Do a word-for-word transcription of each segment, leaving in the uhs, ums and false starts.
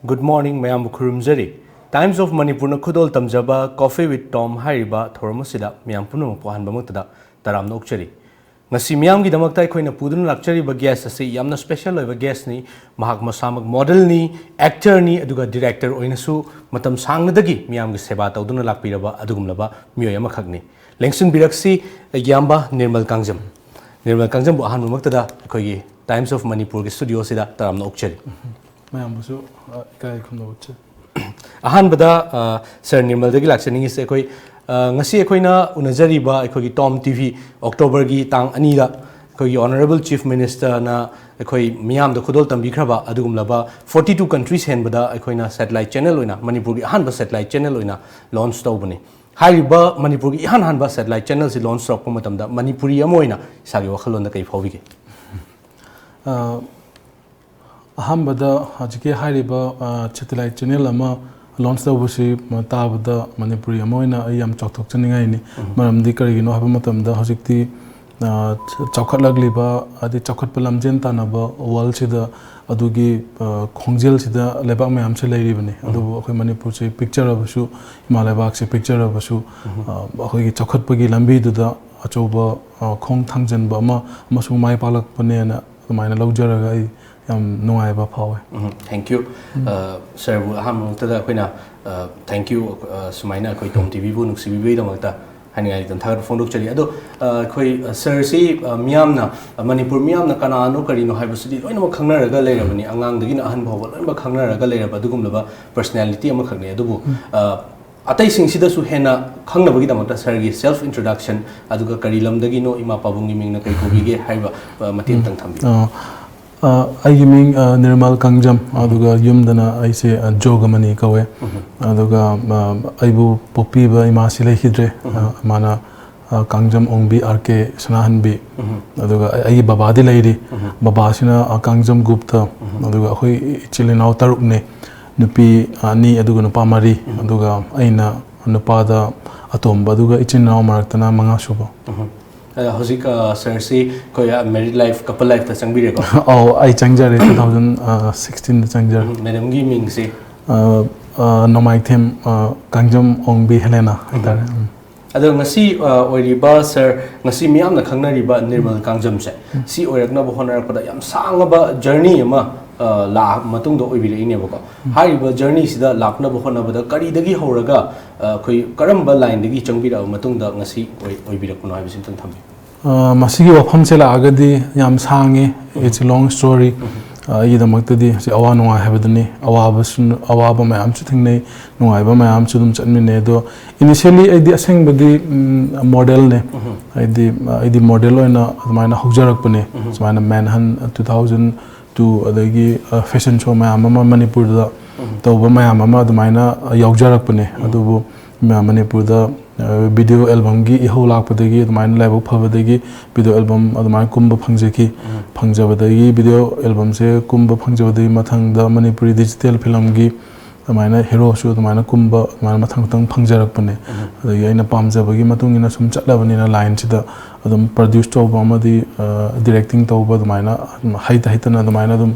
Good morning, ꯃꯌꯥꯝꯕꯨ ꯈꯨꯔꯨꯝꯖꯔꯤ꯫ Times of ꯃꯅꯤꯄꯨꯔꯅ ꯈꯨꯗꯣꯜ ꯇꯝꯖꯕ Coffee with Tom ꯍꯥꯏꯔꯤꯕ ꯊꯧꯔꯝ ꯑꯁꯤꯗ ꯃꯤꯌꯥꯝ ꯄꯨꯝꯅꯃꯛꯄꯨ ꯑꯍꯥꯟꯕꯃꯛꯇꯗ ꯇꯔꯥꯝꯅ ꯑꯣꯛꯆꯔꯤ꯫ ꯉꯁꯤ ꯃꯤꯌꯥꯝꯒꯤꯗꯃꯛꯇ ꯑꯩꯈꯣꯏꯅ ꯄꯨꯗꯨꯅ ꯂꯥꯛꯆꯔꯤꯕ guest ꯑꯁꯤ ꯌꯥꯝꯅ special ꯑꯣꯏꯕ guestꯅꯤ꯫ ꯃꯍꯥꯛ ꯃꯁꯥꯃꯛ modelꯅꯤ, actorꯅꯤ, ꯑꯗꯨꯒ director ꯑꯣꯏꯅꯁꯨ ꯃꯇꯝ ꯁꯥꯡꯅꯗꯒꯤ ꯃꯤꯌꯥꯝꯒꯤ ꯁꯦꯕꯥ ꯇꯧꯗꯨꯅ ꯂꯥꯛꯄꯤꯔꯕ ꯑꯗꯨꯒꯨꯝꯂꯕ ꯃꯤꯑꯣꯏ ꯑꯃꯈꯛꯅꯤ꯫ ꯂꯦꯡꯁꯤꯟꯕꯤꯔꯛꯁꯤ ꯑꯩꯒꯤ ꯏꯌꯥꯝꯕ ꯅꯤꯔꯃꯜ ꯀꯥꯡꯖꯝ꯫ ꯅꯤꯔꯃꯜ ꯀꯥꯡꯖꯝꯕꯨ ꯑꯍꯥꯟꯕꯃꯛꯇꯗ ꯑꯩꯈꯣꯏꯒꯤ Times of ꯃꯅꯤꯄꯨꯔꯒꯤ studioꯁꯤꯗ ꯇꯔꯥꯝꯅ ꯑꯣꯛꯆꯔꯤ꯫ ꯃꯌꯥꯝꯕꯨꯁꯨ, ꯑ, ꯏꯀꯥꯏ ꯈꯨꯝꯅꯕ ꯎꯠꯆꯔꯤ꯫ ꯑꯍꯥꯟꯕꯗ, ꯑ, ꯁꯥꯔ ꯅꯤꯔꯃꯜꯗꯒꯤ ꯂꯥꯛꯆꯅꯤꯡꯉꯤꯁꯦ ꯑꯩꯈꯣꯏ, ꯑ, ꯉꯁꯤ ꯑꯩꯈꯣꯏꯅ ꯎꯅꯖꯔꯤꯕ ꯑꯩꯈꯣꯏꯒꯤ Tom TV Octoberꯒꯤ ꯇꯥꯡ ꯑꯅꯤꯗ ꯑꯩꯈꯣꯏꯒꯤ Honourable Chief Ministerꯅ ꯑꯩꯈꯣꯏ ꯃꯤꯌꯥꯝꯗ ꯈꯨꯗꯣꯜ ꯇꯝꯕꯤꯈ꯭ꯔꯕ ꯑꯗꯨꯒꯨꯝꯂꯕ forty two countries ꯍꯦꯟꯕꯗ ꯑꯩꯈꯣꯏꯅ satellite channel ꯑꯣꯏꯅ, ꯃꯅꯤꯄꯨꯔꯒꯤ ꯑꯍꯥꯟꯕ satellite channel ꯑꯣꯏꯅ launch ꯇꯧꯕꯅꯤ꯫ ꯍꯥꯏꯔꯤꯕ ꯃꯅꯤꯄꯨꯔꯒꯤ ꯏꯍꯥꯟ ꯍꯥꯟꯕ satellite channelꯁꯤ launch ꯇꯧꯔꯛꯄ ꯃꯇꯝꯗ ꯃꯅꯤꯄꯨꯔꯤ ꯑꯃ ꯑꯣꯏꯅ ꯏꯁꯥꯒꯤ ꯋꯥꯈꯜꯂꯣꯟꯗ ꯀꯔꯤ ꯐꯥꯎꯕꯤꯒꯦ? ꯑ, ꯑꯍꯥꯟꯕꯗ ꯍꯧꯖꯤꯛꯀꯤ ꯍꯥꯏꯔꯤꯕ, ꯑ, satellite channel ꯑꯃ launch ꯇꯧꯕꯁꯤ, ꯃ-, ꯇꯥꯕꯗ ꯃꯅꯤꯄꯨꯔꯤ ꯑꯃ ꯑꯣꯏꯅ ꯑꯩ ꯌꯥꯝ ꯆꯥꯎꯊꯣꯛꯆꯅꯤꯡꯉꯥꯏꯅꯤ꯫ ꯎꯝ꯫ ꯃꯔꯝꯗꯤ ꯀꯔꯤꯒꯤꯅꯣ ꯍꯥꯏꯕ ꯃꯇꯝꯗ ꯍꯧꯖꯤꯛꯇꯤ, ꯑ, ꯆ-, ꯆꯥꯎꯈꯠꯂꯛꯂꯤꯕ, ꯍꯥꯏꯗꯤ ꯆꯥꯎꯈꯠꯄ ꯂꯝꯖꯦꯜ ꯇꯥꯟꯅꯕ worldꯁꯤꯗ ꯑꯗꯨꯒꯤ, ꯑ, ꯈꯣꯡꯖꯦꯜꯁꯤꯗ ꯂꯩꯕꯥꯛ ꯃꯌꯥꯝꯁꯦ ꯂꯩꯔꯤꯕꯅꯤ꯫ ꯎꯝ꯫ ꯑꯗꯨꯕꯨ ꯑꯩꯈꯣꯏ ꯃꯅꯤꯄꯨꯔꯁꯦ ꯄꯤꯛꯆꯔꯕꯁꯨ, ꯏꯃꯥ ꯂꯩꯕꯥꯛꯁꯦ ꯄꯤꯛꯆꯔꯕꯁꯨ, ꯎꯝ꯫ ꯑ, ꯑꯩꯈꯣꯏꯒꯤ ꯆꯥꯎꯈꯠꯄꯒꯤ ꯂꯝꯕꯤꯗꯨꯗ ꯑꯆꯧꯕ, ꯑ, ꯈꯣꯡ ꯊꯥꯡꯖꯟꯕ ꯑꯃ ꯑꯃꯁꯨꯡ ꯃꯥꯏ ꯄꯥꯛꯂꯛꯄꯅꯦꯅ ꯑꯗꯨꯃꯥꯏꯅ ꯂꯧꯖꯔꯒ ꯑꯩ ꯌꯥꯝ ꯅꯨꯡꯉꯥꯏꯕ ꯐꯥꯎꯋꯦ꯫ ꯎꯝ, thank you꯫ ꯎꯝ꯫ ꯑ, ꯁꯥꯔꯕꯨ ꯑꯍꯥꯟꯕ ꯃꯛꯇꯗ ꯑꯩꯈꯣꯏꯅ, ꯑ, thank you, ꯑ, ꯁꯨꯃꯥꯏꯅ ꯑꯩꯈꯣꯏ Tom TVꯕꯨ ꯅꯨꯡꯁꯤꯕꯤꯕꯒꯤꯗꯃꯛꯇ ꯍꯥꯏꯅꯤꯡꯉꯥꯏ ꯂꯩꯇꯅ ꯊꯥꯒꯠꯄ ꯐꯣꯡꯗꯣꯛꯆꯔꯤ꯫ ꯑꯗꯣ, ꯑ, ꯑꯩꯈꯣꯏ, ꯑ, ꯁꯥꯔꯁꯤ, ꯑ, ꯃꯤꯌꯥꯝꯅ, ꯑ, ꯃꯅꯤꯄꯨꯔ ꯃꯤꯌꯥꯝꯅ ꯀꯅꯥꯅꯣ ꯀꯔꯤꯅꯣ ꯍꯥꯏꯕꯁꯤꯗꯤ ꯂꯣꯏꯅꯃꯛ ꯈꯪꯅꯔꯒ ꯂꯩꯔꯕꯅꯤ, ꯑꯉꯥꯡꯗꯒꯤꯅ ꯑꯍꯟ ꯐꯥꯎꯕ ꯂꯣꯏꯅꯃꯛ ꯈꯪꯅꯔꯒ ꯂꯩꯔꯕ ꯑꯗꯨꯒꯨꯝꯂꯕ personality ꯑꯃꯈꯛꯅꯤ꯫ ꯑꯗꯨꯕꯨ, ꯎꯝ꯫ ꯑ, ꯑꯇꯩꯁꯤꯡꯁꯤꯗꯁꯨ ꯍꯦꯟꯅ ꯈꯪꯅꯕꯒꯤꯗꯃꯛꯇ ꯁꯥꯔꯒꯤ self introduction, ꯑꯗꯨꯒ ꯀꯔꯤ ꯂꯝꯗꯒꯤꯅꯣ, ꯏꯃꯥ ꯄꯥꯕꯨꯡꯒꯤ ꯃꯤꯡꯅ ꯀꯔꯤ ꯀꯧꯕꯤꯒꯦ ꯍꯥꯏꯕ, ꯑ, ꯃꯇꯦꯛ ꯑꯃꯇꯪ ꯊꯝꯕꯤꯌꯨ꯫ ꯑ, ꯑ, ꯑꯩꯒꯤ ꯃꯤꯡ, ꯑ, ꯅꯤꯔꯃꯜ ꯀꯥꯡꯖꯝ, ꯎꯝ꯫ ꯑꯗꯨꯒ ꯌꯨꯝꯗꯅ ꯑꯩꯁꯦ, ꯑ, ꯖꯣꯒꯃꯅꯤ ꯀꯧꯋꯦ꯫ ꯎꯝ꯫ ꯑꯗꯨꯒ, ꯑ, ꯑꯩꯕꯨ ꯄꯣꯛꯄꯤꯕ ꯏꯃꯥꯁꯤ ꯂꯩꯈꯤꯗ꯭ꯔꯦ꯫ ꯎꯝ꯫ ꯑ, ꯃꯥꯅ, ꯑ, ꯀꯥꯡꯖꯝ ꯑꯣꯡꯕꯤ ꯑꯥꯔ ꯀꯦ ꯁꯅꯥꯍꯟꯕꯤ꯫ ꯎꯝ꯫ ꯑꯗꯨꯒ ꯑꯩ-, ꯑꯩꯒꯤ ꯕꯕꯥꯗꯤ ꯂꯩꯔꯤ꯫ ꯎꯝ꯫ ꯕꯕꯥꯁꯤꯅ, ꯑ, ꯀꯥꯡꯖꯝ ꯒꯨꯞꯇ꯫ ꯎꯝ꯫ ꯑꯗꯨꯒ ꯑꯩꯈꯣꯏ ꯏꯆꯤꯜ ꯏꯅꯥꯎ ꯇꯔꯨꯛꯅꯦ꯫ ꯅꯨꯄꯤ ꯑꯅꯤ ꯑꯗꯨꯒ ꯅꯨꯄꯥ ꯃꯔꯤ꯫ ꯎꯝ꯫ ꯑꯗꯨꯒ ꯑꯩꯅ ꯅꯨꯄꯥꯗ ꯑꯇꯣꯝꯕ, ꯑꯗꯨꯒ ꯏꯆꯤꯟ ꯏꯅꯥꯎ ꯃꯔꯛꯇꯅ ꯃꯉꯥ ꯁꯨꯕ꯫ ꯎꯝ꯫ ꯑꯗ ꯍꯧꯖꯤꯛ ꯁꯔꯁꯤ ꯑꯩꯈꯣꯏ ꯃꯦꯔꯤꯠ ꯂꯥꯏꯐ, ꯀꯄꯜ ꯂꯥꯏꯐꯇ ꯆꯪꯕꯤꯔꯦꯀꯣ? ꯑꯧ, ꯑꯩ ꯆꯪꯖꯔꯦ, ꯇꯨ ꯊꯥꯎꯖꯟ ꯁꯤꯛꯁꯇꯤꯟꯗ ꯆꯪꯖꯔꯦ꯫ ꯃꯦꯗꯝꯒꯤ ꯃꯤꯡꯁꯤ? ꯑ, ꯑ, ꯅꯣꯡꯃꯥꯏꯊꯦꯝ, ꯑ, ꯀꯥꯡꯖꯝ ꯑꯣꯡꯕꯤ ꯍꯦꯂꯦꯅꯥ ꯍꯥꯏꯇꯥꯔꯦ꯫ ꯎꯝ꯫ ꯑꯗꯣ ꯉꯁꯤ ꯑ, ꯑꯣꯏꯔꯤꯕ ꯁꯔ, ꯉꯁꯤ ꯃꯤꯌꯥꯝꯅ ꯈꯪꯅꯔꯤꯕ ꯅꯤꯔꯃꯜ ꯀꯥꯡꯖꯝꯁꯦ, ꯁꯤ ꯑꯣꯏꯔꯛꯅꯕ ꯍꯣꯠꯅꯔꯛꯄꯗ ꯌꯥꯝ ꯁꯥꯡꯂꯕ ꯖꯔꯅꯤ ꯑꯃ ꯑ, ꯂꯥꯛꯑ ꯃꯇꯨꯡꯗ ꯑꯣꯏꯕꯤꯔꯛꯏꯅꯦꯕꯀꯣ꯫ ꯍꯥꯏꯔꯤꯕ ꯖꯔꯅꯤꯁꯤꯗ ꯂꯥꯛꯅꯕ ꯍꯣꯠꯅꯕꯗ ꯀꯔꯤꯗꯒꯤ ꯍꯧꯔꯒ ꯑ, ꯑꯩꯈꯣꯏ ꯀꯔꯝꯕ ꯂꯥꯏꯟꯗꯒꯤ ꯆꯪꯕꯤꯔꯛꯑꯕ ꯃꯇꯨꯡꯗ ꯉꯁꯤ ꯑꯣꯏ-, ꯑꯣꯏꯕꯤꯔꯛꯄꯅꯣ ꯍꯥꯏꯕꯁꯤ ꯑꯝꯇꯪ ꯊꯝꯕꯤꯌꯨ꯫ ꯑ, ꯃꯁꯤꯒꯤ ꯋꯥꯐꯝꯁꯦ ꯂꯥꯛꯑꯒꯗꯤ ꯌꯥꯝ ꯁꯥꯡꯉꯤ, it's a long story꯫ ꯑ, ꯑꯩꯒꯤꯗꯃꯛꯇꯗꯤ ꯍꯧꯖꯤꯛ ꯑꯋꯥ ꯅꯨꯡꯉꯥꯏ ꯍꯥꯏꯕꯗꯨꯅꯤ꯫ ꯑꯋꯥꯕꯁꯨ, ꯑꯋꯥꯕ ꯃꯌꯥꯝꯁꯨ ꯊꯦꯡꯅꯩ, ꯅꯨꯡꯉꯥꯏꯕ ꯃꯌꯥꯝꯁꯨ ꯑꯗꯨꯝ ꯆꯠꯃꯤꯟꯅꯩ꯫ ꯑꯗꯣ initially ꯑꯩꯗꯤ ꯑꯁꯦꯡꯕꯗꯤ, ꯎꯝ, ꯃꯣꯗꯦꯜꯅꯦ꯫ ꯍꯥꯏꯗꯤ, ꯑ, ꯑꯩꯗꯤ ꯃꯣꯗꯦꯜ ꯑꯣꯏꯅ ꯑꯗꯨꯃꯥꯏꯅ ꯍꯧꯖꯔꯛꯄꯅꯦ꯫ ꯁꯨꯃꯥꯏꯅ ꯃꯦꯟꯍꯟ ꯇꯨ ꯊꯥꯎꯖꯟ ꯇꯨ, ꯑꯗꯒꯤ, ꯑ, ꯐꯦꯁꯟ ꯁꯣ ꯃꯌꯥꯝ ꯑꯃ ꯃꯅꯤꯄꯨꯔꯗ ꯇꯧꯕ ꯃꯌꯥꯝ ꯑꯃ ꯑꯗꯨꯃꯥꯏꯅ, ꯑ, ꯌꯥꯎꯖꯔꯛꯄꯅꯦ꯫ ꯑꯗꯨꯕꯨ ꯃ-, ꯃꯅꯤꯄꯨꯔꯗ, ꯑ, ꯚꯤꯗꯤꯑꯣ ꯑꯦꯜꯕꯝꯒꯤ ꯏꯍꯧ ꯂꯥꯛꯄꯗꯒꯤ, ꯑꯗꯨꯃꯥꯏꯅ ꯂꯥꯏꯕꯛ ꯐꯕꯗꯒꯤ ꯚꯤꯗꯤꯑꯣ ꯑꯦꯜꯕꯝ ꯑꯗꯨꯃꯥꯏꯅ ꯀꯨꯝꯕ ꯐꯪꯖꯈꯤ꯫ ꯐꯪꯖꯕꯗꯒꯤ ꯚꯤꯗꯤꯑꯣ ꯑꯦꯜꯕꯝꯁꯦ ꯀꯨꯝꯕ ꯐꯪꯖꯕꯗꯒꯤ ꯃꯊꯪꯗ ꯃꯅꯤꯄꯨꯔꯤ ꯗꯤꯖꯤꯇꯦꯜ ꯐꯤꯂꯝꯒꯤ ꯑꯗꯨꯃꯥꯏꯅ ꯍꯦꯔꯣꯁꯨ ꯑꯗꯨꯃꯥꯏꯅ ꯀꯨꯝꯕ, ꯑꯗꯨꯃꯥꯏꯅ ꯃꯊꯪ ꯃꯊꯪ ꯐꯪꯖꯔꯛꯄꯅꯦ꯫ ꯑꯗꯒꯤ ꯑꯩꯅ ꯄꯥꯝꯖꯕꯒꯤ ꯃꯇꯨꯡ ꯏꯟꯅ ꯁꯨꯝ ꯆꯠꯂꯕꯅꯤꯅ ꯂꯥꯏꯟꯁꯤꯗ ꯑꯗꯨꯝ ꯄ꯭ꯔꯗ꯭ꯌꯨꯁ ꯇꯧꯕ ꯑꯃꯗꯤ, ꯑ, ꯗꯤꯔꯦꯛꯇꯤꯡ ꯇꯧꯕ ꯑꯗꯨꯃꯥꯏꯅ ꯑꯗꯨꯝ ꯍꯩꯇ ꯍꯩꯇꯅ ꯑꯗꯨꯃꯥꯏꯅ ꯑꯗꯨꯝ,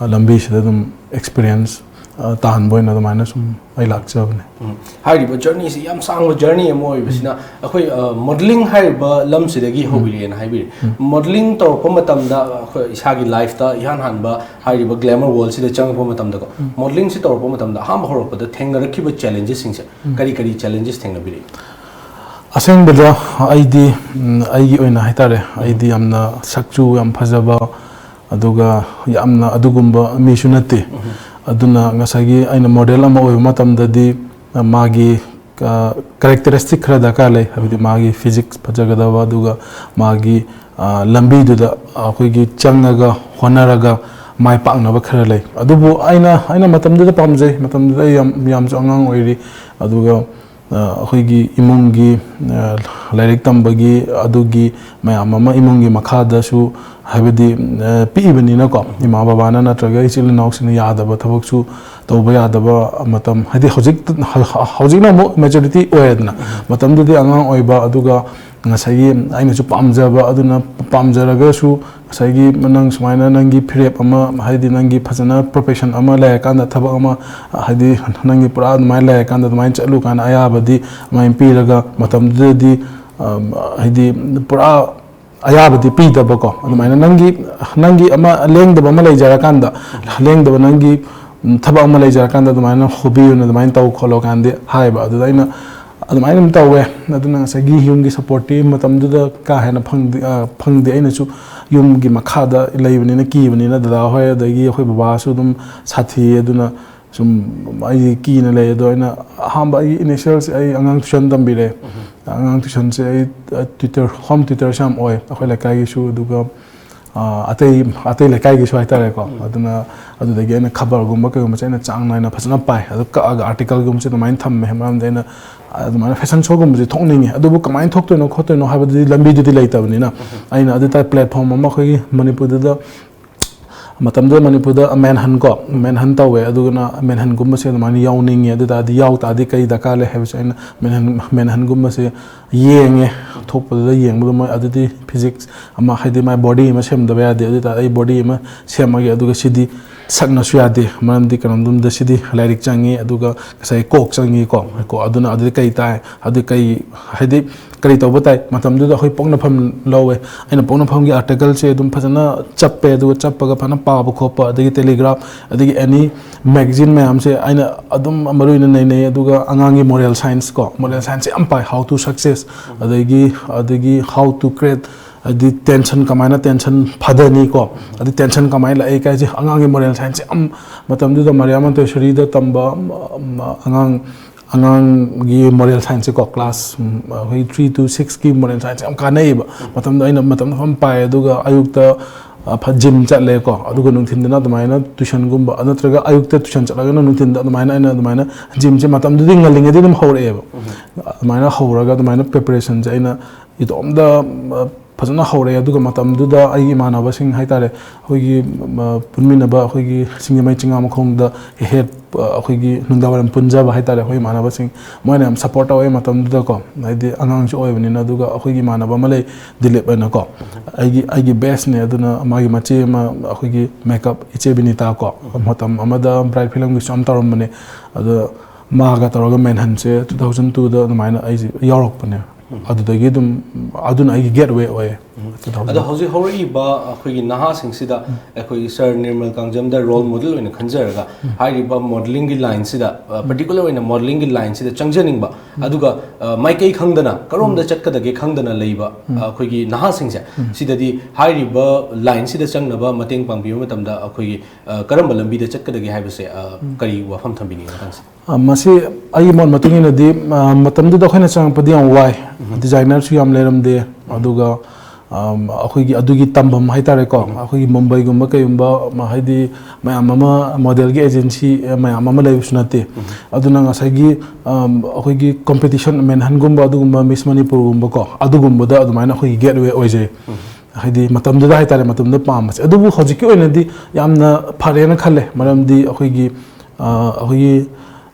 ꯑ, ꯂꯝꯕꯤꯁꯤꯗ ꯑꯗꯨꯝ ꯑꯦꯛꯁꯄꯤꯔꯤꯌꯦꯟꯁ, ꯑ, ꯇꯥꯟꯕ ꯑꯣꯏꯅ ꯑꯗꯨꯃꯥꯏꯅ ꯁꯨꯝ ꯑꯩ ꯂꯥꯛꯆꯕꯅꯦ꯫ ꯎꯝ꯫ ꯍꯥꯏꯔꯤꯕ ꯖꯔꯅꯤꯁꯤ ꯌꯥꯝ ꯁꯥꯡꯕ ꯖꯔꯅꯤ ꯑꯃ ꯑꯣꯏꯕꯁꯤꯅ, ꯑꯩꯈꯣꯏ, ꯑ, ꯃꯣꯗꯦꯂꯤꯡ ꯍꯥꯏꯔꯤꯕ ꯂꯝꯁꯤꯗꯒꯤ ꯍꯧꯕꯤꯔꯛꯑꯦꯅ ꯍꯥꯏꯕꯤꯔꯦ꯫ ꯃꯣꯗꯦꯂꯤꯡ ꯇꯧꯔꯛꯄ ꯃꯇꯝꯗ ꯑꯩꯈꯣꯏ ꯏꯁꯥꯒꯤ ꯂꯥꯏꯐꯇ ꯏꯍꯥꯟ ꯍꯥꯟꯕ ꯍꯥꯏꯔꯤꯕ ꯒ꯭ꯂꯦꯃꯔ ꯋꯥꯔꯜꯁꯤꯗ ꯆꯪꯉꯛꯄ ꯃꯇꯝꯗꯀꯣ, ꯃꯣꯗꯦꯂꯤꯡꯁꯤ ꯇꯧꯔꯛꯄ ꯃꯇꯝꯗ ꯑꯍꯥꯟꯕ ꯍꯧꯔꯛꯄꯗ ꯊꯦꯡꯅꯔꯛꯈꯤꯕ ꯆꯦꯂꯦꯟꯖꯦꯁꯁꯤꯡꯁꯦ ꯀꯔꯤ ꯀꯔꯤ ꯆꯦꯂꯦꯟꯖꯦꯁ ꯊꯦꯡꯅꯕꯤꯔꯛꯏ? ꯑꯁꯦꯡꯕꯗ ꯑꯩꯗꯤ, ꯎꯝ, ꯑꯩꯒꯤ ꯑꯣꯏꯅ ꯍꯥꯏꯇꯥꯔꯦ, ꯑꯩꯗꯤ ꯌꯥꯝꯅ ꯁꯛꯁꯨ ꯌꯥꯝ ꯐꯖꯕ, ꯑꯗꯨꯒ ꯌꯥꯝꯅ ꯑꯗꯨꯒꯨꯝꯕ ꯃꯤꯁꯨ ꯅꯠꯇꯦ꯫ ꯑꯗꯨꯅ ꯉꯁꯥꯏꯒꯤ ꯑꯩꯅ ꯃꯣꯗꯦꯜ ꯑꯃ ꯑꯣꯏꯕ ꯃꯇꯝꯗꯗꯤ, ꯑ, ꯃꯥꯒꯤ, ꯑ, ꯀꯦꯔꯦꯛꯇꯔꯤꯁꯇꯤꯛ ꯈꯔ ꯗꯔꯀꯥꯔ ꯂꯩ, ꯍꯥꯏꯕꯗꯤ ꯃꯥꯒꯤ ꯐꯤꯖꯤꯛꯁ ꯐꯖꯒꯗꯕ, ꯑꯗꯨꯒ ꯃꯥꯒꯤ, ꯑ, ꯂꯝꯕꯤꯗꯨꯗ ꯑꯩꯈꯣꯏꯒꯤ ꯆꯪꯉꯒ ꯍꯣꯠꯅꯔꯒ ꯃꯥꯏ ꯄꯥꯛꯅꯕ ꯈꯔ ꯂꯩ꯫ ꯑꯗꯨꯕꯨ ꯑꯩꯅ, ꯑꯩꯅ ꯃꯇꯝꯗꯨꯗ ꯄꯥꯝꯖꯩ, ꯃꯇꯝꯗꯨꯗ ꯑꯩ ꯌꯥꯝ, ꯌꯥꯝꯁꯨ ꯑꯉꯥꯡ ꯑꯣꯏꯔꯤ, ꯑꯗꯨꯒ ꯑ, ꯑꯩꯈꯣꯏꯒꯤ ꯏꯃꯨꯡꯒꯤ, ꯑ, ꯂꯥꯏꯔꯤꯛ ꯇꯝꯕꯒꯤ ꯑꯗꯨꯒꯤ ꯃꯌꯥꯝ ꯑꯃ ꯏꯃꯨꯡꯒꯤ ꯃꯈꯥꯗꯁꯨ ꯍꯥꯏꯕꯗꯤ, ꯑ, ꯄꯤꯛꯏꯕꯅꯤꯅꯀꯣ, ꯏꯃꯥ ꯕꯕꯥꯅ ꯅꯠꯇ꯭ꯔꯒ ꯏꯆꯤꯜ ꯏꯅꯥꯎꯁꯤꯡꯅ ꯌꯥꯗꯕ ꯊꯕꯛꯁꯨ ꯇꯧꯕ ꯌꯥꯗꯕ ꯃꯇꯝ, ꯍꯥꯏꯗꯤ ꯍꯧꯖꯤꯛ, ꯍꯧꯖꯤꯛꯅ ꯑꯃꯨꯛ ꯃꯦꯆꯨꯔꯤꯇꯤ ꯑꯣꯏꯔꯦꯗꯅ, ꯃꯇꯝꯗꯨꯗꯤ ꯑꯉꯥꯡ ꯑꯣꯏꯕ, ꯑꯗꯨꯒ ꯉꯁꯥꯏꯒꯤ ꯑꯩꯅꯁꯨ ꯄꯥꯝꯖꯕ, ꯑꯗꯨꯅ ꯄꯥꯝꯖꯔꯒꯁꯨ ꯉꯁꯥꯏꯒꯤ ꯅꯪ ꯁꯨꯃꯥꯏꯅ ꯅꯪꯒꯤ ꯐꯤꯔꯦꯞ ꯑꯃ, ꯍꯥꯏꯗꯤ ꯅꯪꯒꯤ ꯐꯖꯅ ꯄ꯭ꯔꯣꯐꯦꯁꯟ ꯑꯃ ꯂꯩꯔꯀꯥꯟꯗ, ꯊꯕꯛ ꯑꯃ, ꯍꯥꯏꯗꯤ ꯅꯪꯒꯤ ꯄꯨꯔꯥ ꯑꯗꯨꯃꯥꯏꯅ ꯂꯩꯔꯀꯥꯟꯗ ꯑꯗꯨꯃꯥꯏꯅ ꯆꯠꯂꯨ ꯀꯥꯏꯅ ꯑꯌꯥꯕꯗꯤ ꯑꯗꯨꯃꯥꯏꯅ ꯄꯤꯔꯒ, ꯃꯇꯝꯗꯨꯗꯗꯤ, ꯑꯝ, ꯍꯥꯏꯗꯤ ꯄꯨꯔꯥ ꯑꯌꯥꯕꯗꯤ ꯄꯤꯗꯕꯀꯣ, ꯑꯗꯨꯃꯥꯏꯅ ꯅꯪꯒꯤ, ꯅꯪꯒꯤ ꯑꯃ ꯂꯦꯡꯗꯕ ꯑꯃ ꯂꯩꯖꯔꯀꯥꯟꯗ, ꯂꯦꯡꯗꯕ ꯅꯪꯒꯤ, ꯎꯝ, ꯊꯕꯛ ꯑꯃ ꯂꯩꯖꯔꯀꯥꯟꯗ ꯑꯗꯨꯃꯥꯏꯅ ꯍꯣꯕꯤ ꯑꯣꯏꯅ ꯑꯗꯨꯃꯥꯏꯅ ꯇꯧ ꯈꯣꯠꯂꯣ ꯀꯥꯟꯗꯤ ꯍꯥꯏꯕ꯫ ꯑꯗꯨꯗ ꯑꯩꯅ ꯑꯗꯨꯃꯥꯏꯅ ꯑꯗꯨꯝ ꯇꯧꯋꯦ꯫ ꯑꯗꯨꯅ ꯉꯁꯥꯏꯒꯤ ꯌꯨꯝꯒꯤ ꯁꯞꯄꯣꯔꯠꯇꯤ ꯃꯇꯝꯗꯨꯗ ꯀꯥ ꯍꯦꯟꯅ ꯐꯪꯗꯦ, ꯑ, ꯐꯪꯗꯦ꯫ ꯑꯩꯅꯁꯨ ꯌꯨꯝꯒꯤ ꯃꯈꯥꯗ ꯂꯩꯕꯅꯤꯅ ꯀꯤꯕꯅꯤꯅ ꯗꯗꯥ ꯍꯣꯏ ꯑꯗꯒꯤ ꯑꯩꯈꯣꯏ ꯕꯕꯥꯁꯨ ꯑꯗꯨꯝ ꯁꯥꯊꯤꯌꯦ꯫ ꯑꯗꯨꯅ ꯁꯨꯝ ꯑꯩ ꯀꯤꯅ ꯂꯩ꯫ ꯑꯗꯣ ꯑꯩꯅ ꯑꯍꯥꯟꯕ ꯑꯩꯒꯤ ꯏꯅꯤꯁꯤꯌꯦꯜꯁꯦ ꯑꯩ ꯑꯉꯥꯡ ꯇꯨꯏꯁꯟ ꯇꯝꯕꯤꯔꯦ꯫ ꯑꯉꯥꯡ ꯇꯨꯏꯁꯟꯁꯦ ꯑꯩ, ꯑ, ꯇ꯭ꯌꯨꯇꯔ, ꯍꯣꯝ ꯇ꯭ꯌꯨꯇꯔꯁꯦ ꯌꯥꯝ ꯑꯣꯏ ꯑꯩꯈꯣꯏ ꯂꯩꯀꯥꯏꯒꯤꯁꯨ, ꯑꯗꯨꯒ, ꯑ, ꯑꯇꯩ, ꯑꯇꯩ ꯂꯩꯀꯥꯏꯒꯤꯁꯨ ꯍꯥꯏꯇꯥꯔꯦꯀꯣ꯫ ꯑꯗꯨꯅ ꯑꯗꯨꯗꯒꯤ ꯑꯩꯅ ꯈꯕꯔꯒꯨꯝꯕ ꯀꯩꯒꯨꯝꯕꯁꯦ ꯑꯩꯅ ꯆꯥꯡ ꯅꯥꯏꯅ ꯐꯖꯅ ꯄꯥꯏ꯫ ꯑꯗꯨ ꯀꯛꯑꯒ ꯑꯥꯔꯇꯤꯀꯜꯒꯨꯝꯕꯁꯦ ꯑꯗꯨꯃꯥꯏꯅ ꯊꯝꯃꯦ꯫ ꯃꯔꯝꯗꯤ ꯑꯩꯅ ꯑꯗꯨꯃꯥꯏꯅ ꯐꯦꯁꯟ ꯁꯣꯒꯨꯝꯕꯁꯦ ꯊꯣꯛꯅꯤꯡꯉꯦ, ꯑꯗꯨꯕꯨ ꯀꯃꯥꯏꯅ ꯊꯣꯛꯇꯣꯏꯅꯣ ꯈꯣꯠꯇꯣꯏꯅꯣ ꯍꯥꯏꯕꯗꯨꯗꯤ ꯂꯝꯕꯤꯗꯨꯗꯤ ꯂꯩꯇꯕꯅꯤꯅ, ꯑꯩꯅ ꯑꯗꯨ ꯇꯥꯔꯦ ꯄ꯭ꯂꯦꯠꯐꯣꯝ ꯑꯃ ꯑꯩꯈꯣꯏꯒꯤ ꯃꯅꯤꯄꯨꯔꯗꯨꯗ, ꯃꯇꯝꯗꯨꯗ ꯃꯅꯤꯄꯨꯔꯗ ꯃꯦꯟꯍꯟ ꯀꯣ, ꯃꯦꯟꯍꯟ ꯇꯧꯋꯦ꯫ ꯑꯗꯨꯒꯅ ꯃꯦꯟꯍꯟꯒꯨꯝꯕꯁꯦ ꯑꯗꯨꯃꯥꯏꯅ ꯌꯥꯎꯅꯤꯡꯉꯦ꯫ ꯑꯗꯨ ꯇꯥꯔꯗꯤ, ꯌꯥꯎ ꯇꯥꯔꯗꯤ ꯀꯩ ꯗꯔꯀꯥꯔ ꯂꯩ ꯍꯥꯏꯕꯁꯦ ꯑꯩꯅ ꯃꯦꯟꯍꯟ, ꯃꯦꯟꯍꯟꯒꯨꯝꯕꯁꯦ ꯌꯦꯡꯉꯦ꯫ ꯊꯣꯛꯄꯗꯨꯗ ꯌꯦꯡꯕꯗ ꯃꯣꯏ ꯑꯗꯨꯗꯤ ꯐꯤꯖꯤꯛꯁ ꯑꯃ, ꯍꯥꯏꯗꯤ ꯃꯥꯏ ꯕꯣꯗꯤ ꯑꯃ ꯁꯦꯝꯗꯕ ꯌꯥꯗꯦ꯫ ꯑꯗꯨ ꯇꯥꯔꯗꯤ ꯑꯩ ꯕꯣꯗꯤ ꯑꯃ ꯁꯦꯝꯃꯒꯦ꯫ ꯑꯗꯨꯒ ꯁꯤꯗꯤ ꯁꯛꯅꯁꯨ ꯌꯥꯗꯦ, ꯃꯔꯝꯗꯤ ꯀꯩꯅꯣꯝꯗꯣꯝꯗ ꯁꯤꯗꯤ ꯂꯥꯏꯔꯤꯛ ꯆꯪꯉꯤ, ꯑꯗꯨꯒ ꯉꯁꯥꯏ ꯀꯣꯛ ꯆꯪꯉꯤꯀꯣ꯫ ꯀꯣ, ꯑꯗꯨꯅ ꯑꯗꯨꯗꯤ ꯀꯩ ꯇꯥꯏ, ꯑꯗꯨ ꯀꯩ, ꯍꯥꯏꯗꯤ ꯀꯔꯤ ꯇꯧꯕ ꯇꯥꯏ? ꯃꯇꯝꯗꯨꯗ ꯑꯩꯈꯣꯏ ꯄꯣꯛꯅꯐꯝ ꯂꯧꯋꯦ꯫ ꯑꯩꯅ ꯄꯣꯛꯅꯐꯝꯒꯤ ꯑꯥꯔꯇꯤꯀꯜꯁꯦ ꯑꯗꯨꯝ ꯐꯖꯅ ꯆꯞꯄꯦ, ꯑꯗꯨꯒ ꯆꯞꯄꯒ ꯐꯖꯅ ꯄꯥꯕ ꯈꯣꯠꯄ, ꯑꯗꯒꯤ ꯇꯦꯂꯤꯒ꯭ꯔꯥꯐ, ꯑꯗꯒꯤ ꯑꯦꯅꯤ ꯃꯦꯒꯥꯖꯤꯟ ꯃꯌꯥꯝꯁꯦ ꯑꯩꯅ ꯑꯗꯨꯝ ꯃꯔꯨ ꯑꯣꯏꯅ ꯅꯩꯅꯩ꯫ ꯑꯗꯨꯒ ꯑꯉꯥꯡꯒꯤ ꯃꯣꯔꯦꯜ ꯁꯥꯏꯟꯁ ꯀꯣ, ꯃꯣꯔꯦꯜ ꯁꯥꯏꯟꯁꯁꯦ ꯌꯥꯝ ꯄꯥꯏ, How to Success, ꯑꯗꯒꯤ, ꯑꯗꯒꯤ How to Create, ꯍꯥꯏꯗꯤ ꯇꯦꯟꯁꯟ ꯀꯃꯥꯏꯅ ꯇꯦꯟꯁꯟ ꯐꯗꯅꯤꯀꯣ, ꯑꯗꯩ ꯇꯦꯟꯁꯟ ꯀꯃꯥꯏꯅ ꯂꯥꯛꯏ ꯀꯥꯏꯁꯦ ꯑꯉꯥꯡꯒꯤ ꯃꯣꯔꯦꯜ ꯁꯥꯏꯟꯁꯁꯦ ꯌꯥꯝ, ꯃꯇꯝꯗꯨꯗ ꯃꯔꯤꯌꯥ ꯃꯣꯟꯇꯦꯁꯣꯔꯤꯗ ꯇꯝꯕ, ꯎꯝ, ꯑꯉꯥꯡ, ꯑꯉꯥꯡꯒꯤ ꯃꯣꯔꯦꯜ ꯁꯥꯏꯟꯁꯁꯦꯀꯣ, ꯀ꯭ꯂꯥꯁ, ꯎꯝ, ꯑꯩꯈꯣꯏ ꯊ꯭ꯔꯤ ꯇꯨ ꯁꯤꯛꯁꯀꯤ ꯃꯣꯔꯦꯜ ꯁꯥꯏꯟꯁꯁꯦ ꯌꯥꯝ ꯀꯥꯟꯅꯩꯌꯦꯕ꯫ ꯃꯇꯝꯗ ꯑꯩꯅ ꯃꯇꯝꯗ ꯐꯖꯅ ꯄꯥꯏ꯫ ꯑꯗꯨꯒ ꯑꯌꯨꯛꯇ ꯖꯤꯝ ꯆꯠꯂꯦꯀꯣ, ꯑꯗꯨꯒ ꯅꯨꯡꯊꯤꯟꯗꯅ ꯑꯗꯨꯃꯥꯏꯅ ꯇ꯭ꯌꯨꯁꯟꯒꯨꯝꯕ, ꯅꯠꯇ꯭ꯔꯒ ꯑꯌꯨꯛꯇ ꯇ꯭ꯌꯨꯁꯟ ꯆꯠꯂꯒꯅ ꯅꯨꯡꯊꯤꯟꯗ ꯑꯗꯨꯃꯥꯏꯅ ꯑꯩꯅ ꯑꯗꯨꯃꯥꯏꯅ ꯖꯤꯝꯁꯦ ꯃꯇꯝꯗꯨꯗꯤ ꯉꯜꯂꯤꯉꯩꯗꯤ ꯑꯗꯨꯝ ꯍꯧꯔꯛꯑꯦꯕ꯫ ꯑꯗꯨꯃꯥꯏꯅ ꯍꯧꯔꯒ ꯑꯗꯨꯃꯥꯏꯅ ꯄ꯭ꯔꯤꯄꯦꯔꯦꯁꯟꯁꯦ ꯑꯩꯅ ꯏꯇꯣꯝꯗ, ꯑ, ꯐꯖꯅ ꯍꯧꯔꯛꯑꯦ꯫ ꯑꯗꯨꯒ ꯃꯇꯝꯗꯨꯗ ꯑꯩꯒꯤ ꯏꯃꯥꯟꯅꯕꯁꯤꯡ ꯍꯥꯏꯇꯥꯔꯦ, ꯑꯩꯈꯣꯏꯒꯤ, ꯑ, ꯄꯨꯟꯃꯤꯟꯅꯕ ꯑꯩꯈꯣꯏꯒꯤ ꯁꯤꯡꯖꯃꯩ ꯆꯤꯡꯉꯥꯃꯈꯣꯡꯗ ꯍꯦꯛ ꯍꯦꯛ, ꯑ, ꯑꯩꯈꯣꯏꯒꯤ ꯅꯨꯡꯗꯥꯡꯋꯥꯏꯔꯝ ꯄꯨꯟꯖꯕ ꯍꯥꯏꯇꯥꯔꯦ, ꯑꯩꯈꯣꯏ ꯏꯃꯥꯟꯅꯕꯁꯤꯡ, ꯃꯣꯏꯅ ꯌꯥꯝ ꯁꯞꯄꯣꯔꯠ ꯇꯧꯋꯦ ꯃꯇꯝꯗꯨꯗꯀꯣ꯫ ꯍꯥꯏꯗꯤ ꯑꯉꯥꯡꯁꯨ ꯑꯣꯏꯕꯅꯤꯅ꯫ ꯑꯗꯨꯒ ꯑꯩꯈꯣꯏꯒꯤ ꯏꯃꯥꯟꯅꯕ ꯑꯃ ꯂꯩ, ꯗꯤꯂꯤꯞ ꯍꯥꯏꯅꯀꯣ, ꯑꯩꯒꯤ, ꯑꯩꯒꯤ ꯕꯦꯁꯅꯦ꯫ ꯑꯗꯨꯅ ꯃꯥꯒꯤ ꯃꯆꯦ ꯑꯃ, ꯑꯩꯈꯣꯏꯒꯤ ꯃꯦꯀꯞ ꯏꯆꯦ ꯕꯤꯅꯤꯇꯥ ꯀꯣ, ꯃꯇꯝ ꯑꯃꯗ ꯕ꯭ꯔꯥꯏꯠ ꯐꯤꯂꯝꯒꯤꯁꯨ ꯌꯥꯝ ꯇꯧꯔꯝꯕꯅꯦ꯫ ꯑꯗꯣ ꯃꯥꯒ ꯇꯧꯔꯒ ꯃꯦꯟꯍꯟꯁꯦ ꯇꯨ ꯊꯥꯎꯖꯟ ꯇꯨꯗ ꯑꯗꯨꯃꯥꯏꯅ ꯑꯩꯁꯦ ꯌꯥꯎꯔꯛꯄꯅꯦ꯫ ꯑꯗꯨꯗꯒꯤ ꯑꯗꯨꯝ, ꯑꯗꯨꯅ ꯑꯩꯒꯤ ꯒꯦꯠꯋꯦ ꯑꯣꯏꯌꯦ꯫ Two thousand. ꯑꯗꯣ ꯍꯧꯖꯤꯛ ꯍꯧꯔꯛꯏꯕ ꯑꯩꯈꯣꯏꯒꯤ ꯅꯍꯥꯁꯤꯡꯁꯤꯗ ꯑꯩꯈꯣꯏꯒꯤ ꯁꯥꯔ ꯅꯤꯔꯃꯜ ꯀꯥꯡꯖꯝꯗ ꯔꯣꯜ ꯃꯣꯗꯦꯜ ꯑꯣꯏꯅ ꯈꯟꯖꯔꯒ, ꯍꯥꯏꯔꯤꯕ ꯃꯣꯗꯦꯂꯤꯡꯒꯤ ꯂꯥꯏꯟꯁꯤꯗ, ꯄꯔꯇꯤꯀꯨꯂꯔ ꯑꯣꯏꯅ ꯃꯣꯗꯦꯂꯤꯡꯒꯤ ꯂꯥꯏꯟꯁꯤꯗ ꯆꯪꯖꯅꯤꯡꯕ, ꯑꯗꯨꯒ, ꯑ, ꯃꯥꯏꯀꯩ ꯈꯪꯗꯅ ꯀꯔꯣꯝꯗ ꯆꯠꯀꯗꯒꯦ ꯈꯪꯗꯅ ꯂꯩꯕ, ꯑ, ꯑꯩꯈꯣꯏꯒꯤ ꯅꯍꯥꯁꯤꯡꯁꯦ, ꯁꯤꯗꯗꯤ ꯍꯥꯏꯔꯤꯕ ꯂꯥꯏꯟꯁꯤꯗ ꯆꯪꯅꯕ ꯃꯇꯦꯡ ꯄꯥꯡꯕꯤꯕ ꯃꯇꯝꯗ ꯑꯩꯈꯣꯏꯒꯤ, ꯑ, ꯀꯔꯝꯕ ꯂꯝꯕꯤꯗ ꯆꯠꯀꯗꯒꯦ ꯍꯥꯏꯕꯁꯦ, ꯑ, ꯀꯔꯤ ꯋꯥꯐꯝ ꯊꯝꯕꯤꯅꯤꯡꯉꯤ ꯃꯇꯥꯡꯁꯤꯗ? ꯑ, ꯃꯁꯤ ꯑꯩꯒꯤ ꯃꯣꯠ ꯃꯇꯨꯡ ꯏꯟꯅꯗꯤ, ꯑ, ꯃꯇꯝꯗꯨꯗ ꯑꯩꯈꯣꯏꯅ ꯆꯪꯉꯛꯄꯗꯤ ꯌꯥꯝ ꯋꯥꯏ꯫ ꯗꯤꯖꯥꯏꯅꯔꯁꯨ ꯌꯥꯝ ꯂꯩꯔꯝꯗꯦ꯫ ꯑꯗꯨꯒ, ꯑꯝ, ꯑꯩꯈꯣꯏꯒꯤ ꯑꯗꯨꯒꯤ ꯇꯝꯐꯝ ꯍꯥꯏꯇꯥꯔꯦꯀꯣ, ꯑꯩꯈꯣꯏꯒꯤ ꯃꯨꯝꯕꯩꯒꯨꯝꯕ ꯀꯩꯒꯨꯝꯕ, ꯃ-, ꯍꯥꯏꯗꯤ ꯃꯌꯥꯝ ꯑꯃ ꯃꯣꯗꯦꯜꯒꯤ ꯑꯦꯖꯦꯟꯁꯤ ꯃꯌꯥꯝ ꯑꯃ ꯂꯩꯕꯁꯨ ꯅꯠꯇꯦ꯫ ꯑꯗꯨꯅ ꯉꯁꯥꯏꯒꯤ, ꯑꯝ, ꯑꯩꯈꯣꯏꯒꯤ ꯀꯣꯝꯄꯤꯇꯤꯁꯟ, ꯃꯦꯟꯍꯟꯒꯨꯝꯕ, ꯑꯗꯨꯒꯨꯝꯕ ꯃꯤꯁ ꯃꯅꯤꯄꯨꯔꯒꯨꯝꯕꯀꯣ, ꯑꯗꯨꯒꯨꯝꯕꯗ ꯑꯗꯨꯃꯥꯏꯅ ꯑꯩꯈꯣꯏꯒꯤ ꯒꯦꯠꯋꯦ ꯑꯣꯏꯖꯩ꯫ ꯍꯥꯏꯗꯤ ꯃꯇꯝꯗꯨꯗ ꯍꯥꯏꯇꯥꯔꯦ, ꯃꯇꯝꯗꯨꯗ ꯄꯥꯝꯕꯁꯦ꯫ ꯑꯗꯨꯕꯨ ꯍꯧꯖꯤꯛꯀꯤ ꯑꯣꯏꯅꯗꯤ ꯌꯥꯝꯅ ꯐꯔꯦꯅ ꯈꯜꯂꯦ꯫ ꯃꯔꯝꯗꯤ ꯑꯩꯈꯣꯏꯒꯤ, ꯑ, ꯑꯩꯈꯣꯏꯒꯤ,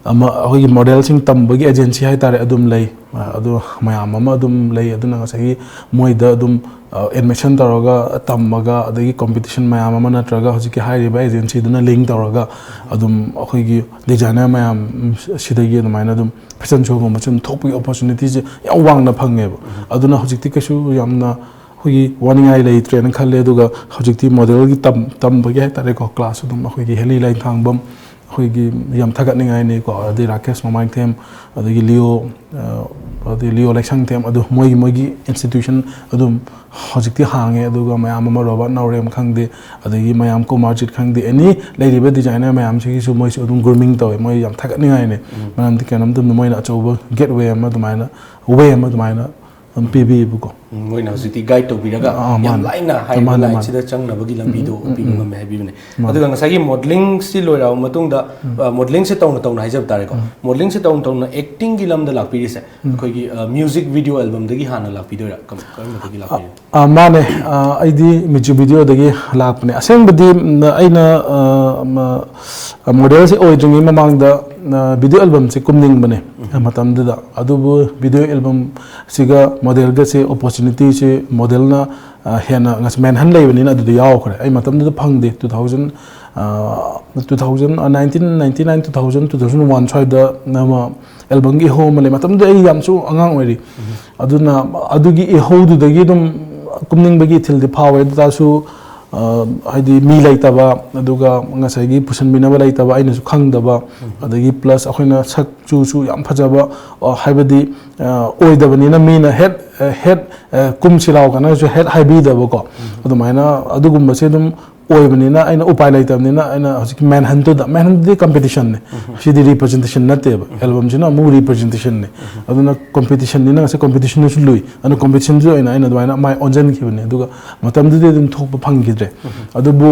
ꯑꯃ, ꯑꯩꯈꯣꯏꯒꯤ ꯃꯣꯗꯦꯜꯁꯤꯡ ꯇꯝꯕꯒꯤ ꯑꯦꯖꯦꯟꯁꯤ ꯍꯥꯏꯇꯥꯔꯦ, ꯑꯗꯨꯝ ꯂꯩ꯫ ꯑ, ꯑꯗꯣ ꯃꯌꯥꯝ ꯑꯃ ꯑꯗꯨꯝ ꯂꯩ꯫ ꯑꯗꯨꯅ ꯉꯁꯥꯏꯒꯤ ꯃꯣꯏꯗ ꯑꯗꯨꯝ, ꯑ, ꯑꯦꯗꯃꯤꯁꯟ ꯇꯧꯔꯒ ꯇꯝꯃꯒ, ꯑꯗꯒꯤ ꯀꯣꯝꯄꯤꯇꯤꯁꯟ ꯃꯌꯥꯝ ꯑꯃ ꯅꯠꯇ꯭ꯔꯒ ꯍꯧꯖꯤꯛꯀꯤ ꯍꯥꯏꯔꯤꯕ ꯑꯦꯖꯦꯟꯁꯤꯗꯨꯅ ꯂꯤꯡ ꯇꯧꯔꯒ ꯑꯗꯨꯝ ꯑꯩꯈꯣꯏꯒꯤ ꯗꯤꯖꯥꯏꯅꯔ ꯃꯌꯥꯝ ꯁꯤꯗꯒꯤ ꯑꯗꯨꯃꯥꯏꯅ ꯑꯗꯨꯝ ꯐꯦꯁꯟ ꯁꯣꯒꯨꯝꯕꯁꯨ ꯑꯗꯨꯝ ꯊꯣꯛꯄꯒꯤ ꯑꯣꯄꯣꯔꯆꯨꯅꯤꯇꯤꯁꯦ ꯌꯥꯝ ꯋꯥꯡꯅ ꯐꯪꯉꯦꯕ꯫ ꯑꯗꯨꯅ ꯍꯧꯖꯤꯛꯇꯤ ꯀꯩꯁꯨ ꯌꯥꯝꯅ ꯑꯩꯈꯣꯏꯒꯤ ꯋꯥꯅꯤꯡꯉꯥꯏ ꯂꯩꯇ꯭ꯔꯦꯅ ꯈꯜꯂꯦ꯫ ꯑꯗꯨꯒ ꯍꯧꯖꯤꯛꯇꯤ ꯃꯣꯗꯦꯜꯒꯤ ꯇꯝ-, ꯇꯝꯕꯒꯤ ꯍꯥꯏꯇꯥꯔꯦꯀꯣ, ꯀ꯭ꯂꯥꯁ ꯑꯗꯨꯝ ꯑꯩꯈꯣꯏꯒꯤ ꯍꯦꯂꯤ ꯂꯥꯏꯊꯥꯡꯕꯝ, ꯑꯩꯈꯣꯏꯒꯤ ꯌꯥꯝ ꯊꯥꯒꯠꯅꯤꯡꯉꯥꯏꯅꯤꯀꯣ, ꯑꯗꯩ ꯔꯥꯀꯦꯁ ꯃꯃꯥꯡꯊꯦꯝ, ꯑꯗꯒꯤ ꯂꯤꯌꯣ, ꯑ, ꯑꯗꯩ ꯂꯤꯌꯣ ꯂꯩꯁꯪꯊꯦꯝ, ꯑꯗꯨ ꯃꯣꯏꯒꯤ, ꯃꯣꯏꯒꯤ ꯏꯟꯁꯇꯤꯇ꯭ꯌꯨꯁꯟ ꯑꯗꯨꯝ ꯍꯧꯖꯤꯛꯇꯤ ꯍꯥꯡꯉꯦ꯫ ꯑꯗꯨꯒ ꯃꯌꯥꯝ ꯑꯃ ꯔꯣꯕꯥꯔꯠ ꯅꯥꯎꯔꯦꯝ ꯈꯪꯗꯦ, ꯑꯗꯒꯤ ꯃꯌꯥꯝ ꯀꯨꯃꯥꯔꯖꯤꯠ ꯈꯪꯗꯦ, ꯑꯦꯅꯤ ꯂꯩꯔꯤꯕ ꯗꯤꯖꯥꯏꯅꯔ ꯃꯌꯥꯝꯁꯤꯒꯤꯁꯨ ꯃꯣꯏꯁꯨ ꯑꯗꯨꯝ ꯒ꯭ꯔꯨꯃꯤꯡ ꯇꯧꯋꯦ꯫ ꯃꯣꯏ ꯌꯥꯝ ꯊꯥꯒꯠꯅꯤꯡꯉꯥꯏꯅꯦ꯫ ꯃꯔꯝꯗꯤ ꯀꯩꯅꯣꯝ ꯃꯇꯝꯗ ꯃꯣꯏꯅ ꯑꯆꯧꯕ ꯒꯦꯠꯋꯦ ꯑꯃ ꯑꯗꯨꯃꯥꯏꯅ, ꯋꯦ ꯑꯃ ꯑꯗꯨꯃꯥꯏꯅ ꯑꯗꯨꯝ ꯄꯤꯕꯤꯌꯦꯕꯀꯣ꯫ ꯎꯝ, ꯃꯣꯏꯅ ꯍꯧꯖꯤꯛꯇꯤ ꯒꯥꯏꯗ ꯇꯧꯕꯤꯔꯒ ꯑꯥ, ꯌꯥꯝ ꯃꯥꯅꯦ꯫ ꯂꯥꯏꯅ ꯍꯥꯏꯔꯤꯕ ꯃꯥꯅꯦ, ꯃꯥꯅꯦ꯫ ꯂꯥꯏꯟꯁꯤꯗ ꯆꯪꯅꯕꯒꯤ ꯂꯝꯕꯤꯗꯣ ꯎꯝ, ꯎꯝ, ꯄꯤꯕ ꯎꯝ, ꯉꯝꯃꯦ ꯍꯥꯏꯕꯤꯕꯅꯦ꯫ ꯃꯥꯅꯦ꯫ ꯑꯗꯨꯒ ꯉꯁꯥꯏꯒꯤ ꯃꯣꯗꯂꯤꯡꯁꯤ ꯂꯣꯏꯔꯕ ꯃꯇꯨꯡꯗ, ꯎꯝ꯫ ꯑ, ꯃꯣꯗꯂꯤꯡꯁꯦ ꯇꯧꯅ ꯇꯧꯅ ꯍꯥꯏꯖꯕ ꯇꯥꯔꯦꯀꯣ, ꯎꯝ꯫ ꯃꯣꯗꯂꯤꯡꯁꯦ ꯇꯧꯅ ꯇꯧꯅ ꯑꯦꯛꯇꯤꯡꯒꯤ ꯂꯝꯗ ꯂꯥꯛꯄꯤꯔꯤꯁꯦ ꯎꯝ꯫ ꯑꯩꯈꯣꯏꯒꯤ, ꯑ, ꯃ꯭ꯌꯨꯖꯤꯛ ꯚꯤꯗꯤꯑꯣ ꯑꯦꯜꯕꯝꯗꯒꯤ ꯍꯥꯟꯅ ꯂꯥꯛꯄꯤꯗꯣꯏꯔꯥ? ꯀꯔꯝ-, ꯀꯔꯝꯕꯗꯒꯤ ꯂꯥꯛꯄꯤꯔꯤꯅꯣ? ꯑꯥ, ꯃꯥꯅꯦ꯫ ꯑꯥ, ꯑꯩꯗꯤ ꯃ꯭ꯌꯨꯖꯤꯛ ꯚꯤꯗꯤꯑꯣꯗꯒꯤ ꯂꯥꯛꯄꯅꯦ꯫ ꯑꯁꯦꯡꯕꯗꯤ, ꯎꯝ, ꯑꯩꯅ, ꯑꯥ, ꯃ-, ꯃꯣꯗꯦꯜꯁꯦ ꯑꯣꯏꯗ꯭ꯔꯤꯉꯩ ꯃꯃꯥꯡꯗ, ꯑꯥ, ꯚꯤꯗꯤꯑꯣ ꯑꯦꯜꯕꯝꯁꯦ ꯀꯨꯝꯅꯤꯡꯕꯅꯦ, ꯎꯝ꯫ ꯃꯇꯝꯗꯨꯗ꯫ ꯑꯗꯨꯕꯨ ꯚꯤꯗꯤꯑꯣ ꯑꯦꯜꯕꯝꯁꯤꯒ ꯃꯣꯗꯦꯜꯒꯁꯦ ꯑꯣꯄꯣꯔꯆꯨꯅꯤꯇꯤꯁꯦ ꯃꯣꯗꯦꯜꯅ, ꯑꯥ, ꯍꯦꯟꯅ ꯉꯁ-, ꯃꯦꯟꯍꯟ ꯂꯩꯕꯅꯤꯅ ꯑꯗꯨꯗ ꯌꯥꯎꯈ꯭ꯔꯦ꯫ ꯑꯩ ꯃꯇꯝꯗꯨꯗ ꯐꯪꯗꯦ꯫ Two thousand, ꯑꯥ, two thousand, ꯑꯥ, nineteen ninety nine, two thousand, two thousand one ꯁ꯭ꯋꯥꯏꯗ ꯑꯃ ꯑꯦꯜꯕꯝꯒꯤ ꯏꯍꯧ ꯑꯃ ꯂꯩ꯫ ꯃꯇꯝꯗꯨꯗ ꯑꯩ ꯌꯥꯝꯁꯨ ꯑꯉꯥꯡ ꯑꯣꯏꯔꯤ꯫ ꯑꯗꯨꯅ ꯑꯗꯨꯒꯤ ꯏꯍꯧꯗꯨꯗꯒꯤ ꯑꯗꯨꯝ ꯀꯨꯝꯅꯤꯡꯕꯒꯤ ꯏꯊꯤꯜꯗꯤ ꯐꯥꯎꯋꯦ꯫ ꯑꯗꯨ ꯇꯥꯔꯁꯨ, ꯑ, ꯍꯥꯏꯗꯤ ꯃꯤ ꯂꯩꯇꯕ, ꯑꯗꯨꯒ ꯉꯁꯥꯏꯒꯤ ꯄꯨꯁꯟꯕꯤꯅꯕ ꯂꯩꯇꯕ, ꯑꯩꯅꯁꯨ ꯈꯪꯗꯕ, ꯑꯗꯒꯤ ꯄ꯭ꯂꯁ ꯑꯩꯈꯣꯏꯅ ꯁꯛ ꯆꯨꯁꯨ ꯌꯥꯝ ꯐꯖꯕ, ꯑ, ꯍꯥꯏꯕꯗꯤ, ꯑ, ꯑꯣꯏꯗꯕꯅꯤꯅ ꯃꯤꯅ ꯍꯦꯠ, ꯑ, ꯍꯦꯠ, ꯑ, ꯀꯨꯝꯁꯤ ꯂꯥꯎ ꯀꯥꯏꯅꯁꯨ ꯍꯦꯠ ꯍꯥꯏꯕꯤꯗꯕꯀꯣ꯫ ꯑꯗꯨꯃꯥꯏꯅ ꯑꯗꯨꯒꯨꯝꯕꯁꯦ ꯑꯗꯨꯝ ꯑꯣꯏꯕꯅꯤꯅ ꯑꯩꯅ ꯎꯄꯥꯏ ꯂꯩꯇꯕꯅꯤꯅ ꯑꯩꯅ ꯍꯧꯖꯤꯛꯀꯤ ꯃꯦꯟꯍꯟꯗꯨꯗ, ꯃꯦꯟꯍꯟꯗꯨꯗꯤ ꯀꯝꯄꯤꯇꯤꯁꯟꯅꯦ, ꯁꯤꯗꯤ ꯔꯤꯄ꯭ꯔꯖꯦꯟꯇꯦꯁꯟ ꯅꯠꯇꯦꯕ꯫ ꯑꯦꯜꯕꯝꯁꯤꯅ ꯑꯃꯨꯛ ꯔꯤꯄ꯭ꯔꯖꯦꯟꯇꯦꯁꯟꯅꯦ꯫ ꯑꯗꯨꯅ ꯀꯝꯄꯤꯇꯤꯁꯟꯅꯤꯅ ꯉꯁꯥꯏ ꯀꯝꯄꯤꯇꯤꯁꯟꯗꯨꯁꯨ ꯂꯨꯏ꯫ ꯑꯗꯨꯅ ꯀꯝꯄꯤꯇꯤꯁꯟꯁꯨ ꯑꯣꯏꯅ ꯑꯩꯅ ꯑꯗꯨꯃꯥꯏꯅ ꯃꯥꯏ ꯑꯣꯟꯁꯤꯟꯈꯤꯕꯅꯦ꯫ ꯑꯗꯨꯒ ꯃꯇꯝꯗꯨꯗꯤ ꯑꯗꯨꯝ ꯊꯣꯛꯄ ꯐꯪꯈꯤꯗ꯭ꯔꯦ꯫ ꯑꯗꯨꯕꯨ,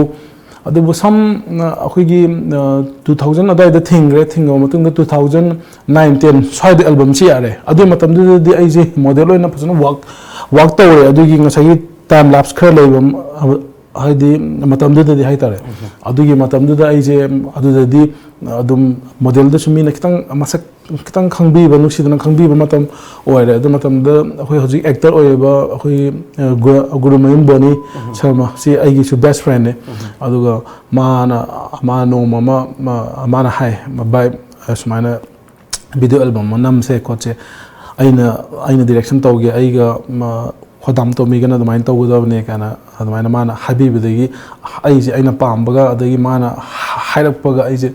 ꯑꯗꯨꯕꯨ ꯁꯝ, ꯑ, ꯑꯩꯈꯣꯏꯒꯤ, ꯑ, two thousand ꯑꯗꯨꯋꯥꯏꯗ ꯊꯤꯡꯈ꯭ꯔꯦ꯫ ꯊꯤꯡꯉꯕ ꯃꯇꯨꯡꯗ two thousand nine ten ꯁ꯭ꯋꯥꯏꯗ ꯑꯦꯜꯕꯝꯁꯤ ꯌꯥꯔꯦ꯫ ꯑꯗꯨꯒꯤ ꯃꯇꯝꯗꯨꯗꯗꯤ ꯑꯩꯁꯦ ꯃꯣꯗꯦꯜ ꯑꯣꯏꯅ ꯐꯖꯅ ꯋꯥꯛ, ꯋꯥꯛ ꯇꯧꯔꯦ꯫ ꯑꯗꯨꯒꯤ ꯉꯁꯥꯏꯒꯤ ꯇꯥꯏꯝ ꯂꯥꯞꯁ ꯈꯔ ꯂꯩꯕ, ꯑ, ꯍꯥꯏꯗꯤ ꯃꯇꯝꯗꯨꯗꯗꯤ ꯍꯥꯏꯇꯥꯔꯦ꯫ ꯑꯗꯨꯒꯤ ꯃꯇꯝꯗꯨꯗ ꯑꯩꯁꯦ ꯑꯗꯨꯗꯗꯤ ꯑꯗꯨꯝ ꯃꯣꯗꯦꯜꯗꯁꯨ ꯃꯤꯅ ꯈꯤꯇꯪ ꯃꯁꯛ ꯈꯤꯇꯪ ꯈꯪꯕꯤꯕ, ꯅꯨꯡꯁꯤꯗꯅ ꯈꯪꯕꯤꯕ ꯃꯇꯝ ꯑꯣꯏꯔꯦ꯫ ꯑꯗꯨ ꯃꯇꯝꯗ ꯑꯩꯈꯣꯏ ꯍꯧꯖꯤꯛ ꯑꯦꯛꯇꯔ ꯑꯣꯏꯔꯤꯕ ꯑꯩꯈꯣꯏ, ꯑ, ꯒꯨ-, ꯒꯨꯔꯨꯃꯌꯨꯝ ꯕꯣꯅꯤ ꯁꯔꯃ, ꯁꯤ ꯑꯩꯒꯤꯁꯨ ꯕꯦꯁ ꯐ꯭ꯔꯦꯟꯅꯦ꯫ ꯑꯗꯨꯒ ꯃꯥꯅ, ꯃꯥ ꯅꯣꯡꯃ ꯑꯃ, ꯃꯥ-, ꯃꯥꯅ ꯍꯥꯏ, "ꯚꯥꯏ, ꯁꯨꯃꯥꯏꯅ ꯚꯤꯗꯤꯑꯣ ꯑꯦꯜꯕꯝ ꯑꯃ ꯅꯝꯁꯦ ꯈꯣꯠꯁꯦ, ꯑꯩꯅ, ꯑꯩꯅ ꯗꯤꯔꯦꯛꯁꯟ ꯇꯧꯒꯦ, ꯑꯩꯒ, ꯃ, ꯈꯣꯗꯥꯝ ꯇꯣꯝꯕꯤꯒꯅ ꯑꯗꯨꯃꯥꯏꯅ ꯇꯧꯒꯗꯕꯅꯦ" ꯀꯥꯏꯅ ꯑꯗꯨꯃꯥꯏꯅ ꯃꯥꯅ ꯍꯥꯏꯕꯤꯕꯗꯒꯤ ꯑꯩꯁꯦ, ꯑꯩꯅ ꯄꯥꯝꯕꯒ ꯑꯗꯒꯤ ꯃꯥꯅ ꯍꯥꯏꯔꯛꯄꯒ ꯑꯩꯁꯦ,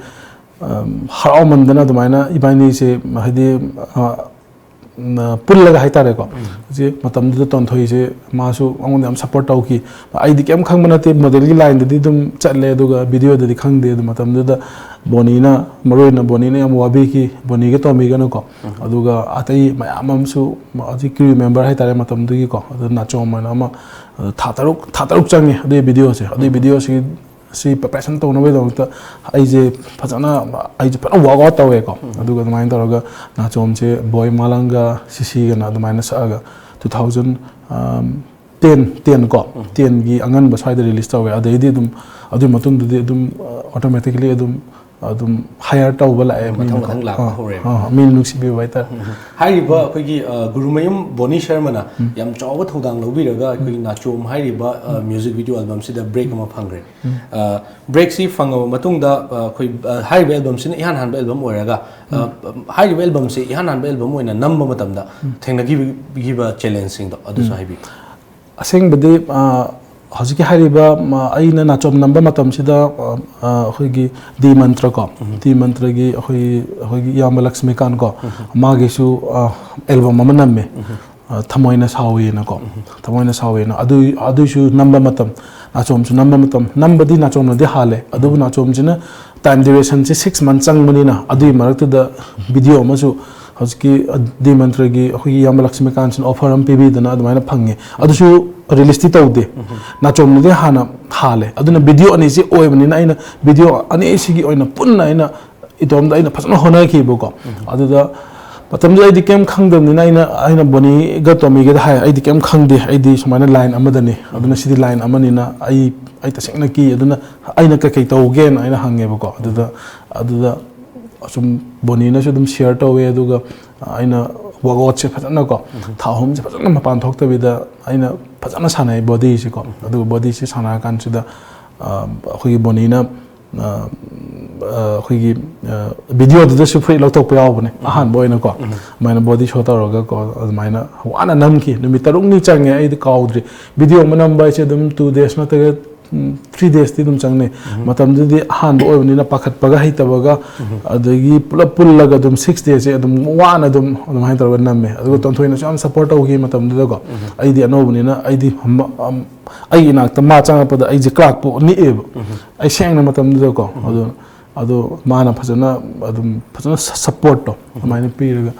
ꯑꯝ, ꯍꯔꯥꯎꯃꯟꯗꯅ ꯑꯗꯨꯃꯥꯏꯅ ꯏꯕꯥꯅꯤꯁꯦ, ꯍꯥꯏꯗꯤ, ꯑ, ꯎꯝ, ꯄꯨꯜꯂꯒ ꯍꯥꯏꯇꯥꯔꯦꯀꯣ꯫ ꯍꯧꯖꯤꯛ ꯃꯇꯝꯗꯨꯗ ꯇꯣꯟꯊꯣꯏꯁꯦ ꯃꯥꯁꯨ ꯑꯩꯉꯣꯟꯗ ꯌꯥꯝ ꯁꯞꯄꯣꯔꯠ ꯇꯧꯈꯤ꯫ ꯑꯩꯗꯤ ꯀꯩꯝ ꯈꯪꯕ ꯅꯠꯇꯦ, ꯃꯣꯗꯦꯜꯒꯤ ꯂꯥꯏꯟꯗꯗꯤ ꯑꯗꯨꯝ ꯆꯠꯂꯦ, ꯑꯗꯨꯒ ꯚꯤꯗꯤꯑꯣꯗꯗꯤ ꯈꯪꯗꯦ꯫ ꯑꯗꯨ ꯃꯇꯝꯗꯨꯗ ꯕꯣꯅꯤꯅ, ꯃꯔꯨ ꯑꯣꯏꯅ ꯕꯣꯅꯤꯅ ꯌꯥꯝ ꯋꯥꯕꯤꯈꯤ, ꯕꯣꯅꯤꯒ ꯇꯣꯝꯕꯤꯒꯅꯀꯣ꯫ ꯑꯗꯨꯒ ꯑꯇꯩ ꯃꯌꯥꯝ ꯑꯃꯁꯨ, ꯍꯧꯖꯤꯛ ꯀ꯭ꯔꯤꯎ ꯃꯦꯝꯕꯔ ꯍꯥꯏꯇꯥꯔꯦ ꯃꯇꯝꯗꯨꯒꯤꯀꯣ, ꯑꯗꯨ ꯅꯥꯆꯣꯝ ꯍꯥꯏꯅ ꯑꯃ, ꯑꯗꯨ ꯊꯥ ꯇꯔꯨꯛ, ꯊꯥ ꯇꯔꯨꯛ ꯆꯪꯉꯦ ꯑꯗꯨꯒꯤ ꯚꯤꯗꯤꯑꯣꯁꯦ꯫ ꯑꯗꯨꯒꯤ ꯚꯤꯗꯤꯑꯣꯁꯤ ꯁꯤ preparation ꯇꯧꯅꯕꯒꯤꯗꯃꯛꯇ ꯑꯩꯁꯦ ꯐꯖꯅ, ꯑꯩꯁꯦ ꯐꯖꯅ workout ꯇꯧꯋꯦꯀꯣ꯫ ꯑꯗꯨꯒ ꯑꯗꯨꯃꯥꯏꯅ ꯇꯧꯔꯒ ꯅꯥꯆꯣꯝꯁꯦ ꯕꯣꯏ ꯃꯥꯂꯪꯒ ꯁꯤꯁꯤꯒꯅ ꯑꯗꯨꯃꯥꯏꯅ ꯁꯛꯑꯒ two thousand ten, ten ꯀꯣ, tenꯒꯤ ꯑꯉꯟꯕ ꯁ꯭ꯋꯥꯏꯗ release ꯇꯧꯋꯦ꯫ ꯑꯗꯩꯗꯤ ꯑꯗꯨꯝ, ꯑꯗꯨꯒꯤ ꯃꯇꯨꯡꯗꯗꯤ ꯑꯗꯨꯝ, ꯑ, automatically ꯑꯗꯨꯝ, ꯑꯗꯨꯝ hire ꯇꯧꯕ ꯂꯥꯛꯑꯦ꯫ ꯃꯊꯪ ꯃꯤꯅꯀꯣ꯫ ꯃꯊꯪ ꯂꯥꯛꯄ ꯑꯥ, ꯍꯧꯔꯦꯕ꯫ ꯑꯥ, ꯃꯤꯅ ꯅꯨꯡꯁꯤꯕꯤꯕ ꯍꯥꯏꯇꯥꯔꯦ꯫ ꯍꯥꯏꯔꯤꯕ ꯑꯩꯈꯣꯏꯒꯤ, ꯑ, ꯒꯨꯔꯨꯃꯌꯨꯝ ꯕꯣꯅꯤ ꯁꯔꯃꯅ ꯌꯥꯝ ꯆꯥꯎꯕ ꯊꯧꯗꯥꯡ ꯂꯧꯕꯤꯔꯒ ꯑꯩꯈꯣꯏꯒꯤ ꯅꯥꯆꯣꯝ ꯍꯥꯏꯔꯤꯕ, ꯑ, music video albumꯁꯤꯗ break ꯑꯃ ꯐꯪꯈ꯭ꯔꯦ꯫ ꯑ, breakꯁꯤ ꯐꯪꯉꯕ ꯃꯇꯨꯡꯗ, ꯑ, ꯑꯩꯈꯣꯏ, ꯑ, ꯍꯥꯏꯔꯤꯕ albumꯁꯤꯅ ꯏꯍꯥꯟ ꯍꯥꯟꯕ album ꯑꯣꯏꯔꯒ, ꯑ, ꯍꯥꯏꯔꯤꯕ albumꯁꯤ ꯏꯍꯥꯟ ꯍꯥꯟꯕ album ꯑꯣꯏꯅ ꯅꯝꯕ ꯃꯇꯝꯗ ꯊꯦꯡꯅꯈꯤꯕ challengeꯁꯤꯡꯗꯣ ꯑꯗꯨꯁꯨ ꯍꯥꯏꯕꯤꯌꯨ꯫ ꯑꯁꯦꯡꯕꯗꯤ, ꯑ, ꯍꯧꯖꯤꯛꯀꯤ ꯍꯥꯏꯔꯤꯕ, ꯃ-, ꯑꯩꯅ ꯅꯥꯆꯣꯝ ꯅꯝꯕ ꯃꯇꯝꯁꯤꯗ, ꯑ, ꯑ, ꯑꯩꯈꯣꯏꯒꯤ ꯗꯤ ꯃꯟꯇ꯭ꯔ ꯀꯣ, ꯗꯤ ꯃꯟꯇ꯭ꯔꯒꯤ ꯑꯩꯈꯣꯏꯒꯤ, ꯑꯩꯈꯣꯏꯒꯤ ꯏꯌꯥꯝꯕ ꯂꯛꯁꯃꯤꯀꯥꯟ ꯀꯣ, ꯃꯥꯒꯤꯁꯨ, ꯑ, album ꯑꯃ ꯅꯝꯃꯦ꯫ ꯑ, ꯊꯃꯣꯏꯅ ꯁꯥꯎꯋꯦꯅꯀꯣ, ꯊꯃꯣꯏꯅ ꯁꯥꯎꯋꯦꯅ꯫ ꯑꯗꯨ, ꯑꯗꯨꯏꯁꯨ ꯅꯝꯕ ꯃꯇꯝ, ꯅꯥꯆꯣꯝꯁꯨ ꯅꯝꯕ ꯃꯇꯝ, ꯅꯝꯕꯗꯤ ꯅꯥꯆꯣꯝꯅꯗꯤ ꯍꯥꯜꯂꯦ, ꯑꯗꯨꯕꯨ ꯅꯥꯆꯣꯝꯁꯤꯅ time durationꯁꯦ six month ꯆꯪꯕꯅꯤꯅ, ꯑꯗꯨꯒꯤ ꯃꯔꯛꯇꯨꯗ video ꯑꯃꯁꯨ ꯍꯧꯖꯤꯛꯀꯤ, ꯑ, ꯗꯤ ꯃꯟꯇ꯭ꯔꯒꯤ ꯑꯩꯈꯣꯏꯒꯤ ꯏꯌꯥꯝꯕ ꯂꯛꯁꯃꯤꯀꯥꯟꯁꯤꯅ offer ꯑꯃ ꯄꯤꯕꯤꯗꯅ ꯑꯗꯨꯃꯥꯏꯅ ꯐꯪꯉꯦ꯫ ꯑꯗꯨꯁꯨ releaseꯇꯤ ꯇꯧꯗꯦ꯫ ꯅꯥꯆꯣꯝꯅꯗꯤ ꯍꯥꯟꯅ ꯍꯥꯜꯂꯦ꯫ ꯑꯗꯨꯅ video ꯑꯅꯤꯁꯤ ꯑꯣꯏꯕꯅꯤꯅ ꯑꯩꯅ video ꯑꯅꯤꯁꯤꯒꯤ ꯑꯣꯏꯅ ꯄꯨꯟꯅ ꯑꯩꯅ ꯏꯇꯣꯝꯗ ꯑꯩꯅ ꯐꯖꯅ ꯍꯣꯠꯅꯈꯤꯕꯀꯣ꯫ ꯑꯗꯨꯗ ꯃꯇꯝꯗꯨꯗ ꯑꯩꯗꯤ ꯀꯩꯝ ꯈꯪꯗꯕꯅꯤꯅ ꯑꯩꯅ, ꯑꯩꯅ ꯕꯣꯅꯤꯒ ꯇꯣꯃꯤꯒꯗ ꯍꯥꯏ, "ꯑꯩꯗꯤ ꯀꯩꯝ ꯈꯪꯗꯦ, ꯑꯩꯗꯤ ꯁꯨꯃꯥꯏꯅ line ꯑꯃꯗꯅꯤ, ꯑꯗꯨꯅ ꯁꯤꯗꯤ line ꯑꯃꯅꯤꯅ ꯑꯩ, ꯑꯩ ꯇꯁꯦꯡꯅ ꯀꯤ, ꯑꯗꯨꯅ ꯑꯩꯅ ꯀꯩꯀꯩ ꯇꯧꯒꯦꯅ?" ꯑꯩꯅ ꯍꯪꯉꯦꯕꯀꯣ꯫ ꯑꯗꯨꯗ, ꯑꯗꯨꯗ ꯑꯁꯨꯝ ꯕꯣꯅꯤꯅꯁꯨ ꯑꯗꯨꯝ share ꯇꯧꯋꯦ, ꯑꯗꯨꯒ ꯑꯩꯅ workoutꯁꯦ ꯐꯖꯅꯀꯣ, ꯊꯥ ꯑꯍꯨꯝꯁꯦ ꯐꯖꯅ ꯃꯄꯥꯟ ꯊꯣꯛꯇꯕꯤꯗ ꯑꯩꯅ ꯐꯖꯅ ꯁꯥꯟꯅꯩ bodyꯁꯦꯀꯣ꯫ ꯑꯗꯨꯒ bodyꯁꯦ ꯁꯥꯟꯅꯔꯀꯥꯟꯁꯤꯗ, ꯑ, ꯑꯩꯈꯣꯏꯒꯤ ꯕꯣꯅꯤꯅ, ꯑ, ꯑ, ꯑꯩꯈꯣꯏꯒꯤ, ꯑ, videoꯗꯨꯗꯁꯨ ꯐꯨꯔꯤꯠ ꯂꯧꯊꯣꯛꯄ ꯌꯥꯎꯕꯅꯦ ꯑꯍꯥꯟꯕ ꯑꯣꯏꯅꯀꯣ꯫ ꯑꯗꯨꯃꯥꯏꯅ body show ꯇꯧꯔꯒꯀꯣ, ꯑꯗꯨꯃꯥꯏꯅ ꯋꯥꯅ ꯅꯝꯈꯤ꯫ ꯅꯨꯃꯤꯠ ꯇꯔꯨꯛꯅꯤ ꯆꯪꯉꯦ, ꯑꯩꯗꯤ ꯀꯥꯎꯗ꯭ꯔꯤ꯫ Video ꯑꯃ ꯅꯝꯕ ꯍꯥꯏꯁꯦ ꯑꯗꯨꯝ two days ꯅꯠꯇ꯭ꯔꯒ ꯊ꯭ꯔꯤ ꯗꯦꯖꯇꯤ ꯑꯗꯨꯝ ꯆꯪꯅꯩ꯫ ꯃꯇꯝꯗꯨꯗꯤ ꯑꯍꯥꯟꯕ ꯑꯣꯏꯕꯅꯤꯅ ꯄꯥꯈꯠꯄꯒ ꯍꯩꯇꯕꯒ, ꯑꯗꯒꯤ ꯄꯨꯂꯞ ꯄꯨꯜꯂꯒ ꯑꯗꯨꯝ ꯁꯤꯛꯁ ꯗꯦꯁꯁꯦ ꯑꯗꯨꯝ ꯋꯥꯅ ꯑꯗꯨꯝ ꯑꯗꯨꯃꯥꯏꯅ ꯇꯧꯔꯒ ꯅꯝꯃꯦ꯫ ꯑꯗꯨꯒ ꯇꯣꯟꯊꯣꯏꯅꯁꯨ ꯌꯥꯝ ꯁꯞꯄꯣꯔꯠ ꯇꯧꯈꯤ ꯃꯇꯝꯗꯨꯗꯀꯣ꯫ ꯑꯩꯗꯤ ꯑꯅꯧꯕꯅꯤꯅ ꯑꯩꯗꯤ ꯃ-, ꯑꯝ-, ꯑꯩꯒꯤ ꯏꯅꯥꯛꯇ ꯃꯥ ꯆꯪꯉꯛꯄꯗ ꯑꯩꯁꯦ ꯀ꯭ꯂꯥꯛꯄꯨ ꯅꯤꯛꯑꯦꯕ꯫ ꯑꯩ ꯁꯦꯡꯅ ꯃꯇꯝꯗꯨꯗꯀꯣ꯫ ꯑꯗꯨ, ꯑꯗꯣ ꯃꯥꯅ ꯐꯖꯅ ꯑꯗꯨꯝ ꯐꯖꯅ ꯁ-, ꯁꯞꯄꯣꯔꯠꯇꯣ ꯑꯗꯨꯃꯥꯏꯅ ꯄꯤꯔꯒ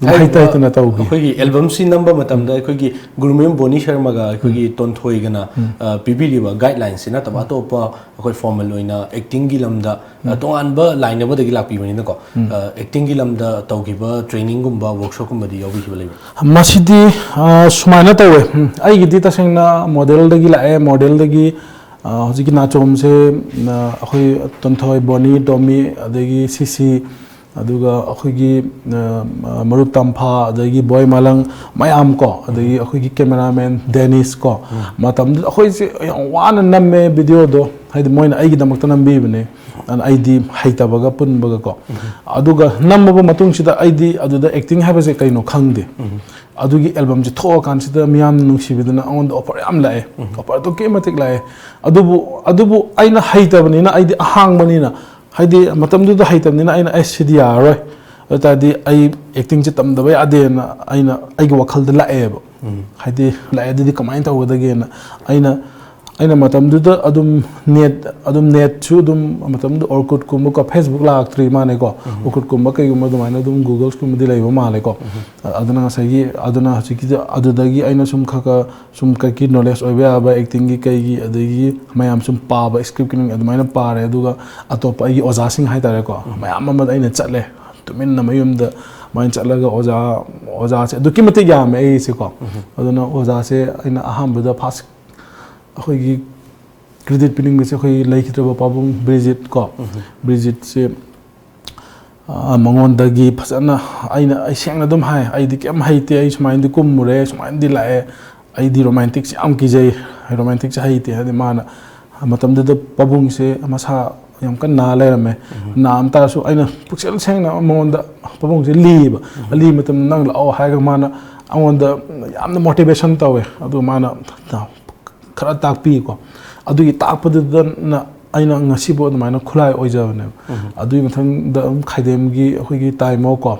ꯑꯗꯨꯝ ꯍꯩꯇ ꯍꯩꯇꯅ ꯇꯧꯈꯤ꯫ ꯑꯩꯈꯣꯏꯒꯤ ꯑꯦꯜꯕꯝꯁꯤ ꯅꯝꯕ ꯃꯇꯝꯗ ꯑꯩꯈꯣꯏꯒꯤ ꯒꯨꯔꯨꯃꯌꯨꯝ ꯕꯣꯅꯤ ꯁꯔꯃꯒ ꯑꯩꯈꯣꯏꯒꯤ ꯇꯣꯟꯊꯣꯏꯒꯅ, ꯑ, ꯄꯤꯕꯤꯔꯤꯕ ꯒꯥꯏꯗꯂꯥꯏꯟꯁꯁꯤ ꯅꯠꯇꯕ ꯑꯇꯣꯞꯄ ꯑꯩꯈꯣꯏ ꯐꯣꯔꯃꯦꯜ ꯑꯣꯏꯅ ꯑꯦꯛꯇꯤꯡꯒꯤ ꯂꯝꯗ, ꯑ, ꯇꯣꯉꯥꯟꯕ ꯂꯥꯏꯟ ꯑꯃꯗꯒꯤ ꯂꯥꯛꯄꯤꯕꯅꯤꯅꯀꯣ, ꯑ, ꯑꯦꯛꯇꯤꯡꯒꯤ ꯂꯝꯗ ꯇꯧꯈꯤꯕ ꯇ꯭ꯔꯦꯅꯤꯡꯒꯨꯝꯕ ꯋꯥꯔꯛꯁꯣꯞꯀꯨꯝꯕꯗꯤ ꯌꯥꯎꯕꯤꯈꯤꯕ ꯂꯩꯕ꯭ꯔꯥ? ꯃꯁꯤꯗꯤ, ꯑ, ꯁꯨꯃꯥꯏꯅ ꯇꯧꯋꯦ꯫ ꯎꯝ, ꯑꯩꯒꯤꯗꯤ ꯇꯁꯦꯡꯅ ꯃꯣꯗꯦꯜꯗꯒꯤ ꯂꯥꯛꯑꯦ꯫ ꯃꯣꯗꯦꯜꯗꯒꯤ, ꯑ, ꯍꯧꯖꯤꯛꯀꯤ ꯅꯥꯆꯣꯝꯁꯦ, ꯑ, ꯑꯩꯈꯣꯏ ꯇꯣꯟꯊꯣꯏ, ꯕꯣꯅꯤ, ꯇꯣꯃꯤ, ꯑꯗꯒꯤ ꯁꯤꯁꯤ, ꯑꯗꯨꯒ ꯑꯩꯈꯣꯏꯒꯤ, ꯑ, ꯃꯔꯨꯞ ꯇꯝꯐꯥ, ꯑꯗꯒꯤ ꯕꯣꯏ ꯃꯥꯂꯪ ꯃꯌꯥꯝ ꯀꯣ, ꯑꯗꯒꯤ ꯑꯩꯈꯣꯏꯒꯤ ꯀꯦꯃꯦꯔꯥꯃꯦꯟ ꯗꯦꯅꯤꯁ ꯀꯣ, ꯃꯇꯝꯗꯨꯗ ꯑꯩꯈꯣꯏꯁꯦ ꯌꯥꯝ ꯋꯥꯅ ꯅꯝꯃꯦ ꯚꯤꯗꯤꯑꯣꯗꯣ, ꯍꯥꯏꯗꯤ ꯃꯣꯏꯅ ꯑꯩꯒꯤꯗꯃꯛꯇ ꯅꯝꯕꯤꯕꯅꯦ꯫ ꯑꯗꯨꯅ ꯑꯩꯗꯤ ꯍꯩꯇꯕꯒ ꯄꯨꯟꯕꯒꯀꯣ꯫ ꯑꯗꯨꯒ ꯅꯝꯃꯕ ꯃꯇꯨꯡꯁꯤꯗ ꯑꯩꯗꯤ ꯑꯗꯨꯗ ꯑꯦꯛꯇꯤꯡ ꯍꯥꯏꯕꯁꯦ ꯀꯩꯅꯣ ꯈꯪꯗꯦ꯫ ꯑꯗꯨꯒꯤ ꯑꯦꯜꯕꯝꯁꯦ ꯊꯣꯛꯑꯀꯥꯟꯁꯤꯗ ꯃꯤꯌꯥꯝꯅ ꯅꯨꯡꯁꯤꯕꯤꯗꯅ ꯑꯩꯉꯣꯟꯗ ꯑꯣꯐꯔ ꯌꯥꯝ ꯂꯥꯛꯑꯦ꯫ ꯑꯣꯐꯔ ꯑꯗꯨꯛꯀꯤ ꯃꯇꯤꯛ ꯂꯥꯛꯑꯦ꯫ ꯑꯗꯨꯕꯨ, ꯑꯗꯨꯕꯨ ꯑꯩꯅ ꯍꯩꯇꯕꯅꯤꯅ, ꯑꯩꯗꯤ ꯑꯍꯥꯡꯕꯅꯤꯅ, ꯍꯥꯏꯗꯤ ꯃꯇꯝꯗꯨꯗ ꯍꯩꯇꯕꯅꯤꯅ ꯑꯩꯅ, "ꯑꯩ ꯁꯤꯗꯤ ꯌꯥꯔꯔꯣꯏ, ꯑꯗꯨ ꯇꯥꯔꯗꯤ ꯑꯩ ꯑꯦꯛꯇꯤꯡꯁꯦ ꯇꯝꯗꯕ ꯌꯥꯗꯦꯅ" ꯑꯩꯅ ꯑꯩꯒꯤ ꯋꯥꯈꯜꯗ ꯂꯥꯛꯑꯦꯕ꯫ ꯍꯥꯏꯗꯤ ꯂꯥꯛꯑꯦ, "ꯑꯗꯨꯗꯤ ꯀꯃꯥꯏꯅ ꯇꯧꯒꯗꯒꯦꯅ?" ꯑꯩꯅ, ꯑꯩꯅ ꯃꯇꯝꯗꯨꯗ ꯑꯗꯨꯝ ꯅꯦꯠ, ꯑꯗꯨꯝ ꯅꯦꯠꯁꯨ ꯑꯗꯨꯝ ꯃꯇꯝꯗꯨꯗ ꯑꯣꯔꯀꯨꯠꯀꯨꯝꯕꯀꯣ, ꯐꯦꯁꯕꯨꯛ ꯂꯥꯛꯇ꯭ꯔꯤ ꯃꯥꯅꯦꯀꯣ, ꯑꯣꯔꯀꯨꯠꯀꯨꯝꯕ ꯀꯩꯒꯨꯝꯕ ꯑꯗꯨꯃꯥꯏꯅ ꯑꯗꯨꯝ ꯒꯨꯒꯜꯁꯀꯨꯝꯕꯗꯤ ꯂꯩꯕ ꯃꯥꯜꯂꯦꯀꯣ꯫ ꯑꯗꯨꯅ ꯉꯁꯥꯏꯒꯤ, ꯑꯗꯨꯅ ꯍꯧꯖꯤꯛꯀꯤꯗ ꯑꯗꯨꯗꯒꯤ ꯑꯩꯅ ꯁꯨꯝ ꯈꯔ ꯈꯔ ꯁꯨꯝ ꯀꯩꯒꯤ ꯅꯣꯂꯦꯖ ꯑꯣꯏꯕ ꯌꯥꯕ ꯑꯦꯛꯇꯤꯡꯒꯤ ꯀꯩꯒꯤ, ꯑꯗꯒꯤ ꯃꯌꯥꯝ ꯁꯨꯝ ꯄꯥꯕ, ꯁ꯭ꯀ꯭ꯔꯤꯞꯀꯤ ꯅꯨꯡꯒꯤ ꯑꯗꯨꯃꯥꯏꯅ ꯄꯥꯔꯦ꯫ ꯑꯗꯨꯒ ꯑꯇꯣꯞꯄ ꯑꯩꯒꯤ ꯑꯣꯖꯥꯁꯤꯡ ꯍꯥꯏꯇꯥꯔꯦꯀꯣ, ꯃꯌꯥꯝ ꯑꯃꯗ ꯑꯩꯅ ꯆꯠꯂꯦ꯫ ꯇꯨꯃꯤꯟꯅ ꯃꯌꯨꯝꯗ ꯑꯗꯨꯃꯥꯏꯅ ꯆꯠꯂꯒ ꯑꯣꯖꯥ, ꯑꯣꯖꯥꯁꯦ ꯑꯗꯨꯛꯀꯤ ꯃꯇꯤꯛ ꯌꯥꯝꯃꯦ ꯑꯩꯁꯦꯀꯣ꯫ ꯑꯗꯨꯅ ꯑꯣꯖꯥꯁꯦ ꯑꯩꯅ ꯑꯍꯥꯟꯕꯗ ꯐꯥꯔꯁ ꯑꯩꯈꯣꯏꯒꯤ ꯀ꯭ꯔꯦꯗꯤꯠ ꯄꯤꯅꯤꯡꯕꯁꯦ ꯑꯩꯈꯣꯏꯒꯤ ꯂꯩꯈꯤꯗ꯭ꯔꯕ ꯄꯥꯕꯨꯡ ꯕ꯭ꯔꯤꯖꯤꯠ ꯀꯣ꯫ ꯕ꯭ꯔꯤꯖꯤꯠꯁꯦ, ꯑ, ꯃꯉꯣꯟꯗꯒꯤ ꯐꯖꯅ ꯑꯩꯅ, ꯑꯩ ꯁꯦꯡꯅ ꯑꯗꯨꯝ ꯍꯥꯏ, "ꯑꯩꯗꯤ ꯀꯩꯝ ꯍꯩꯇꯦ, ꯑꯩ ꯁꯨꯃꯥꯏꯅꯗꯤ ꯀꯨꯝꯃꯨꯔꯦ, ꯁꯨꯃꯥꯏꯅꯗꯤ ꯂꯥꯛꯑꯦ, ꯑꯩꯗꯤ ꯔꯣꯃꯥꯟꯇꯤꯛꯁꯦ ꯌꯥꯝ ꯀꯤꯖꯩ, ꯔꯣꯃꯥꯟꯇꯤꯛꯁꯦ ꯍꯩꯇꯦ", ꯍꯥꯏꯗꯤ ꯃꯥꯅ ꯃꯇꯝꯗꯨꯗ ꯄꯥꯕꯨꯡꯁꯦ ꯃꯁꯥ ꯌꯥꯝ ꯀꯟꯅ ꯅꯥ ꯂꯩꯔꯝꯃꯦ꯫ ꯅꯥ ꯑꯃ ꯇꯥꯔꯁꯨ ꯑꯩꯅ ꯄꯨꯛꯆꯦꯜ ꯁꯦꯡꯅ ꯃꯉꯣꯟꯗ ꯄꯥꯕꯨꯡꯁꯦ ꯂꯤꯌꯦꯕ꯫ ꯂꯤ ꯃꯇꯝꯗ ꯅꯪ ꯂꯥꯛꯑꯣ ꯍꯥꯏꯔꯒ ꯃꯥꯅ ꯑꯩꯉꯣꯟꯗ ꯌꯥꯝꯅ ꯃꯣꯇꯤꯚꯦꯁꯟ ꯇꯧꯋꯦ꯫ ꯑꯗꯨ ꯃꯥꯅ ꯈꯔ ꯇꯥꯛꯄꯤꯀꯣ꯫ ꯑꯗꯨꯒꯤ ꯇꯥꯛꯄꯗꯨꯗꯅ ꯑꯩꯅ ꯉꯁꯤꯕꯨ ꯑꯗꯨꯃꯥꯏꯅ ꯈꯨꯠꯂꯥꯏ ꯑꯣꯏꯖꯕꯅꯦꯕ꯫ ꯑꯗꯨꯒꯤ ꯃꯊꯪꯗ ꯑꯗꯨꯝ ꯈꯥꯏꯗꯦꯝꯒꯤ ꯑꯩꯈꯣꯏꯒꯤ ꯇꯥꯏꯃꯣ ꯀꯣ,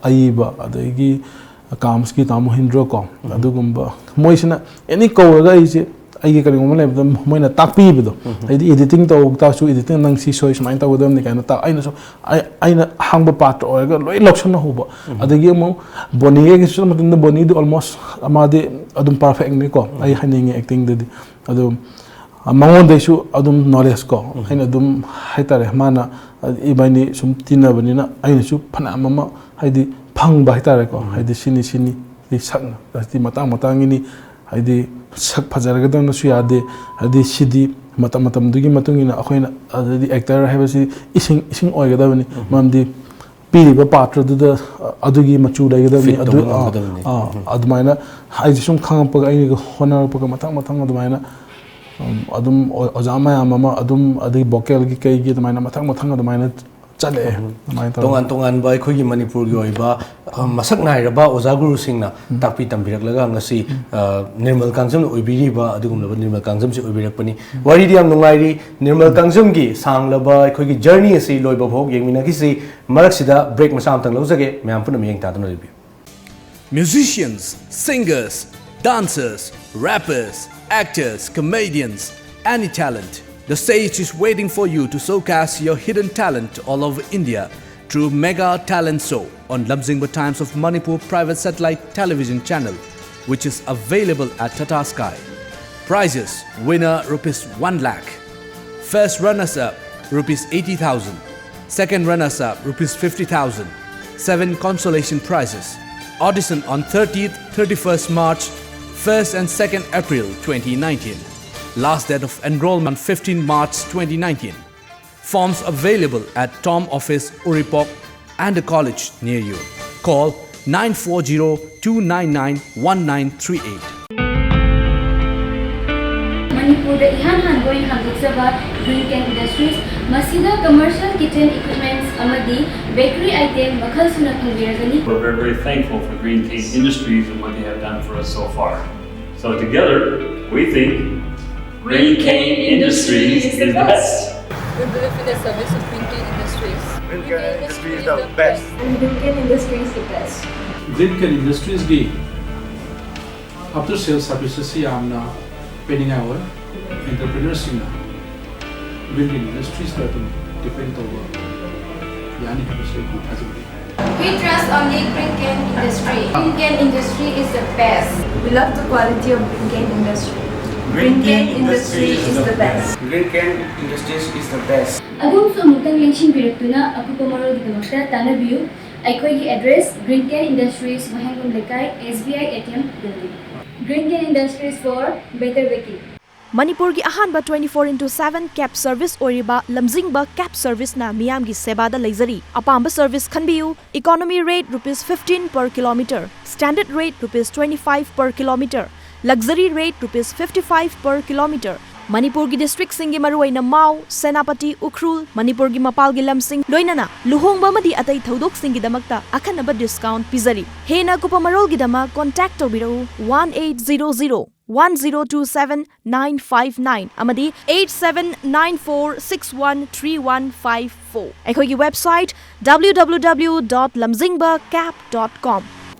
ꯑꯏꯕ, ꯑꯗꯒꯤ ꯀꯥꯝꯁꯀꯤ ꯇꯥꯃꯣ ꯍꯤꯟꯗ꯭ꯔꯣ ꯀꯣ, ꯑꯗꯨꯒꯨꯝꯕ ꯃꯣꯏꯁꯤꯅ ꯑꯦꯅꯤ ꯀꯧꯔꯒ ꯑꯩꯁꯦ ꯑꯩꯒꯤ ꯀꯔꯤꯒꯨꯝꯕ ꯂꯩꯕꯗ ꯃꯣꯏꯅ ꯇꯥꯛꯄꯤꯕꯗꯣ꯫ ꯍꯥꯏꯗꯤ editing ꯇꯧꯕ ꯇꯥꯔꯁꯨ editing ꯅꯪ ꯁꯤ ꯁꯣꯏ, ꯁꯨꯃꯥꯏꯅ ꯇꯧꯒꯗꯕꯅꯤ ꯀꯥꯏꯅ ꯇꯥꯛ-, ꯑꯩꯅꯁꯨ ꯑꯩ-, ꯑꯩꯅ ꯍꯥꯡꯕ ꯄꯥꯠꯇ ꯑꯣꯏꯔꯒ ꯂꯣꯏ ꯂꯧꯁꯤꯟꯅ ꯍꯧꯕ꯫ ꯑꯗꯒꯤ ꯑꯃꯨꯛ ꯕꯣꯅꯤꯒ ꯁꯨꯝ ꯃꯇꯝꯗ ꯕꯣꯅꯤꯗꯤ almost ꯃꯥꯗꯤ ꯑꯗꯨꯝ perfectꯅꯤꯀꯣ, ꯑꯩ ꯍꯥꯏꯅꯤꯡꯉꯦ actingꯗꯗꯤ꯫ ꯑꯗꯨ ꯃꯉꯣꯟꯗꯩꯁꯨ ꯑꯗꯨꯝ knowledge ꯀꯣ, ꯑꯩꯅ ꯑꯗꯨꯝ ꯍꯥꯏꯇꯥꯔꯦ, ꯃꯥꯅ ꯏꯕꯥꯅꯤ ꯁꯨꯝ ꯇꯤꯟꯅꯕꯅꯤꯅ ꯑꯩꯅꯁꯨ ꯐꯅꯌꯥꯝ ꯑꯃ ꯍꯥꯏꯗꯤ ꯐꯪꯕ ꯍꯥꯏꯇꯥꯔꯦꯀꯣ꯫ ꯍꯥꯏꯗꯤ ꯁꯤꯅꯤ ꯁꯤꯅꯤ, ꯁꯤ ꯁꯛꯅ ꯍꯥꯏꯗꯤ ꯃꯇꯥꯡ ꯃꯇꯥꯡꯒꯤꯅꯤ, ꯍꯥꯏꯗꯤ ꯁꯛ ꯐꯖꯔꯒꯗꯕꯅꯁꯨ ꯌꯥꯗꯦ, ꯍꯥꯏꯗꯤ ꯁꯤꯗꯤ ꯃꯇꯝ ꯃꯇꯝꯗꯨꯒꯤ ꯃꯇꯨꯡ ꯏꯟꯅ ꯑꯩꯈꯣꯏꯅ ꯑꯗꯩꯗꯤ actor ꯍꯥꯏꯕꯁꯤ ꯏꯁꯤꯡ, ꯏꯁꯤꯡ ꯑꯣꯏꯒꯗꯕꯅꯤ꯫ ꯃꯔꯝꯗꯤ ꯄꯤꯔꯤꯕ ꯄꯥꯇ꯭ꯔꯗꯨꯗ ꯑꯗꯨꯒꯤ ꯃꯆꯨ ꯂꯩꯒꯗꯕꯅꯤ, fit ꯑꯗꯨ, ꯇꯧꯕ ꯑꯥ, ꯉꯝꯒꯗꯕꯅꯤ꯫ ꯑꯥ, ꯑꯗꯨꯃꯥꯏꯅ ꯑꯩꯁꯦ ꯁꯨꯝ ꯈꯪꯉꯛꯄꯒ, ꯑꯩꯅꯒ ꯍꯣꯠꯅꯔꯛꯄꯒ ꯃꯊꯪ ꯃꯊꯪ ꯑꯗꯨꯃꯥꯏꯅ, ꯎꯝ, ꯑꯗꯨꯝ ꯑꯣ-, ꯑꯣꯖꯥ ꯃꯌꯥꯝ ꯑꯃ ꯑꯗꯨꯝ, ꯑꯗꯒꯤ vocalꯒꯤ ꯀꯩꯒꯤ ꯑꯗꯨꯃꯥꯏꯅ ꯃꯊꯪ ꯃꯊꯪ ꯑꯗꯨꯃꯥꯏꯅ ꯆꯠꯂꯛꯑꯦ꯫ ꯑꯗꯨꯃꯥꯏꯅ ꯇꯧꯔꯒ꯫ ꯇꯣꯉꯥꯟ ꯇꯣꯉꯥꯟꯕ ꯑꯩꯈꯣꯏꯒꯤ ꯃꯅꯤꯄꯨꯔꯒꯤ ꯑꯣꯏꯕ, ꯑ, ꯃꯁꯛ ꯅꯥꯏꯔꯕ ꯑꯣꯖꯥ ꯒꯨꯔꯨꯁꯤꯡꯅ ꯇꯥꯛꯄꯤ ꯇꯝꯕꯤꯔꯛꯂꯒ ꯉꯁꯤ, ꯑ, ꯅꯤꯔꯃꯜ ꯀꯥꯡꯖꯝꯅ ꯑꯣꯏꯕꯤꯔꯤꯕ ꯑꯗꯨꯒꯨꯝꯂꯕ ꯅꯤꯔꯃꯜ ꯀꯥꯡꯖꯝꯁꯤ ꯑꯣꯏꯕꯤꯔꯛꯄꯅꯤ꯫ ꯋꯥꯔꯤꯗꯤ ꯌꯥꯝ ꯅꯨꯡꯉꯥꯏꯔꯤ꯫ ꯅꯤꯔꯃꯜ ꯀꯥꯡꯖꯝꯒꯤ ꯁꯥꯡꯂꯕ ꯑꯩꯈꯣꯏꯒꯤ journey ꯑꯁꯤ ꯂꯣꯏꯕ ꯐꯥꯎ ꯌꯦꯡꯃꯤꯟꯅꯈꯤꯁꯤ꯫ ꯃꯔꯛꯁꯤꯗ break ꯃꯆꯥ ꯑꯃꯇꯪ ꯂꯧꯖꯒꯦ꯫ ꯃꯌꯥꯝ ꯄꯨꯟꯅ ꯃꯤꯠꯌꯦꯡ ꯇꯥꯗꯨꯅ ꯂꯩꯕꯤꯌꯨ꯫ Musicians, singers, dancers, rappers, actors, comedians, any talent. The stage is waiting for you to showcase your hidden talent all over India through Mega Talent Show on Lamjingba Times of Manipur Private Satellite Television Channel, which is available at Tata Sky. Prizes: winner rupees one lakh, first runners up rupees eighty thousand, second runners up rupees fifty thousand, seven consolation prizes. Audition on thirtieth, thirty-first March, first and second April twenty nineteen. Last date of enrollment fifteen March twenty nineteen. Forms available at Tom Office, Uripok, and a college near you. Call nine four zero two nine nine one nine three eight. ꯃꯅꯤꯄꯨꯔꯗ ꯏꯍꯥꯟ ꯍꯥꯟꯕ ꯑꯣꯏꯅ ꯍꯥꯡꯗꯣꯛꯆꯕ Green Can Industries, ꯃꯁꯤꯗ commercial kitchen equipments ꯑꯃꯗꯤ bakery item ꯃꯈꯜ ꯁꯨꯅ ꯐꯪꯕꯤꯔꯒꯅꯤ꯫ We're very, very thankful for Green Can Industries and what they have done for us so far. So together, we think Green Cane Industries is the best. We believe in the service of Green Cane Industries. Green Cane Industries is the best. And Green Cane Industries is the best. Green Cane Industries ꯒꯤ after sales services ꯁꯤ ꯌꯥꯝꯅ ꯄꯤꯅꯤꯡꯉꯥꯏ ꯑꯣꯏ꯫ Entrepreneurs ꯁꯤꯡꯅ Green Cane Industries ꯇ ꯑꯗꯨꯝ depend ꯇꯧꯕ ꯌꯥꯅꯤ ꯍꯥꯏꯕꯁꯤ ꯑꯩꯒꯤ ꯊꯥꯖꯕꯅꯤ꯫ We trust only Green Cane Industry. Green Cane Industry is the best. We love the quality of Green Cane Industry. Green Cane Industry is the best. Green Cane Industries is the best. ꯑꯗꯣꯝꯁꯨ ꯑꯃꯨꯛꯇꯪ ꯂꯦꯡꯁꯤꯟꯕꯤꯔꯛꯇꯨꯅ ꯑꯀꯨꯞꯄ ꯃꯔꯣꯜꯒꯤꯗꯃꯛꯇ ꯇꯥꯟꯅꯕꯤꯌꯨ꯫ ꯑꯩꯈꯣꯏꯒꯤ address Green Cane Industries, ꯋꯥꯍꯦꯡꯕꯝ ꯂꯩꯀꯥꯏ, S B I A T M building. Green Cane Industries for better baking. ꯃꯅꯤꯄꯨꯔꯒꯤ ꯑꯍꯥꯟꯕ twenty four into seven cab service ꯑꯣꯏꯔꯤꯕ ꯂꯝꯖꯤꯡꯕ cab service ꯅ ꯃꯤꯌꯥꯝꯒꯤ ꯁꯦꯕꯥꯗ ꯂꯩꯖꯔꯤ꯫ ꯑꯄꯥꯝꯕ service ꯈꯟꯕꯤꯌꯨ꯫ Economy rate rupees fifteen per kilometer, standard rate rupees twenty five per kilometer, luxury rate rupees fifty five per kilometer꯫ ꯃꯅꯤꯄꯨꯔꯒꯤ district ꯁꯤꯡꯒꯤ ꯃꯔꯨꯑꯣꯏꯅ ꯃꯥꯎ, ꯁꯦꯅꯥꯄꯇꯤ, ꯎꯈ꯭ꯔꯨꯜ, ꯃꯅꯤꯄꯨꯔꯒꯤ ꯃꯄꯥꯜꯒꯤ ꯂꯝꯁꯤꯡ, ꯂꯣꯏꯅꯅ ꯂꯨꯍꯣꯡꯕ ꯑꯃꯗꯤ ꯑꯇꯩ ꯊꯧꯗꯣꯛꯁꯤꯡꯒꯤꯗꯃꯛꯇ ꯑꯈꯟꯅꯕ discount ꯄꯤꯖꯔꯤ꯫ ꯍꯦꯟꯅ ꯑꯀꯨꯞꯄ ꯃꯔꯣꯜꯒꯤꯗꯃꯛ contact ꯇꯧꯕꯤꯔꯛꯎ one eight zero zero one zero two seven nine five nine ꯑꯃꯗꯤ eight seven nine four six one three one five four꯫ ꯑꯩꯈꯣꯏꯒꯤ website W W W dot lamzingba cab dot com꯫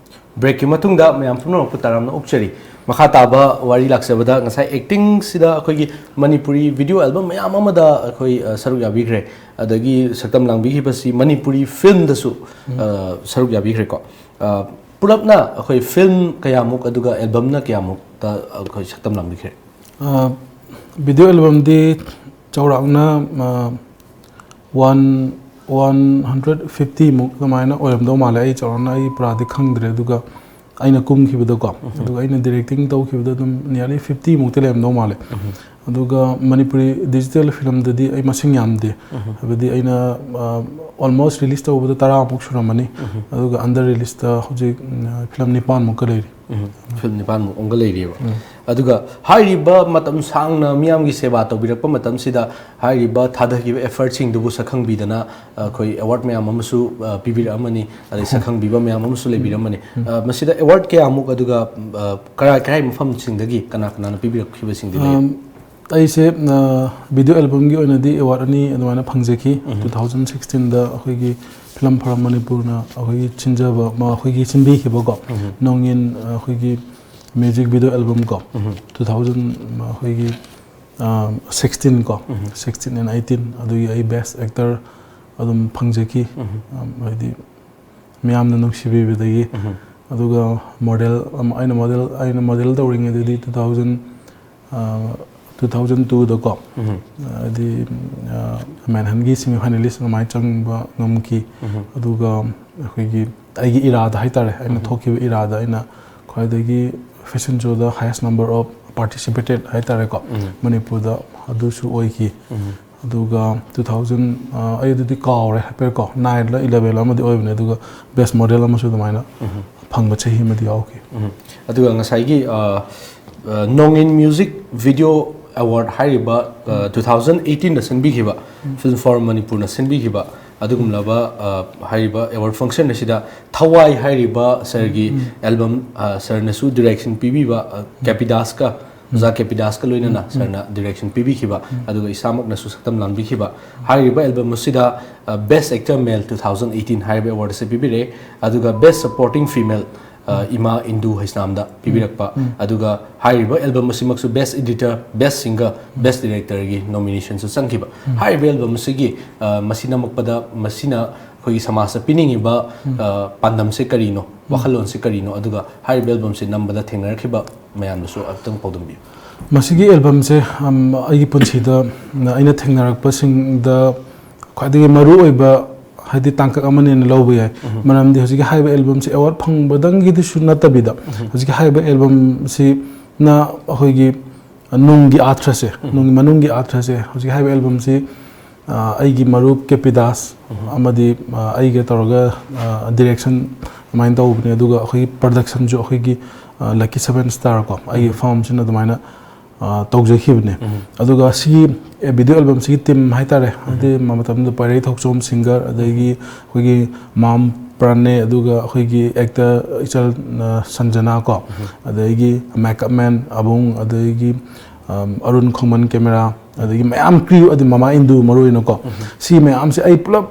Break ꯀꯤ ꯃꯇꯨꯡꯗ ꯃꯌꯥꯝ ꯄꯨꯝꯅꯃꯛꯄꯨ ꯇꯔꯥꯝꯅ ꯑꯣꯛꯆꯔꯤ꯫ ꯃꯈꯥ ꯇꯥꯕ ꯋꯥꯔꯤ ꯂꯥꯛꯆꯕꯗ, ꯉꯁꯥꯏ acting ꯁꯤꯗ ꯑꯩꯈꯣꯏꯒꯤ ꯃꯅꯤꯄꯨꯔꯤ video album ꯃꯌꯥꯝ ꯑꯃꯗ ꯑꯩꯈꯣꯏ, ꯑ, ꯁꯔꯨꯛ ꯌꯥꯕꯤꯈ꯭ꯔꯦ, ꯑꯗꯒꯤ ꯁꯛꯇꯝ ꯂꯥꯡꯕꯤꯈꯤꯕꯁꯤ ꯃꯅꯤꯄꯨꯔꯤ film ꯗꯁꯨ, ꯑ, ꯁꯔꯨꯛ ꯌꯥꯕꯤꯈ꯭ꯔꯦꯀꯣ꯫ ꯑ, ꯄꯨꯂꯞꯅ ꯑꯩꯈꯣꯏ film ꯀꯌꯥꯃꯨꯛ ꯑꯗꯨꯒ album ꯅ ꯀꯌꯥꯃꯨꯛꯇ ꯑꯩꯈꯣꯏ ꯁꯛꯇꯝ ꯂꯥꯡꯕꯤꯈ꯭ꯔꯦ? ꯑ, video album ꯗꯤ ꯆꯥꯎꯔꯥꯛꯅ, ꯑ, one one hundred fifty ꯃꯨꯛ ꯑꯗꯨꯃꯥꯏꯅ ꯑꯣꯏꯔꯝꯗꯧ ꯃꯥꯜꯂꯦ꯫ ꯑꯩ ꯆꯥꯎꯔꯥꯛꯅ ꯑꯩ ꯄꯨꯔꯥꯗꯤ ꯈꯪꯗ꯭ꯔꯦ꯫ ꯑꯗꯨꯒ ꯑꯩꯅ ꯀꯨꯝꯈꯤꯕꯗꯀꯣ, ꯑꯗꯨꯒ ꯑꯩꯅ directing ꯇꯧꯈꯤꯕꯗ ꯑꯗꯨꯝ nearly fifty ꯃꯨꯛꯇꯤ ꯂꯩꯔꯝꯗꯧ ꯃꯥꯜꯂꯦ꯫ ꯑꯗꯨꯒ ꯃꯅꯤꯄꯨꯔꯤ digital film ꯗꯗꯤ ꯑꯩ ꯃꯁꯤꯡ ꯌꯥꯝꯗꯦ꯫ ꯍꯥꯏꯕꯗꯤ ꯑꯩꯅ, ꯑ, almost release ꯇꯧꯕꯗ ꯇꯔꯥꯃꯨꯛ ꯁꯨꯔꯝꯃꯅꯤ꯫ ꯑꯗꯨꯒ under release ꯇ ꯍꯧꯖꯤꯛ, ꯎꯝ, film ꯅꯤꯄꯥꯟꯃꯨꯛꯀ ꯂꯩꯔꯤ꯫ Film ꯅꯤꯄꯥꯟꯃꯨꯛ ꯑꯣꯟꯒ ꯂꯩꯔꯤꯑꯕ꯫ ꯑꯗꯨꯒ ꯍꯥꯏꯔꯤꯕ ꯃꯇꯝ ꯁꯥꯡꯅ ꯃꯤꯌꯥꯝꯒꯤ ꯁꯦꯕꯥ ꯇꯧꯕꯤꯔꯛꯄ ꯃꯇꯝꯁꯤꯗ ꯍꯥꯏꯔꯤꯕ ꯊꯥꯗꯈꯤꯕ effort ꯁꯤꯡꯗꯨꯕꯨ ꯁꯛꯈꯪꯕꯤꯗꯅ ꯑꯩꯈꯣꯏ award ꯃꯌꯥꯝ ꯑꯃꯁꯨ, ꯑ, ꯄꯤꯕꯤꯔꯛꯑꯃꯅꯤ, ꯑꯗꯩ ꯁꯛꯈꯪꯕꯤꯕ ꯃꯌꯥꯝ ꯑꯃꯁꯨ ꯂꯩꯕꯤꯔꯝꯃꯅꯤ꯫ ꯑ, ꯃꯁꯤꯗ award ꯀꯌꯥꯃꯨꯛ, ꯑꯗꯨꯒ, ꯑ, ꯀꯔꯥꯏ ꯀꯔꯥꯏ ꯃꯐꯝꯁꯤꯡꯗꯒꯤ ꯀꯅꯥ ꯀꯅꯥꯅ ꯄꯤꯕꯤꯔꯛꯈꯤꯕꯁꯤꯡꯗꯤ ꯂꯩ? ꯑꯝ, ꯑꯩꯁꯦ ꯚꯤꯗꯤꯑꯣ ꯑꯦꯜꯕꯝꯒꯤ ꯑꯣꯏꯅꯗꯤ ꯑꯦꯋꯥꯔꯗ ꯑꯅꯤ ꯑꯗꯨꯃꯥꯏꯅ ꯐꯪꯖꯈꯤ꯫ ꯇꯨ ꯊꯥꯎꯖꯟ ꯁꯤꯛꯁꯇꯤꯟꯗ ꯑꯩꯈꯣꯏꯒꯤ ꯐꯤꯂꯝ ꯐꯣꯔꯝ ꯃꯅꯤꯄꯨꯔꯅ ꯑꯩꯈꯣꯏꯒꯤ ꯁꯤꯟꯖꯕ, ꯃ-, ꯑꯩꯈꯣꯏꯒꯤ ꯁꯤꯟꯕꯤꯈꯤꯕꯀꯣ, ꯅꯣꯡꯏꯟ, ꯑꯩꯈꯣꯏꯒꯤ ꯃ꯭ꯌꯨꯖꯤꯛ ꯚꯤꯗꯤꯑꯣ ꯑꯦꯜꯕꯝ ꯀꯣ, ꯇꯨ ꯊꯥꯎꯖꯟ, ꯑꯩꯈꯣꯏꯒꯤ ꯁꯤꯛꯁꯇꯤꯟ ꯀꯣ, ꯁꯤꯛꯁꯇꯤꯟ ꯑꯦꯟ ꯑꯩꯠꯇꯤꯟ, ꯑꯗꯨꯒꯤ ꯑꯩ ꯕꯦꯁ ꯑꯦꯛꯇꯔ ꯑꯗꯨꯝ ꯐꯪꯖꯈꯤ꯫ ꯍꯥꯏꯗꯤ ꯃꯌꯥꯝꯅ ꯅꯨꯡꯁꯤꯕꯤꯕꯗꯒꯤ꯫ ꯑꯗꯨꯒ ꯃꯣꯗꯦꯜ ꯑꯃ, ꯑꯩꯅ ꯃꯣꯗꯦꯜ, ꯑꯩꯅ ꯃꯣꯗꯦꯜ ꯇꯧꯔꯤꯉꯩꯗꯗꯤ ꯇꯨ ꯊꯥꯎꯖꯟ, ꯇꯨ ꯊꯥꯎꯖꯟ ꯇꯨꯗꯀꯣ, ꯍꯥꯏꯗꯤ, ꯃꯦꯟꯍꯟꯒꯤ ꯁꯤꯃꯤ ꯐꯥꯏꯅꯦꯂꯤꯁ ꯑꯗꯨꯃꯥꯏꯅ ꯆꯪꯕ ꯉꯝꯈꯤ꯫ ꯑꯗꯨꯒ ꯑꯩꯈꯣꯏꯒꯤ ꯑꯩꯒꯤ ꯏꯔꯥꯗ ꯍꯥꯏꯇꯥꯔꯦ, ꯑꯩꯅ ꯊꯣꯛꯈꯤꯕ ꯏꯔꯥꯗ ꯑꯩꯅ ꯈ꯭ꯋꯥꯏꯗꯒꯤ fashion ꯁꯣꯗ highest number of participated ꯍꯥꯏꯇꯥꯔꯦꯀꯣ, ꯃꯅꯤꯄꯨꯔꯗ ꯑꯗꯨꯁꯨ ꯑꯣꯏꯈꯤ꯫ ꯑꯗꯨꯒ ꯇꯨ ꯊꯥꯎꯖꯟ, ꯑꯩ ꯑꯗꯨꯗꯤ ꯀꯥꯎꯔꯦ ꯍꯥꯏꯐꯦꯠꯀꯣ, ꯅꯥꯏꯟꯂ ꯏꯂꯚꯦꯟꯂ ꯑꯃꯗꯤ ꯑꯣꯏꯕꯅꯦ꯫ ꯑꯗꯨꯒ ꯕꯦꯁ ꯃꯣꯗꯦꯜ ꯑꯃꯁꯨ ꯑꯗꯨꯃꯥꯏꯅ ꯐꯪꯕ ꯆꯍꯤ ꯑꯃꯗꯤ ꯌꯥꯎꯈꯤ꯫ ꯑꯗꯨꯒ ꯉꯁꯥꯏꯒꯤ, ꯑ, ꯑ, ꯅꯣꯡꯏꯟ ꯃ꯭ꯌꯨꯖꯤꯛ ꯚꯤꯗꯤꯑꯣ ꯑꯦꯋꯥꯔꯗ ꯍꯥꯏꯔꯤꯕ, ꯑ, ꯇꯨ ꯊꯥꯎꯖꯟ ꯑꯩꯠꯇꯤꯟꯗ ꯁꯤꯟꯕꯤꯈꯤꯕ, ꯐꯤꯜꯝ ꯐꯣꯔꯝ ꯃꯅꯤꯄꯨꯔꯅ ꯁꯤꯟꯕꯤꯈꯤꯕ ꯑꯗꯨꯒꯨꯝꯂꯕ, ꯑ, ꯍꯥꯏꯔꯤꯕ ꯑꯦꯋꯥꯔꯗ ꯐꯪꯁꯟ ꯑꯁꯤꯗ ꯊꯋꯥꯏ ꯍꯥꯏꯔꯤꯕ ꯁꯥꯔꯒꯤ ꯑꯦꯜꯕꯝ, ꯑ, ꯁꯥꯔꯅꯁꯨ ꯗꯤꯔꯦꯛꯁꯟ ꯄꯤꯕꯤꯕ, ꯑ, ꯀꯦꯄꯤꯗꯥꯁꯀ, ꯑꯣꯖꯥ ꯀꯦꯄꯤꯗꯥꯁꯀ ꯂꯣꯏꯅꯅ ꯁꯥꯔꯅ ꯗꯤꯔꯦꯛꯁꯟ ꯄꯤꯕꯤꯈꯤꯕ, ꯑꯗꯨꯒ ꯏꯁꯥꯃꯛꯅꯁꯨ ꯁꯛꯇꯝ ꯂꯥꯡꯕꯤꯈꯤꯕ ꯍꯥꯏꯔꯤꯕ ꯑꯦꯜꯕꯝ ꯑꯁꯤꯗ, ꯑ, ꯕꯦꯁ ꯑꯦꯛꯇꯔ ꯃꯦꯜ ꯇꯨ ꯊꯥꯎꯖꯟ ꯑꯩꯠꯇꯤꯟ ꯍꯥꯏꯔꯤꯕ ꯑꯦꯋꯥꯔꯗ ꯑꯁꯤ ꯄꯤꯕꯤꯔꯛꯑꯦ꯫ ꯑꯗꯨꯒ ꯕꯦꯁ ꯁꯄꯣꯔꯇꯤꯡ ꯐꯤꯃꯦꯜ, ꯑ, ꯏꯃꯥ ꯏꯟꯗꯨ ꯍꯩꯁꯅꯥꯝꯗ ꯄꯤꯕꯤꯔꯛꯄ꯫ ꯑꯗꯨꯒ ꯍꯥꯏꯔꯤꯕ ꯑꯦꯜꯕꯝ ꯑꯁꯤꯃꯛꯁꯨ ꯕꯦꯁ ꯑꯦꯗꯤꯇꯔ, ꯕꯦꯁ ꯁꯤꯡꯒꯔ, ꯕꯦꯁ ꯗꯤꯔꯦꯛꯇꯔꯒꯤ ꯅꯣꯃꯤꯅꯦꯁꯟꯁꯨ ꯆꯪꯈꯤꯕ꯫ ꯍꯥꯏꯔꯤꯕ ꯑꯦꯜꯕꯝ ꯑꯁꯤꯒꯤ, ꯑ, ꯃꯁꯤ ꯅꯝꯃꯛꯄꯗ ꯃꯁꯤꯅ ꯑꯩꯈꯣꯏꯒꯤ ꯁꯃꯥꯖꯇ ꯄꯤꯅꯤꯡꯉꯤꯕ, ꯑ, ꯄꯥꯟꯗꯝꯁꯦ ꯀꯔꯤꯅꯣ, ꯋꯥꯈꯜꯂꯣꯟꯁꯦ ꯀꯔꯤꯅꯣ, ꯑꯗꯨꯒ ꯍꯥꯏꯔꯤꯕ ꯑꯦꯜꯕꯝꯁꯦ ꯅꯝꯕꯗ ꯊꯦꯡꯅꯔꯛꯈꯤꯕ ꯃꯌꯥꯝꯗꯨꯁꯨ ꯑꯃꯨꯛꯇꯪ ꯄꯥꯎꯗꯝꯕꯤꯌꯨ꯫ ꯃꯁꯤꯒꯤ ꯑꯦꯜꯕꯝꯁꯦ, ꯑꯝ, ꯑꯩꯒꯤ ꯄꯨꯟꯁꯤꯗ ꯑꯩꯅ ꯊꯦꯡꯅꯔꯛꯄꯁꯤꯡꯗ ꯈ꯭ꯋꯥꯏꯗꯒꯤ ꯃꯔꯨꯑꯣꯏꯕ, ꯍꯥꯏꯗꯤ, ꯇꯥꯡꯀꯛ ꯑꯃꯅꯦꯅ ꯂꯧꯕ ꯌꯥꯏ꯫ ꯃꯔꯝꯗꯤ ꯍꯧꯖꯤꯛꯀꯤ ꯍꯥꯏꯔꯤꯕ ꯑꯦꯜꯕꯝꯁꯤ ꯑꯦꯋꯥꯔꯗ ꯐꯪꯕꯗꯪꯒꯤꯗꯨꯁꯨ ꯅꯠꯇꯕꯤꯗ, ꯍꯧꯖꯤꯛꯀꯤ ꯍꯥꯏꯔꯤꯕ ꯑꯦꯜꯕꯝꯁꯤꯅ ꯑꯩꯈꯣꯏꯒꯤ ꯅꯨꯡꯒꯤ ꯑꯥꯔꯊꯁꯦ, ꯅꯨꯡꯒꯤ ꯃꯅꯨꯡꯒꯤ ꯑꯥꯔꯊꯁꯦ, ꯍꯧꯖꯤꯛ ꯍꯥꯏꯔꯤꯕ ꯑꯦꯜꯕꯝꯁꯤ, ꯑ, ꯑꯩꯒꯤ ꯃꯔꯨꯞ ꯀꯦꯄꯤꯗꯥꯁ ꯑꯃꯗꯤ, ꯑ, ꯑꯩꯒ ꯇꯧꯔꯒ, ꯑ, ꯗꯤꯔꯦꯛꯁꯟ ꯑꯗꯨꯃꯥꯏꯅ ꯇꯧꯕꯅꯦ꯫ ꯑꯗꯨꯒ ꯑꯩꯈꯣꯏꯒꯤ ꯄ꯭ꯔꯗꯛꯁꯟꯁꯨ ꯑꯩꯈꯣꯏꯒꯤ, ꯑ, ꯂꯛꯀꯤ ꯁꯚꯦꯟ ꯁ꯭ꯇꯥꯔ ꯀꯣ, ꯑꯩꯒꯤ ꯐꯥꯔꯝꯁꯤꯅ ꯑꯗꯨꯃꯥꯏꯅ, ꯑ, ꯇꯧꯖꯈꯤꯕꯅꯦ꯫ ꯑꯗꯨꯒ ꯁꯤꯒꯤ, ꯑ, ꯚꯤꯗꯤꯑꯣ ꯑꯦꯜꯕꯝꯁꯤꯒꯤ ꯇꯤꯝ ꯍꯥꯏꯇꯥꯔꯦ, ꯍꯥꯏꯗꯤ ꯃ-, ꯃꯇꯝꯗꯨꯗ ꯄꯥꯏꯔꯩ ꯊꯣꯛꯆꯣꯝ ꯁꯤꯡꯒꯔ, ꯑꯗꯒꯤ ꯑꯩꯈꯣꯏꯒꯤ ꯃꯥꯝ ꯄ꯭ꯔꯥꯟꯅꯦ, ꯑꯗꯨꯒ ꯑꯩꯈꯣꯏꯒꯤ ꯑꯦꯛꯇꯔ ꯏꯆꯜ, ꯑ, ꯁꯟꯖꯅꯥ ꯀꯣ, ꯑꯗꯒꯤ ꯃꯦꯀꯞ ꯃꯦꯟ ꯑꯕꯨꯡ, ꯑꯗꯒꯤ ꯑꯔꯨꯟ ꯈꯣꯡꯃꯟ ꯀꯦꯃꯦꯔꯥ, ꯑꯗꯒꯤ ꯃꯌꯥꯝ ꯀ꯭ꯔꯤꯌꯨ, ꯑꯗꯩ ꯃꯃꯥ ꯏꯟꯗꯨ ꯃꯔꯨ ꯑꯣꯏꯅꯀꯣ, ꯁꯤ ꯃꯌꯥꯝꯁꯦ ꯑꯩ ꯄꯨꯂꯞ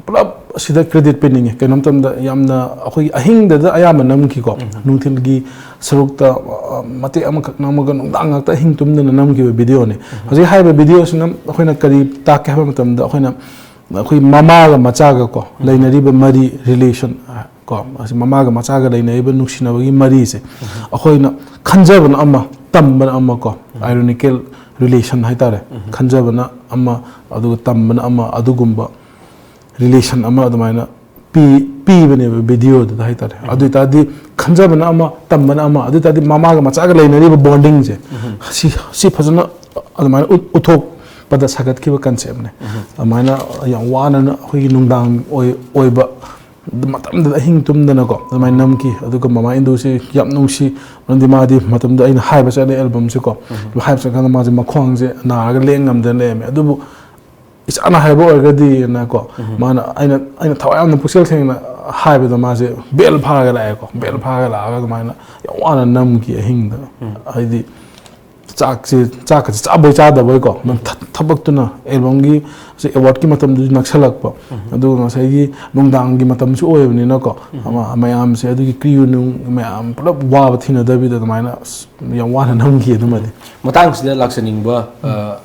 ꯄꯨꯂꯞ ꯑꯁꯤꯗ ꯀ꯭ꯔꯦꯗꯤꯠ ꯄꯤꯅꯤꯡꯉꯤ꯫ ꯀꯩꯅꯣ ꯃꯇꯝꯗ ꯌꯥꯝꯅ ꯑꯩꯈꯣꯏꯒꯤ ꯑꯍꯤꯡꯗꯗ ꯑꯌꯥꯝꯕ ꯅꯝꯈꯤꯀꯣ, ꯅꯨꯡꯊꯤꯜꯒꯤ ꯁꯔꯨꯛꯇ, ꯑ, ꯃꯇꯦꯛ ꯑꯃꯈꯛ ꯅꯝꯃꯒ ꯅꯨꯡꯗꯥꯡ ꯉꯥꯛꯇ ꯑꯍꯤꯡ ꯇꯨꯝꯗꯅ ꯅꯝꯈꯤꯕ ꯚꯤꯗꯤꯑꯣꯅꯤ꯫ ꯍꯧꯖꯤꯛ ꯍꯥꯏꯔꯤꯕ ꯚꯤꯗꯤꯑꯣꯁꯤꯅ ꯑꯩꯈꯣꯏꯅ ꯀꯔꯤ ꯇꯥꯛꯀꯦ ꯍꯥꯏꯕ ꯃꯇꯝꯗ, ꯑꯩꯈꯣꯏꯅ ꯑꯩꯈꯣꯏ ꯃꯃꯥꯒ ꯃꯆꯥꯒ ꯀꯣ ꯂꯩꯅꯔꯤꯕ ꯃꯔꯤ, ꯔꯤꯂꯦꯁꯟ ꯀꯣ, ꯑꯁꯤ ꯃꯃꯥꯒ ꯃꯆꯥꯒ ꯂꯩꯅꯔꯤꯕ ꯅꯨꯡꯁꯤꯅꯕꯒꯤ ꯃꯔꯤꯁꯦ ꯑꯩꯈꯣꯏꯅ ꯈꯟꯖꯕꯅ ꯑꯃ, ꯇꯝꯕꯅ ꯑꯃ ꯀꯣ, ꯑꯥꯏꯔꯣꯅꯤꯀꯦꯜ ꯔꯤꯂꯦꯁꯟ ꯍꯥꯏꯇꯥꯔꯦ꯫ ꯈꯟꯖꯕꯅ ꯑꯃ, ꯑꯗꯨꯒ ꯇꯝꯕꯅ ꯑꯃ, ꯑꯗꯨꯒꯨꯝꯕ ꯔꯤꯂꯦꯁꯟ ꯑꯃ ꯑꯗꯨꯃꯥꯏꯅ ꯄꯤ-, ꯄꯤꯕꯅꯦꯕ ꯚꯤꯗꯤꯑꯣꯗꯨꯗ ꯍꯥꯏꯇꯥꯔꯦ꯫ ꯑꯗꯨ ꯑꯣꯏꯇꯥꯔꯗꯤ ꯈꯟꯖꯕꯅ ꯑꯃ, ꯇꯝꯕꯅ ꯑꯃ, ꯑꯗꯨ ꯑꯣꯏꯇꯥꯔꯗꯤ ꯃꯃꯥꯒ ꯃꯆꯥꯒ ꯂꯩꯅꯔꯤꯕ ꯕꯣꯟꯗꯤꯡꯁꯦ ꯁꯤ, ꯁꯤ ꯐꯖꯅ ꯑꯗꯨꯃꯥꯏꯅ ꯎꯠ-, ꯎꯠꯊꯣꯛꯄꯗ ꯁꯥꯒꯠꯈꯤꯕ ꯀꯟꯁꯦꯞꯅꯦ꯫ ꯑꯗꯨꯃꯥꯏꯅ ꯌꯥꯝ ꯋꯥꯅ ꯑꯩꯈꯣꯏꯒꯤ ꯅꯨꯡꯗꯥꯡ ꯑꯣꯏ-, ꯑꯣꯏꯕ ꯃꯇꯝꯗꯨꯗ ꯑꯍꯤꯡ ꯇꯨꯝꯗꯅꯀꯣ ꯑꯗꯨꯃꯥꯏꯅ ꯅꯝꯈꯤ꯫ ꯑꯗꯨꯒ ꯃꯃꯥ ꯏꯟꯗꯨꯁꯤ ꯌꯥꯝ ꯅꯨꯡꯁꯤ, ꯃꯔꯝꯗꯤ ꯃꯥꯗꯤ ꯃꯇꯝꯗꯨꯗ ꯑꯩꯅ ꯍꯥꯏꯕ ꯆꯠꯂꯦ ꯑꯦꯜꯕꯝꯁꯤꯀꯣ, ꯍꯥꯏꯕ ꯆꯠꯀꯥꯟꯗ ꯃꯥꯁꯦ ꯃꯈ꯭ꯋꯥꯡꯁꯦ ꯅꯥꯔꯒ ꯂꯦꯡ ꯉꯝꯗꯅ ꯂꯩꯔꯝꯃꯦ꯫ ꯑꯗꯨꯕꯨ ꯏꯆꯥꯅ ꯍꯥꯏꯕ ꯑꯣꯏꯔꯒꯗꯤꯅꯀꯣ, ꯃꯥꯅ, ꯑꯩꯅ, ꯑꯩꯅ ꯊꯋꯥꯏ ꯌꯥꯝꯅ ꯄꯨꯛꯆꯦꯜ ꯁꯦꯡꯅ ꯍꯥꯏꯕꯗ ꯃꯥꯁꯦ ꯕꯦꯜ ꯐꯥꯔꯒ ꯂꯥꯛꯑꯦꯀꯣ, ꯕꯦꯜ ꯐꯥꯔꯒ ꯂꯥꯛꯑꯒ ꯑꯗꯨꯃꯥꯏꯅ ꯌꯥꯝ ꯋꯥꯅ ꯅꯝꯈꯤ ꯑꯍꯤꯡꯗ꯫ ꯍꯥꯏꯗꯤ ꯆꯥꯛꯁꯦ, ꯆꯥꯛꯀꯁꯦ ꯆꯥꯕꯣꯏ ꯆꯥꯗꯕꯣꯏꯀꯣ, ꯅꯪ ꯊ-, ꯊꯕꯛꯇꯨꯅ ꯑꯦꯜꯕꯝꯒꯤ ꯑꯦꯋꯥꯔꯗꯀꯤ ꯃꯇꯝꯗꯨꯁꯨ ꯅꯛꯁꯜꯂꯛꯄ, ꯑꯗꯨꯒ ꯉꯁꯥꯏꯒꯤ ꯅꯨꯡꯗꯥꯡꯒꯤ ꯃꯇꯝꯁꯨ ꯑꯣꯏꯕꯅꯤꯅꯀꯣ, ꯑꯃ, ꯃꯌꯥꯝꯁꯦ ꯑꯗꯨꯒꯤ ꯀ꯭ꯔꯤꯌꯨ ꯅꯨꯡ ꯃꯌꯥꯝ ꯄꯨꯂꯞ ꯋꯥꯕ ꯊꯤꯅꯗꯕꯤꯗ ꯑꯗꯨꯃꯥꯏꯅ ꯑꯁ ꯌꯥꯝ ꯋꯥꯅ ꯅꯝꯈꯤ ꯑꯗꯨꯃꯗꯤ꯫ ꯃꯇꯥꯡꯁꯤꯗ ꯂꯥꯛꯆꯅꯤꯡꯕ, ꯑ,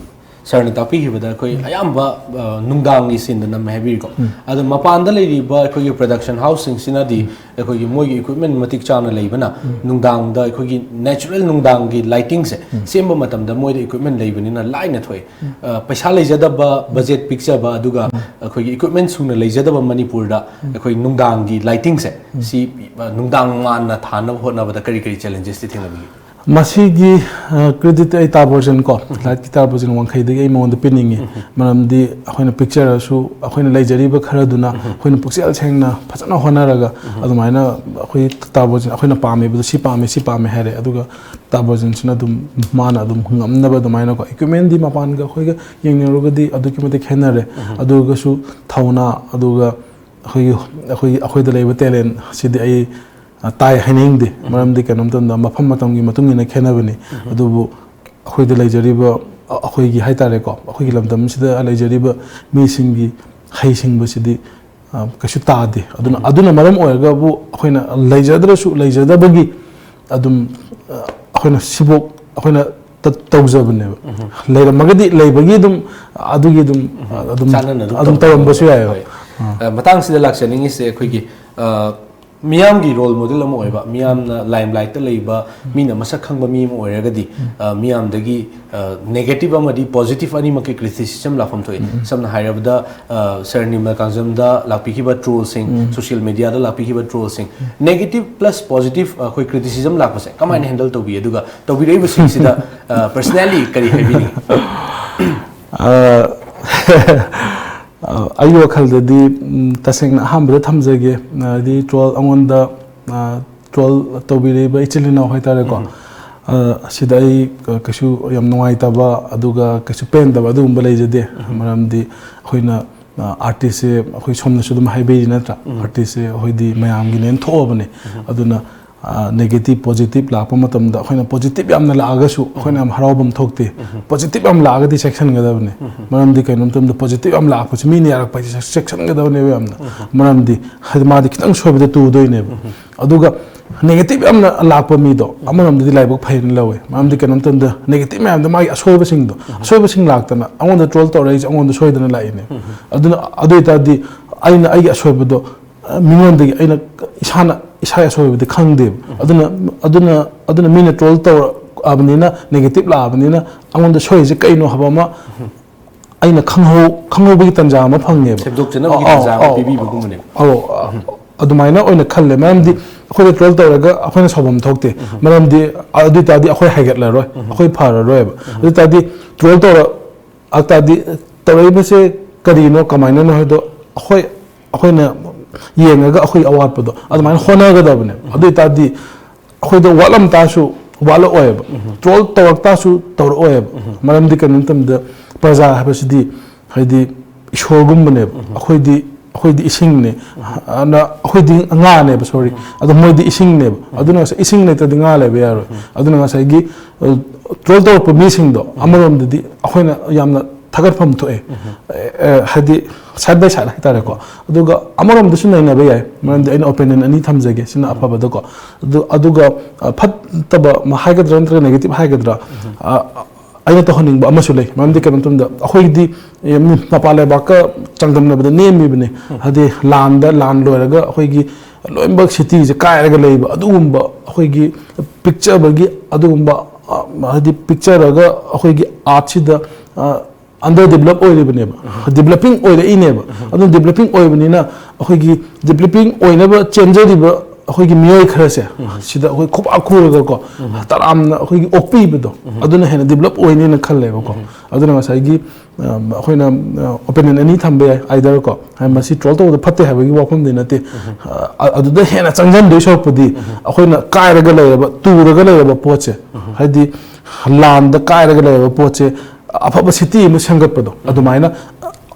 ꯁꯥꯔꯅ ꯇꯥꯛꯄꯤꯈꯤꯕꯗ ꯑꯩꯈꯣꯏ ꯑꯌꯥꯝꯕ, ꯑ, ꯅꯨꯡꯗꯥꯡꯒꯤ ꯁꯤꯟꯗ ꯅꯝꯃꯦ ꯍꯥꯏꯕꯤꯔꯤꯀꯣ꯫ ꯑꯗꯣ ꯃꯄꯥꯟꯗ ꯂꯩꯔꯤꯕ ꯑꯩꯈꯣꯏꯒꯤ ꯄ꯭ꯔꯗꯛꯁꯟ ꯍꯥꯎꯁꯁꯤꯡꯁꯤꯅꯗꯤ ꯑꯩꯈꯣꯏꯒꯤ ꯃꯣꯏꯒꯤ ꯏꯀ꯭ꯋꯤꯞꯃꯦꯟ ꯃꯇꯤꯛ ꯆꯥꯅ ꯂꯩꯕꯅ ꯅꯨꯡꯗꯥꯡꯗ ꯑꯩꯈꯣꯏꯒꯤ ꯅꯦꯆꯔꯦꯜ ꯅꯨꯡꯗꯥꯡꯒꯤ ꯂꯥꯏꯇꯤꯡꯁꯦ ꯁꯦꯝꯕ ꯃꯇꯝꯗ ꯃꯣꯏꯗ ꯏꯀ꯭ꯋꯤꯞꯃꯦꯟ ꯂꯩꯕꯅꯤꯅ ꯂꯥꯏꯅ ꯊꯣꯛꯑꯦ꯫ ꯑ, ꯄꯩꯁꯥ ꯂꯩꯖꯗꯕ, ꯕꯖꯦꯠ ꯄꯤꯛꯆꯕ, ꯑꯗꯨꯒ ꯑꯩꯈꯣꯏꯒꯤ ꯏꯀ꯭ꯋꯤꯞꯃꯦꯟ ꯁꯨꯅ ꯂꯩꯖꯗꯕ ꯃꯅꯤꯄꯨꯔꯗ ꯑꯩꯈꯣꯏ ꯅꯨꯡꯗꯥꯡꯒꯤ ꯂꯥꯏꯇꯤꯡꯁꯦ ꯁꯤ, ꯑ, ꯅꯨꯡꯗꯥꯡ ꯃꯥꯟꯅ ꯊꯥꯅꯕ ꯍꯣꯠꯅꯕꯗ ꯀꯔꯤ ꯀꯔꯤ ꯆꯦꯂꯦꯟꯖꯦꯁꯇꯤ ꯊꯦꯡꯅꯕꯤꯒꯦ? ꯃꯁꯤꯒꯤ, ꯑ, ꯀ꯭ꯔꯦꯗꯤꯠ ꯑꯩ ꯇꯥ ꯕꯣꯔꯖꯤꯟ ꯀꯣ, ꯂꯥꯏꯠꯀꯤ ꯇꯥ ꯕꯣꯔꯖꯤꯟ ꯋꯥꯡꯈꯩꯗꯒꯤ ꯑꯩ ꯃꯉꯣꯟꯗ ꯄꯤꯅꯤꯡꯉꯤ꯫ ꯃꯔꯝꯗꯤ ꯑꯩꯈꯣꯏꯅ ꯄꯤꯛꯆꯔꯁꯨ ꯑꯩꯈꯣꯏꯅ ꯂꯩꯖꯔꯤꯕ ꯈꯔꯗꯨꯅ ꯑꯩꯈꯣꯏꯅ ꯄꯨꯛꯆꯦꯜ ꯁꯦꯡꯅ ꯐꯖꯅ ꯍꯣꯠꯅꯔꯒ ꯑꯗꯨꯃꯥꯏꯅ ꯑꯩꯈꯣꯏ ꯇꯥ ꯕꯣꯔꯖꯤꯟ ꯑꯩꯈꯣꯏꯅ ꯄꯥꯝꯃꯤꯕꯗꯣ ꯁꯤ ꯄꯥꯝꯃꯤ, ꯁꯤ ꯄꯥꯝꯃꯤ ꯍꯥꯏꯔꯦ꯫ ꯑꯗꯨꯒ ꯇꯥ ꯕꯣꯔꯖꯤꯟꯁꯤꯅ ꯑꯗꯨꯝ ꯃꯥꯅ ꯑꯗꯨꯝ ꯉꯝꯅꯕ ꯑꯗꯨꯃꯥꯏꯅꯀꯣ, ꯏꯀ꯭ꯋꯤꯞꯃꯦꯟꯗꯤ ꯃꯄꯥꯟꯒ ꯑꯩꯈꯣꯏꯒ ꯌꯦꯡꯅꯔꯨꯔꯒꯗꯤ ꯑꯗꯨꯛꯀꯤ ꯃꯇꯤꯛ ꯈꯦꯠꯅꯔꯦ꯫ ꯑꯗꯨꯒꯁꯨ ꯊꯧꯅꯥ, ꯑꯗꯨꯒ ꯑꯩꯈꯣꯏꯒꯤ, ꯑꯩꯈꯣꯏꯒꯤ, ꯑꯩꯈꯣꯏꯗ ꯂꯩꯕ ꯇꯦꯂꯦꯟ ꯁꯤꯗꯤ ꯑꯩ, ꯑ, ꯇꯥꯏ ꯍꯥꯏꯅꯤꯡꯗꯦ꯫ ꯃꯔꯝꯗꯤ ꯀꯩꯅꯣ ꯃꯇꯝꯗ ꯃꯐꯝ ꯃꯇꯝꯒꯤ ꯃꯇꯨꯡ ꯏꯟꯅ ꯈꯦꯠꯅꯕꯅꯤ꯫ ꯑꯗꯨꯕꯨ ꯑꯩꯈꯣꯏꯗ ꯂꯩꯖꯔꯤꯕ, ꯑ, ꯑꯩꯈꯣꯏꯒꯤ ꯍꯥꯏ ꯇꯥꯔꯦꯀꯣ, ꯑꯩꯈꯣꯏꯒꯤ ꯂꯝꯗꯝꯁꯤꯗ ꯂꯩꯖꯔꯤꯕ ꯃꯤꯁꯤꯡꯒꯤ ꯍꯩꯁꯤꯡꯕꯁꯤꯗꯤ, ꯑ, ꯀꯩꯁꯨ ꯇꯥꯗꯦ꯫ ꯑꯗꯨꯅ, ꯑꯗꯨꯅ ꯃꯔꯝ ꯑꯣꯏꯔꯒꯕꯨ ꯑꯩꯈꯣꯏꯅ ꯂꯩꯖꯗ꯭ꯔꯁꯨ, ꯂꯩꯖꯗꯕꯒꯤ ꯑꯗꯨꯝ, ꯑ, ꯑꯩꯈꯣꯏꯅ ꯁꯤꯕꯣꯛ ꯑꯩꯈꯣꯏꯅ ꯇ-, ꯇꯧꯖꯕꯅꯦꯕ꯫ ꯂꯩꯔꯝꯃꯒꯗꯤ ꯂꯩꯕꯒꯤ ꯑꯗꯨꯝ, ꯑꯗꯨꯒꯤ ꯑꯗꯨꯝ, ꯑꯗꯨꯝ, ꯆꯥꯟꯅꯅ ꯑꯗꯨꯝ ꯑꯗꯨꯝ ꯇꯧꯔꯝꯕ ꯇꯧꯔꯝꯕꯁꯨ ꯌꯥꯏꯑꯕ꯫ ꯍꯣꯏ꯫ ꯑ, ꯃꯇꯥꯡꯁꯤꯗ ꯂꯥꯛꯆꯅꯤꯡꯉꯤꯁꯦ ꯑꯩꯈꯣꯏꯒꯤ, ꯑ, ꯃꯤꯌꯥꯝꯒꯤ ꯔꯣꯜ ꯃꯣꯗꯦꯜ ꯑꯃ ꯑꯣꯏꯕ, ꯃꯤꯌꯥꯝꯅ ꯂꯥꯏꯝꯂꯥꯏꯠꯇ ꯂꯩꯕ, ꯃꯤꯅ ꯃꯁꯛ ꯈꯪꯕ ꯃꯤ ꯑꯃ ꯑꯣꯏꯔꯒꯗꯤ, ꯑ, ꯃꯤꯌꯥꯝꯗꯒꯤ, ꯑ, ꯅꯦꯒꯦꯇꯤꯚ ꯑꯃꯗꯤ ꯄꯣꯖꯤꯇꯤꯚ ꯑꯅꯤꯃꯛꯀꯤ ꯀ꯭ꯔꯤꯇꯤꯁꯤꯖꯝ ꯂꯥꯛꯐꯝ ꯊꯣꯛꯏ꯫ ꯁꯝꯅ ꯍꯥꯏꯔꯕꯗ, ꯑ, ꯁꯥꯔ ꯅꯤꯔꯃꯜ ꯀꯥꯡꯖꯝꯗ ꯂꯥꯛꯄꯤꯈꯤꯕ ꯇ꯭ꯔꯣꯜꯁꯤꯡ, ꯁꯣꯁꯤꯌꯦꯜ ꯃꯦꯗꯤꯌꯥꯗ ꯂꯥꯛꯄꯤꯈꯤꯕ ꯇ꯭ꯔꯣꯜꯁꯤꯡ, ꯅꯦꯒꯦꯇꯤꯚ ꯄ꯭ꯂꯁ ꯄꯣꯖꯤꯇꯤꯚ ꯑꯩꯈꯣꯏ ꯀ꯭ꯔꯤꯇꯤꯁꯤꯖꯝ ꯂꯥꯛꯄꯁꯦ ꯀꯃꯥꯏꯅ ꯍꯦꯟꯗꯜ ꯇꯧꯕꯤ? ꯑꯗꯨꯒ ꯇꯧꯕꯤꯔꯛꯏꯕꯁꯤꯡꯁꯤꯗ, ꯑ, ꯄꯔꯁꯅꯦꯜꯂꯤ ꯀꯔꯤ ꯍꯥꯏꯕꯤꯅꯤꯡꯉꯤ? ꯑ, ꯑ, ꯑꯩꯒꯤ ꯋꯥꯈꯜꯗꯗꯤ, ꯎꯝ, ꯇꯁꯦꯡꯅ ꯑꯍꯥꯟꯕꯗ ꯊꯝꯖꯒꯦ, ꯍꯥꯏꯗꯤ ꯇ꯭ꯔꯣꯜ ꯑꯩꯉꯣꯟꯗ, ꯑ, ꯇ꯭ꯔꯣꯜ ꯇꯧꯕꯤꯔꯛꯏꯕ ꯏꯆꯤꯜ ꯏꯅꯥꯎ ꯍꯥꯏꯇꯥꯔꯦꯀꯣ꯫ ꯑ, ꯑꯁꯤꯗ ꯑꯩ, ꯑ, ꯀꯩꯁꯨ ꯌꯥꯝ ꯅꯨꯡꯉꯥꯏꯇꯕ, ꯑꯗꯨꯒ ꯀꯩꯁꯨ ꯄꯦꯟꯗꯕ ꯑꯗꯨꯒꯨꯝꯕ ꯂꯩꯖꯗꯦ꯫ ꯃꯔꯝꯗꯤ ꯑꯩꯈꯣꯏꯅ, ꯑ, ꯑꯥꯔꯇꯤꯁꯁꯦ ꯑꯩꯈꯣꯏ ꯁꯣꯝꯅꯁꯨ ꯑꯗꯨꯝ ꯍꯥꯏꯕꯤꯔꯤ ꯅꯠꯇ꯭ꯔꯥ? ꯑꯥꯔꯇꯤꯁꯁꯦ ꯑꯩꯈꯣꯏꯗꯤ ꯃꯌꯥꯝꯒꯤꯅꯦꯅ ꯊꯣꯛꯑꯕꯅꯦ꯫ ꯑꯗꯨꯅ, ꯑ, ꯅꯦꯒꯦꯇꯤꯚ ꯄꯣꯖꯤꯇꯤꯚ ꯂꯥꯛꯄ ꯃꯇꯝꯗ ꯑꯩꯈꯣꯏꯅ ꯄꯣꯖꯤꯇꯤꯚ ꯌꯥꯝꯅ ꯂꯥꯛꯑꯒꯁꯨ ꯑꯩꯈꯣꯏꯅ ꯌꯥꯝ ꯍꯔꯥꯎꯐꯝ ꯊꯣꯛꯇꯦ꯫ ꯄꯣꯖꯤꯇꯤꯚ ꯌꯥꯝ ꯂꯥꯛꯑꯒꯗꯤ ꯆꯦꯛꯁꯤꯟꯒꯗꯕꯅꯦ꯫ ꯃꯔꯝꯗꯤ ꯀꯩꯅꯣ ꯃꯇꯝꯗ ꯄꯣꯖꯤꯇꯤꯚ ꯌꯥꯝ ꯂꯥꯛꯄꯁꯤ ꯃꯤꯅ ꯌꯥꯔꯛꯄ ꯍꯥꯏꯁꯦ ꯆꯦꯛꯁꯤꯟꯒꯗꯕꯅꯦꯕ ꯌꯥꯝꯅ꯫ ꯃꯔꯝꯗꯤ ꯍꯥꯏꯗꯤ ꯃꯥꯗꯤ ꯈꯤꯇꯪ ꯁꯣꯏꯕꯗ ꯇꯨꯗꯣꯏꯅꯦꯕ꯫ ꯑꯗꯨꯒ ꯅꯦꯒꯦꯇꯤꯚ ꯌꯥꯝꯅ ꯂꯥꯛꯄ ꯃꯤꯗꯣ ꯑꯃꯔꯣꯝꯗꯗꯤ ꯂꯥꯏꯕꯛ ꯐꯩꯅ ꯂꯧꯋꯦ꯫ ꯃꯔꯝꯗꯤ ꯀꯩꯅꯣ ꯃꯇꯝꯗ ꯅꯦꯒꯦꯇꯤꯚ ꯃꯌꯥꯝꯗꯣ ꯃꯥꯒꯤ ꯑꯁꯣꯏꯕꯁꯤꯡꯗꯣ, ꯑꯁꯣꯏꯕꯁꯤꯡ ꯂꯥꯛꯇꯅ ꯑꯩꯉꯣꯟꯗ ꯇ꯭ꯔꯣꯜ ꯇꯧꯔꯛꯏꯁꯦ ꯑꯩꯉꯣꯟꯗ ꯁꯣꯏꯗꯅ ꯂꯥꯛꯏꯅꯦ꯫ ꯑꯗꯨꯅ ꯑꯗꯨ ꯑꯣꯏꯇꯥꯔꯗꯤ ꯑꯩꯅ ꯑꯩꯒꯤ ꯑꯁꯣꯏꯕꯗꯣ, ꯑ, ꯃꯤꯉꯣꯟꯗꯒꯤ ꯑꯩꯅ ꯏꯁꯥꯅ ꯏꯁꯥꯒꯤ ꯑꯁꯣꯏꯕꯗꯤ ꯈꯪꯗꯦꯕ꯫ ꯑꯗꯨꯅ, ꯑꯗꯨꯅ, ꯑꯗꯨꯅ ꯃꯤꯅ ꯇ꯭ꯔꯣꯜ ꯇꯧꯔꯛꯑꯕꯅꯤꯅ, ꯅꯦꯒꯦꯇꯤꯚ ꯂꯥꯛꯑꯕꯅꯤꯅ ꯑꯩꯉꯣꯟꯗ ꯁꯣꯏꯔꯤꯁꯦ ꯀꯩꯅꯣ ꯍꯥꯏꯕ ꯑꯃ ꯑꯩꯅ ꯈꯪꯍꯧ-, ꯈꯪꯍꯧꯕꯒꯤ ꯇꯥꯟꯖꯥ ꯑꯃ ꯐꯪꯉꯦꯕ꯫ ꯁꯦꯝꯗꯣꯛꯆꯅꯕꯒꯤ ꯑꯧ, ꯑꯧ, ꯇꯥꯟꯖꯥ ꯑꯃ ꯑꯧ, ꯄꯤꯕꯤꯕꯒꯨꯝꯕꯅꯦꯕ꯫ ꯑꯧ, ꯑ, ꯑꯗꯨꯃꯥꯏꯅ ꯑꯣꯏꯅ ꯈꯜꯂꯦ꯫ ꯃꯔꯝꯗꯤ ꯑꯩꯈꯣꯏꯗ ꯇ꯭ꯔꯣꯜ ꯇꯧꯔꯒ ꯑꯩꯈꯣꯏꯅ ꯁꯥꯎꯐꯝ ꯊꯣꯛꯇꯦ꯫ ꯃꯔꯝꯗꯤ ꯑꯗꯨ ꯑꯣꯏꯇꯥꯔꯗꯤ ꯑꯩꯈꯣꯏ ꯍꯥꯏꯒꯠꯂꯔꯣꯏ, ꯑꯩꯈꯣꯏ ꯐꯔꯔꯣꯏꯕ꯫ ꯑꯗꯨ ꯑꯣꯏꯇꯥꯔꯗꯤ ꯇ꯭ꯔꯣꯜ ꯇꯧꯔ-, ꯑꯗꯨ ꯇꯥꯔꯗꯤ ꯇꯧꯔꯛꯏꯕꯁꯦ ꯀꯔꯤꯅꯣ, ꯀꯃꯥꯏꯅꯅꯣ ꯍꯥꯏꯗꯣ ꯑꯩꯈꯣꯏ, ꯑꯩꯈꯣꯏꯅ ꯌꯦꯡꯉꯒ ꯑꯩꯈꯣꯏ ꯑꯋꯥꯠꯄꯗꯣ ꯑꯗꯨꯃꯥꯏꯅ ꯍꯣꯠꯅꯒꯗꯕꯅꯦ꯫ ꯑꯗꯨ ꯑꯣꯏꯇꯥꯔꯗꯤ ꯑꯩꯈꯣꯏꯗ ꯋꯥꯠꯂꯝ ꯇꯥꯔꯁꯨ ꯋꯥꯠꯂꯛꯑꯣꯏꯕ, ꯇ꯭ꯔꯣꯜ ꯇꯧꯔꯛ ꯇꯥꯔꯁꯨ ꯇꯧꯔꯛꯑꯣꯏꯕ꯫ ꯃꯔꯝꯗꯤ ꯀꯩꯅꯣ ꯃꯇꯝꯗ ꯄ꯭ꯔꯖꯥ ꯍꯥꯏꯕꯁꯤꯗꯤ ꯍꯥꯏꯗꯤ ꯏꯁꯣꯔꯒꯨꯝꯕꯅꯦꯕ꯫ ꯑꯩꯈꯣꯏꯗꯤ, ꯑꯩꯈꯣꯏꯗꯤ ꯏꯁꯤꯡꯅꯦ, ꯑꯗꯨꯅ ꯑꯩꯈꯣꯏꯗꯤ ꯉꯥꯅꯦꯕ, ꯁꯣꯔꯤ, ꯑꯗꯣ ꯃꯣꯏꯗꯤ ꯏꯁꯤꯡꯅꯦꯕ꯫ ꯑꯗꯨꯅ ꯉꯁꯥꯏ ꯏꯁꯤꯡ ꯂꯩꯇ꯭ꯔꯗꯤ ꯉꯥ ꯂꯩꯕ ꯌꯥꯔꯣꯏ꯫ ꯑꯗꯨꯅ ꯉꯁꯥꯏꯒꯤ, ꯑ, ꯇ꯭ꯔꯣꯜ ꯇꯧꯔꯛꯄ ꯃꯤꯁꯤꯡꯗꯣ ꯑꯃꯔꯣꯝꯗꯗꯤ ꯑꯩꯈꯣꯏꯅ ꯌꯥꯝꯅ ꯊꯥꯒꯠꯐꯝ ꯊꯣꯛꯑꯦ꯫ ꯑꯦ, ꯍꯥꯏꯗꯤ side by side ꯍꯥꯏꯇꯥꯔꯦꯀꯣ꯫ ꯑꯗꯨꯒ ꯑꯃꯔꯣꯝꯗꯁꯨ ꯅꯩꯅꯕ ꯌꯥꯏ, ꯃꯔꯝꯗꯤ ꯑꯩꯅ opinion ꯑꯅꯤ ꯊꯝꯖꯒꯦ, ꯁꯤꯅ ꯑꯐꯕꯗꯀꯣ꯫ ꯑꯗꯨ, ꯑꯗꯨꯒ ꯑ, ꯐꯠꯇꯕ ꯑꯃ ꯍꯥꯏꯒꯗ꯭ꯔꯥ ꯅꯠꯇ꯭ꯔꯒ negative ꯍꯥꯏꯒꯗ꯭ꯔꯥ, ꯑ, ꯑꯩꯅ ꯇꯧꯍꯟꯅꯤꯡꯕ ꯑꯃꯁꯨ ꯂꯩ꯫ ꯃꯔꯝꯗꯤ ꯀꯩꯅꯣ ꯃꯇꯝꯗ ꯑꯩꯈꯣꯏꯒꯤꯗꯤ, ꯑꯦ, ꯃꯤ-, ꯃꯄꯥꯟ ꯂꯩꯕꯥꯛꯀ ꯆꯥꯡꯗꯝꯅꯕꯗ ꯅꯦꯝꯃꯤꯕꯅꯤ꯫ ꯍꯥꯏꯗꯤ ꯂꯥꯟꯗ, ꯂꯥꯟ ꯂꯣꯏꯔꯒ ꯑꯩꯈꯣꯏꯒꯤ ꯂꯣꯏꯅꯃꯛ cityꯁꯦ ꯀꯥꯏꯔꯒ ꯂꯩꯕ ꯑꯗꯨꯒꯨꯝꯕ ꯑꯩꯈꯣꯏꯒꯤ ꯄꯤꯛꯆꯕꯒꯤ ꯑꯗꯨꯒꯨꯝꯕ, ꯑ, ꯍꯥꯏꯗꯤ ꯄꯤꯛꯆꯔꯒ ꯑꯩꯈꯣꯏꯒꯤ artꯁꯤꯗ, ꯑ, under develop ꯑꯣꯏꯔꯤꯕꯅꯦꯕ, developing ꯑꯣꯏꯔꯛꯏꯅꯦꯕ꯫ ꯑꯗꯨꯅ developing ꯑꯣꯏꯕꯅꯤꯅ ꯑꯩꯈꯣꯏꯒꯤ developing ꯑꯣꯏꯅꯕ ꯆꯦꯟꯖꯔꯤꯕ ꯑꯩꯈꯣꯏꯒꯤ ꯃꯤꯑꯣꯏ ꯈꯔꯁꯦ ꯁꯤꯗ ꯑꯩꯈꯣꯏ ꯈꯨꯕꯥꯛ ꯈꯨꯔꯒꯀꯣ ꯇꯔꯥꯝꯅ ꯑꯩꯈꯣꯏꯒꯤ ꯑꯣꯛꯄꯤꯕꯗꯣ ꯑꯗꯨꯅ ꯍꯦꯟꯅ develop ꯑꯣꯏꯅꯤꯅ ꯈꯜꯂꯦꯕꯀꯣ꯫ ꯑꯗꯨꯅ ꯉꯁꯥꯏꯒꯤ, ꯑ, ꯑꯩꯈꯣꯏꯅ, ꯑ, opinion ꯑꯅꯤ ꯊꯝꯕ ꯌꯥꯏ꯫ Either ꯀꯣ, ꯍꯥꯏ, ꯃꯁꯤ ꯇ꯭ꯔꯣꯜ ꯇꯧꯕꯗ ꯐꯠꯇꯦ ꯍꯥꯏꯕꯒꯤ ꯋꯥꯐꯝꯗꯤ ꯅꯠꯇꯦ꯫ ꯑ, ꯑꯗꯨꯗ ꯍꯦꯟꯅ ꯆꯪꯁꯤꯟꯗꯣꯏ ꯁꯔꯨꯛꯄꯨꯗꯤ ꯑꯩꯈꯣꯏꯅ ꯀꯥꯏꯔꯒ ꯂꯩꯔꯕ, ꯇꯨꯔꯒ ꯂꯩꯔꯕ ꯄꯣꯠꯁꯦ, ꯍꯥꯏꯗꯤ ꯂꯥꯟꯗ ꯀꯥꯏꯔꯒ ꯂꯩꯔꯕ ꯄꯣꯠꯁꯦ ꯑꯐꯕ city ꯑꯃ ꯁꯦꯝꯒꯠꯄꯗꯣ, ꯑꯗꯨꯃꯥꯏꯅ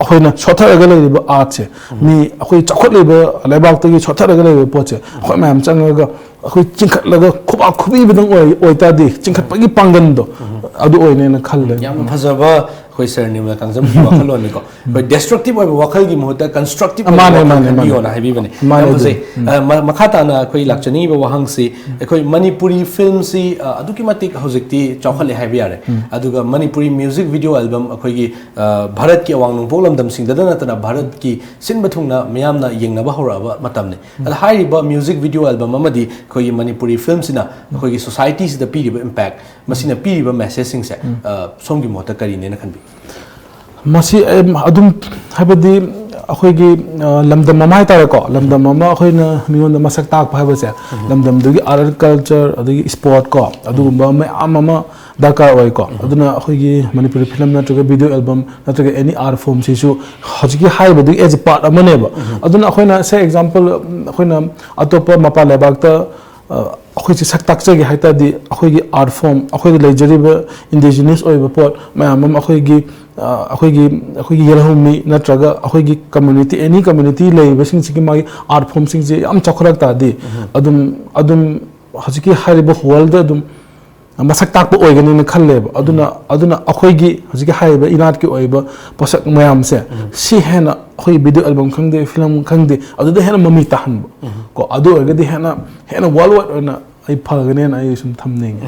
ꯑꯩꯈꯣꯏꯅ ꯁꯣꯠꯊꯔꯒ ꯂꯩꯔꯤꯕ artꯁꯦ, ꯃꯤ ꯑꯩꯈꯣꯏ ꯆꯥꯎꯈꯠꯂꯤꯕ ꯂꯩꯕꯥꯛꯇꯒꯤ ꯁꯣꯠꯊꯔꯒ ꯂꯩꯔꯤꯕ ꯄꯣꯠꯁꯦ ꯑꯩꯈꯣꯏ ꯃꯌꯥꯝ ꯆꯪꯉꯒ ꯑꯩꯈꯣꯏ ꯆꯤꯡꯈꯠꯂꯒ ꯈꯨꯕꯥꯛ ꯈꯨꯕꯤꯕꯗꯪ ꯑꯣꯏ-, ꯑꯣꯏꯇꯥꯔꯗꯤ, ꯆꯤꯡꯈꯠꯄꯒꯤ ꯄꯥꯡꯒꯜꯗꯣ ꯑꯗꯨ ꯑꯣꯏꯅꯦꯅ ꯈꯜꯂꯦ꯫ ꯌꯥꯝꯅ ꯐꯖꯕ ꯑꯩꯈꯣꯏ ꯁꯥꯔ ꯅꯤꯔꯃꯜ ꯀꯥꯡꯖꯝꯒꯤ ꯋꯥꯈꯜꯂꯣꯟꯅꯤꯀꯣ꯫ ꯑꯩꯈꯣꯏ destructive ꯑꯣꯏꯕ ꯋꯥꯈꯜꯒꯤ ꯃꯍꯨꯠꯇ constructive ꯑꯣꯏꯕ ꯃꯥꯅꯦ, ꯋꯥꯈꯜ ꯃꯥꯅꯦ, ꯃꯥꯅꯦ꯫ ꯈꯟꯕꯤꯌꯣꯅ ꯍꯥꯏꯕꯤꯕꯅꯦ꯫ ꯃꯥꯅꯦ, ꯌꯥꯝ ꯑꯗꯨ꯫ ꯐꯖꯩ꯫ ꯑ, ꯃ-, ꯃꯈꯥ ꯇꯥꯅ ꯑꯩꯈꯣꯏ ꯂꯥꯛꯆꯅꯤꯡꯉꯤꯕ ꯋꯥꯍꯪꯁꯤ, ꯑꯩꯈꯣꯏ ꯃꯅꯤꯄꯨꯔꯤ filmꯁꯤ, ꯑ, ꯑꯗꯨꯛꯀꯤ ꯃꯇꯤꯛ ꯍꯧꯖꯤꯛꯇꯤ ꯆꯥꯎꯈꯠꯂꯦ ꯍꯥꯏꯕ ꯌꯥꯔꯦ꯫ ꯑꯗꯨꯒ ꯃꯅꯤꯄꯨꯔꯤ music video album ꯑꯩꯈꯣꯏꯒꯤ, ꯑ, ꯚꯥꯔꯠꯀꯤ ꯑꯋꯥꯡ ꯅꯣꯡꯄꯣꯛ ꯂꯝꯗꯝꯁꯤꯡꯗꯗ ꯅꯠꯇꯅ ꯚꯥꯔꯠꯀꯤ ꯁꯤꯟꯕ ꯊꯨꯡꯅ ꯃꯤꯌꯥꯝꯅ ꯌꯦꯡꯅꯕ ꯍꯧꯔꯛꯑꯕ ꯃꯇꯝꯅꯤ꯫ ꯑꯗ ꯍꯥꯏꯔꯤꯕ music video album ꯑꯃꯗꯤ ꯑꯩꯈꯣꯏꯒꯤ ꯃꯅꯤꯄꯨꯔꯤ filmꯁꯤꯅ ꯑꯩꯈꯣꯏꯒꯤ societyꯁꯤꯗ ꯄꯤꯔꯤꯕ impact, ꯃꯁꯤꯅ ꯄꯤꯔꯤꯕ messageꯁꯤꯡꯁꯦ, ꯑ, ꯁꯣꯝꯒꯤ ꯃꯣꯠꯇ ꯀꯔꯤꯅꯦꯅ ꯈꯟꯕꯤ? ꯃꯁꯤ ꯑꯩ ꯑꯗꯨꯝ, ꯍꯥꯏꯕꯗꯤ ꯑꯩꯈꯣꯏꯒꯤ, ꯑ, ꯂꯝꯗꯝ ꯑꯃ ꯍꯥꯏꯇꯥꯔꯦꯀꯣ, ꯂꯝꯗꯝ ꯑꯃ ꯑꯩꯈꯣꯏꯅ ꯃꯤꯉꯣꯟꯗ ꯃꯁꯛ ꯇꯥꯛꯄ ꯍꯥꯏꯕꯁꯦ, ꯂꯝꯗꯝꯗꯨꯒꯤ art and culture, ꯑꯗꯒꯤ sport ꯀꯣ, ꯑꯗꯨꯒꯨꯝꯕ ꯃꯌꯥꯝ ꯑꯃ ꯗꯔꯀꯥꯔ ꯑꯣꯏꯀꯣ꯫ ꯑꯗꯨꯅ ꯑꯩꯈꯣꯏꯒꯤ ꯃꯅꯤꯄꯨꯔꯤ film ꯅꯠꯇ꯭ꯔꯒ video album ꯅꯠꯇ꯭ꯔꯒ any art formꯁꯤꯁꯨ ꯍꯧꯖꯤꯛꯀꯤ ꯍꯥꯏꯔꯤꯕꯗꯨꯒꯤ as a part ꯑꯃꯅꯦꯕ꯫ ꯑꯗꯨꯅ ꯑꯩꯈꯣꯏꯅ, say example, ꯑꯩꯈꯣꯏꯅ ꯑꯇꯣꯞꯄ ꯃꯄꯥꯟ ꯂꯩꯕꯥꯛꯇ, ꯑ, ꯑꯩꯈꯣꯏꯁꯦ ꯁꯛ ꯇꯥꯛꯆꯒꯦ ꯍꯥꯏ ꯇꯥꯔꯗꯤ, ꯑꯩꯈꯣꯏꯒꯤ art form, ꯑꯩꯈꯣꯏꯗ ꯂꯩꯖꯔꯤꯕ indigenous ꯑꯣꯏꯕ ꯄꯣꯠ ꯃꯌꯥꯝ ꯑꯃ, ꯑꯩꯈꯣꯏꯒꯤ, ꯑ, ꯑꯩꯈꯣꯏꯒꯤ, ꯑꯩꯈꯣꯏꯒꯤ ꯌꯦꯜꯍꯧꯃꯤ ꯅꯠꯇ꯭ꯔꯒ ꯑꯩꯈꯣꯏꯒꯤ community, any community ꯂꯩꯔꯤꯕꯁꯤꯡꯁꯤꯒꯤ ꯃꯥꯒꯤ art formꯁꯤꯡꯁꯦ ꯌꯥꯝ ꯆꯥꯎꯈꯠꯂꯛ ꯇꯥꯔꯗꯤ, ꯑꯗꯨꯝ, ꯑꯗꯨꯝ ꯍꯧꯖꯤꯛꯀꯤ ꯍꯥꯏꯔꯤꯕ worldꯗ ꯑꯗꯨꯝ ꯃꯁꯛ ꯇꯥꯛꯄ ꯑꯣꯏꯒꯅꯤꯅ ꯈꯜꯂꯦꯕ꯫ ꯑꯗꯨꯅ ꯑꯗꯨꯅ ꯑꯩꯈꯣꯏꯒꯤ ꯍꯧꯖꯤꯛꯀꯤ ꯍꯥꯏꯔꯤꯕ ꯏꯅꯥꯠꯀꯤ ꯑꯣꯏꯕ ꯄꯣꯠꯁꯛ ꯃꯌꯥꯝꯁꯦ, ꯁꯤ ꯍꯦꯟꯅ ꯑꯩꯈꯣꯏ ꯚꯤꯗꯤꯑꯣ ꯑꯦꯜꯕꯝ ꯈꯪꯗꯦ, ꯐꯤꯂꯝ ꯈꯪꯗꯦ, ꯑꯗꯨꯗ ꯍꯦꯟꯅ ꯃꯃꯤ ꯇꯥꯍꯟꯕ꯫ ꯀꯣ, ꯑꯗꯨ ꯑꯣꯏꯔꯒꯗꯤ ꯍꯦꯟꯅ ꯍꯦꯟꯅ ꯋꯥꯔꯜ ꯋꯥꯏꯗ ꯑꯣꯏꯅ ꯑꯩ ꯐꯒꯅꯦꯅ ꯑꯩ ꯁꯨꯝ ꯊꯝꯅꯤꯡꯉꯦ꯫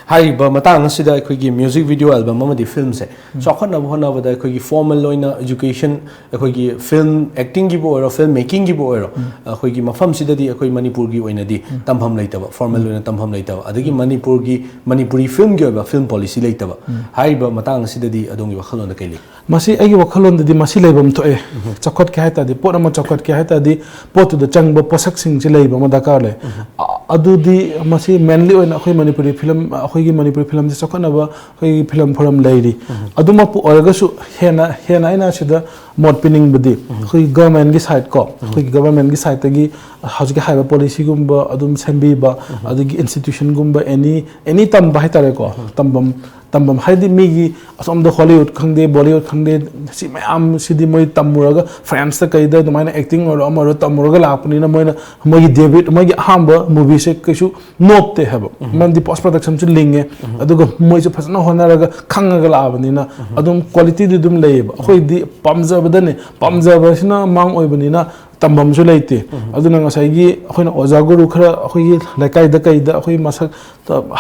ꯍꯥꯏꯔꯤꯕ ꯃꯇꯥꯡ ꯑꯁꯤꯗ ꯑꯩꯈꯣꯏꯒꯤ ꯃ꯭ꯌꯨꯖꯤꯛ ꯚꯤꯗꯤꯑꯣ ꯑꯦꯜꯕꯝ ꯑꯃꯗꯤ ꯐꯤꯂꯝꯁꯦ ꯆꯥꯎꯈꯠꯅꯕ ꯍꯣꯠꯅꯕꯗ ꯑꯩꯈꯣꯏꯒꯤ ꯐꯣꯔꯃꯦꯜ ꯑꯣꯏꯅ ꯏꯖꯨꯀꯦꯁꯟ, ꯑꯩꯈꯣꯏꯒꯤ ꯐꯤꯂꯝ ꯑꯦꯛꯇꯤꯡꯒꯤꯕꯨ ꯑꯣꯏꯔꯣ, ꯐꯤꯂꯝ ꯃꯦꯀꯤꯡꯒꯤꯕꯨ ꯑꯣꯏꯔꯣ, ꯑꯩꯈꯣꯏꯒꯤ ꯃꯐꯝꯁꯤꯗꯗꯤ ꯑꯩꯈꯣꯏ ꯃꯅꯤꯄꯨꯔꯒꯤ ꯑꯣꯏꯅꯗꯤ ꯇꯝꯐꯝ ꯂꯩꯇꯕ, ꯐꯣꯔꯃꯦꯜ ꯑꯣꯏꯅ ꯇꯝꯐꯝ ꯂꯩꯇꯕ, ꯑꯗꯒꯤ ꯃꯅꯤꯄꯨꯔꯒꯤ, ꯃꯅꯤꯄꯨꯔꯤ ꯐꯤꯂꯝꯒꯤ ꯑꯣꯏꯕ ꯐꯤꯂꯝ ꯄꯣꯂꯤꯁꯤ ꯂꯩꯇꯕ꯫ ꯍꯥꯏꯔꯤꯕ ꯃꯇꯥꯡ ꯑꯁꯤꯗꯗꯤ ꯑꯗꯣꯝꯒꯤ ꯋꯥꯈꯜꯂꯣꯟꯗ ꯀꯩ ꯂꯩ? ꯃꯁꯤ ꯑꯩꯒꯤ ꯋꯥꯈꯜꯂꯣꯟꯗꯗꯤ ꯃꯁꯤ ꯂꯩꯐꯝ ꯊꯣꯛꯑꯦ꯫ ꯆꯥꯎꯈꯠꯀꯦ ꯍꯥꯏ ꯇꯥꯔꯗꯤ, ꯄꯣꯠ ꯑꯃ ꯆꯥꯎꯈꯠꯀꯦ ꯍꯥꯏ ꯇꯥꯔꯗꯤ, ꯄꯣꯠꯇꯨꯗ ꯆꯪꯕ ꯄꯣꯠꯁꯛꯁꯤꯡꯁꯤ ꯂꯩꯕ ꯑꯃ ꯗꯔꯀꯥꯔ ꯂꯩ꯫ ꯑ-, ꯑꯗꯨꯗꯤ ꯃꯁꯤ ꯃꯦꯟꯂꯤ ꯑꯣꯏꯅ ꯑꯩꯈꯣꯏ ꯃꯅꯤꯄꯨꯔꯤ ꯐꯤꯂꯝ, ꯑꯩꯈꯣꯏꯒꯤ ꯃꯅꯤꯄꯨꯔꯤ ꯐꯤꯂꯝꯁꯤ ꯆꯥꯎꯈꯠꯅꯕ ꯑꯩꯈꯣꯏꯒꯤ ꯐꯤꯂꯝ ꯐꯣꯔꯝ ꯂꯩꯔꯤ꯫ ꯑꯗꯨꯃꯛꯄꯨ ꯑꯣꯏꯔꯒꯁꯨ ꯍꯦꯟꯅ, ꯍꯦꯟꯅ ꯑꯩꯅ ꯁꯤꯗ ꯃꯣꯠ ꯄꯤꯅꯤꯡꯕꯗꯤ, ꯑꯩꯈꯣꯏꯒꯤ ꯒꯚꯔꯟꯃꯦꯟꯒꯤ ꯁꯥꯏꯠ ꯀꯣ, ꯑꯩꯈꯣꯏꯒꯤ ꯒꯚꯔꯟꯃꯦꯟꯒꯤ ꯁꯥꯏꯠꯇꯒꯤ ꯍꯧꯖꯤꯛꯀꯤ ꯍꯥꯏꯔꯤꯕ ꯄꯣꯂꯤꯁꯤꯒꯨꯝꯕ ꯑꯗꯨꯝ ꯁꯦꯝꯕꯤꯕ, ꯑꯗꯒꯤ ꯏꯟꯁꯇꯤꯇ꯭ꯌꯨꯁꯟꯒꯨꯝꯕ, ꯑꯦꯅꯤ, ꯑꯦꯅꯤ ꯇꯝꯕ ꯍꯥꯏꯇꯥꯔꯦꯀꯣ, ꯇꯝꯐꯝ, ꯇꯝꯐꯝ ꯍꯥꯏꯗꯤ ꯃꯤꯒꯤ ꯑꯁꯣꯝꯗ ꯍꯣꯂꯤꯋꯨꯗ ꯈꯪꯗꯦ, ꯕꯣꯂꯤꯋꯨꯗ ꯈꯪꯗꯦ, ꯁꯤ ꯃꯌꯥꯝꯁꯤꯗꯤ ꯃꯣꯏ ꯇꯝꯃꯨꯔꯒ, ꯐ꯭ꯔꯥꯟꯁꯇ ꯀꯩꯗ ꯑꯗꯨꯃꯥꯏꯅ ꯑꯦꯛꯇꯤꯡ ꯑꯣꯏꯔꯣ ꯑꯃ ꯑꯣꯏꯔꯣ ꯇꯝꯃꯨꯔꯒ ꯂꯥꯛꯄꯅꯤꯅ, ꯃꯣꯏꯅ, ꯃꯣꯏꯒꯤ ꯗꯦꯕꯤꯠ, ꯃꯣꯏꯒꯤ ꯑꯍꯥꯟꯕ ꯃꯨꯚꯤꯁꯦ ꯀꯩꯁꯨ ꯅꯣꯞꯇꯦ ꯍꯥꯏꯕ꯫ ꯃꯔꯝꯗꯤ ꯄꯣꯁ ꯄ꯭ꯔꯗꯛꯁꯟꯁꯨ ꯂꯤꯡꯉꯦ, ꯑꯗꯨꯒ ꯃꯣꯏꯁꯨ ꯐꯖꯅ ꯍꯣꯠꯅꯔꯒ ꯈꯪꯉꯒ ꯂꯥꯛꯑꯕꯅꯤꯅ, ꯑꯗꯨꯝ ꯀ꯭ꯋꯥꯂꯤꯇꯤꯗꯤ ꯑꯗꯨꯝ ꯂꯩꯌꯦꯕ꯫ ꯑꯩꯈꯣꯏꯗꯤ ꯄꯥꯝꯖꯕꯗꯅꯦ, ꯄꯥꯝꯖꯕꯁꯤꯅ ꯃꯥꯡ ꯑꯣꯏꯕꯅꯤꯅ ꯇꯝꯐꯝꯁꯨ ꯂꯩꯇꯦ꯫ ꯑꯗꯨꯅ ꯉꯁꯥꯏꯒꯤ ꯑꯩꯈꯣꯏꯅ ꯑꯣꯖꯥ ꯒꯨꯔꯨ ꯈꯔ ꯑꯩꯈꯣꯏꯒꯤ ꯂꯩꯀꯥꯏꯗ ꯀꯩꯗ ꯑꯩꯈꯣꯏ ꯃꯁꯛ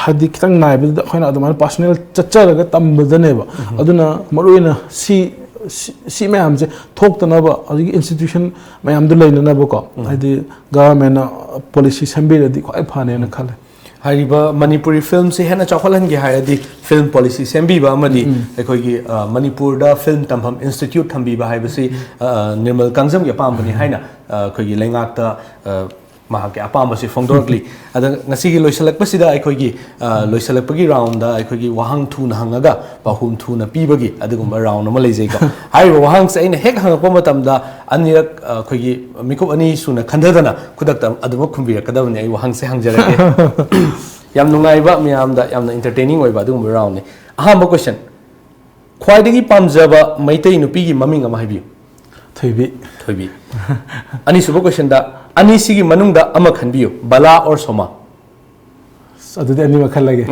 ꯍꯥꯏꯗꯤ ꯈꯤꯇꯪ ꯅꯥꯏꯕꯗꯨꯗ ꯑꯩꯈꯣꯏꯅ ꯑꯗꯨꯃꯥꯏꯅ ꯄꯥꯔꯁꯣꯅꯦꯜ ꯆꯠꯆꯔꯒ ꯇꯝꯕꯗꯅꯦꯕ꯫ ꯑꯗꯨꯅ ꯃꯔꯨꯑꯣꯏꯅ ꯁꯤ, ꯁꯤ, ꯁꯤ ꯃꯌꯥꯝꯁꯦ ꯊꯣꯛꯇꯅꯕ, ꯍꯧꯖꯤꯛꯀꯤ ꯏꯟꯁꯇꯤꯇ꯭ꯌꯨꯁꯟ ꯃꯌꯥꯝꯗꯨ ꯂꯩꯅꯅꯕꯀꯣ, ꯍꯥꯏꯗꯤ ꯒꯚꯔꯟꯃꯦꯟꯅ ꯄꯣꯂꯤꯁꯤ ꯁꯦꯝꯕꯤꯔꯗꯤ ꯈ꯭ꯋꯥꯏ ꯐꯅꯦꯅ ꯈꯜꯂꯦ꯫ ꯍꯥꯏꯔꯤꯕ ꯃꯅꯤꯄꯨꯔꯤ ꯐꯤꯂꯝꯁꯤ ꯍꯦꯟꯅ ꯆꯥꯎꯈꯠꯍꯟꯒꯦ ꯍꯥꯏꯔꯗꯤ ꯐꯤꯂꯝ ꯄꯣꯂꯤꯁꯤ ꯁꯦꯝꯕꯤꯕ ꯑꯃꯗꯤ ꯑꯩꯈꯣꯏꯒꯤ, ꯑ, ꯃꯅꯤꯄꯨꯔꯗ ꯐꯤꯂꯝ ꯇꯝꯐꯝ ꯏꯟꯁꯇꯤꯇ꯭ꯌꯨꯠ ꯊꯝꯕꯤꯕ ꯍꯥꯏꯕꯁꯤ, ꯑ, ꯅꯤꯔꯃꯜ ꯀꯥꯡꯖꯝꯒꯤ ꯑꯄꯥꯝꯕꯅꯤ ꯍꯥꯏꯅ, ꯑ, ꯑꯩꯈꯣꯏꯒꯤ ꯂꯩꯉꯥꯛꯇ, ꯑ, ꯃꯍꯥꯛꯀꯤ ꯑꯄꯥꯝꯕꯁꯤ ꯐꯣꯡꯗꯣꯔꯛꯂꯤ꯫ ꯑꯗ ꯉꯁꯤꯒꯤ ꯂꯣꯏꯁꯤꯜꯂꯛꯄꯁꯤꯗ ꯑꯩꯈꯣꯏꯒꯤ, ꯑ, ꯂꯣꯏꯁꯤꯜꯂꯛꯄꯒꯤ ꯔꯥꯎꯟꯗ ꯑꯩꯈꯣꯏꯒꯤ ꯋꯥꯍꯪ ꯊꯨꯅ ꯍꯪꯉꯒ ꯄꯥꯎꯈꯨꯝ ꯊꯨꯅ ꯄꯤꯕꯒꯤ ꯑꯗꯨꯒꯨꯝꯕ ꯔꯥꯎꯟ ꯑꯃ ꯂꯩꯖꯩꯀꯣ꯫ ꯍꯥꯏꯔꯤꯕ ꯋꯥꯍꯪꯁꯦ ꯑꯩꯅ ꯍꯦꯛ ꯍꯪꯉꯛꯄ ꯃꯇꯝꯗ ꯑꯅꯤꯔꯛ, ꯑ, ꯑꯩꯈꯣꯏꯒꯤ ꯃꯤꯀꯨꯞ ꯑꯅꯤ ꯁꯨꯅ ꯈꯟꯊꯗꯅ ꯈꯨꯗꯛꯇ ꯑꯗꯨꯃꯛ ꯈꯨꯝꯕꯤꯔꯛꯀꯗꯕꯅꯤ꯫ ꯑꯩ ꯋꯥꯍꯪꯁꯦ ꯍꯪꯖꯔꯛꯀꯦ꯫ ꯌꯥꯝ ꯅꯨꯡꯉꯥꯏꯕ, ꯃꯌꯥꯝꯗ ꯌꯥꯝꯅ ꯏꯟꯇꯔꯇꯦꯅꯤꯡ ꯑꯣꯏꯕ ꯑꯗꯨꯒꯨꯝꯕ ꯔꯥꯎꯟꯅꯤ꯫ ꯑꯍꯥꯟꯕ ꯀꯣꯏꯁꯟ, ꯈ꯭ꯋꯥꯏꯗꯒꯤ ꯄꯥꯝꯖꯕ ꯃꯩꯇꯩ ꯅꯨꯄꯤꯒꯤ ꯃꯃꯤꯡ ꯑꯃ ꯍꯥꯏꯕꯤꯌꯨ꯫ ꯊꯣꯏꯕꯤ꯫ ꯊꯣꯏꯕꯤ꯫ ꯑꯅꯤꯁꯨꯕ ꯀꯣꯏꯁꯟꯗ, ꯑꯅꯤꯁꯤꯒꯤ ꯃꯅꯨꯡꯗ ꯑꯃ ꯈꯟꯕꯤꯌꯨ, ꯕꯂꯥ ꯑꯣꯔ ꯁꯣꯃꯥ? ꯑꯗꯨꯗꯤ ꯑꯅꯤꯃꯛ ꯈꯜꯂꯒꯦ꯫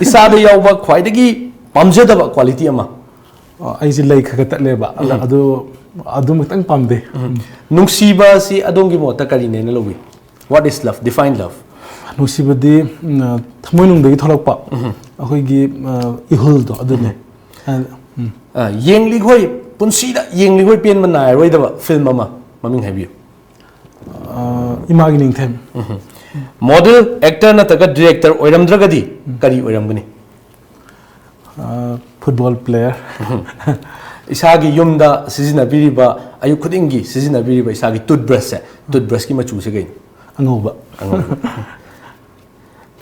ꯏꯁꯥꯗ ꯌꯥꯎꯕ ꯈ꯭ꯋꯥꯏꯗꯒꯤ ꯄꯥꯝꯖꯗꯕ quality ꯑꯃ? ꯑꯩꯁꯦ ꯂꯩ ꯈꯔ ꯈꯔ ꯇꯠꯂꯦꯕ, ꯑꯗ- ꯑꯗꯨ ꯑꯗꯨꯃꯛꯇꯪ ꯄꯥꯝꯗꯦ꯫ ꯅꯨꯡꯁꯤꯕ ꯑꯁꯤ ꯑꯗꯣꯝꯒꯤ ꯃꯣꯠꯇ ꯀꯔꯤꯅꯦꯅ ꯂꯧꯕꯤ? What is love? Define love. ꯅꯨꯡꯁꯤꯕꯗꯤ ꯎꯝ, ꯊꯃꯣꯏꯅꯨꯡꯗꯒꯤ ꯊꯣꯛꯂꯛꯄ ꯑꯩꯈꯣꯏꯒꯤ ꯑ, ꯏꯍꯨꯜꯗꯣ ꯑꯗꯨꯅꯦ꯫ ꯑ, ꯎꯝ꯫ ꯑ, ꯌꯦꯡꯂꯤꯈꯣꯏ ꯄꯨꯟꯁꯤꯗ ꯌꯦꯡꯂꯤꯈꯣꯏ ꯄꯦꯟꯕ ꯅꯥꯏꯔꯣꯏꯗꯕ film ꯑꯃ ꯃꯃꯤꯡ ꯍꯥꯏꯕꯤꯌꯨ꯫ ꯑ, ꯏꯃꯥꯒꯤ ꯅꯤꯡꯊꯦꯝ꯫ Model, actor ꯅꯠꯇ꯭ꯔꯒ director ꯑꯣꯏꯔꯝꯗ꯭ꯔꯒꯗꯤ ꯀꯔꯤ ꯑꯣꯏꯔꯝꯒꯅꯤ? ꯑ, football player꯫ ꯏꯁꯥꯒꯤ ꯌꯨꯝꯗ ꯁꯤꯖꯤꯟꯅꯕꯤꯔꯤꯕ, ꯑꯌꯨꯛ ꯈꯨꯗꯤꯡꯒꯤ ꯁꯤꯖꯤꯟꯅꯕꯤꯔꯤꯕ ꯏꯁꯥꯒꯤ toothbrushꯁꯦ, toothbrushꯀꯤ ꯃꯆꯨꯁꯦ ꯀꯩꯅꯣ? ꯑꯉꯧꯕ꯫ ꯑꯉꯧꯕ꯫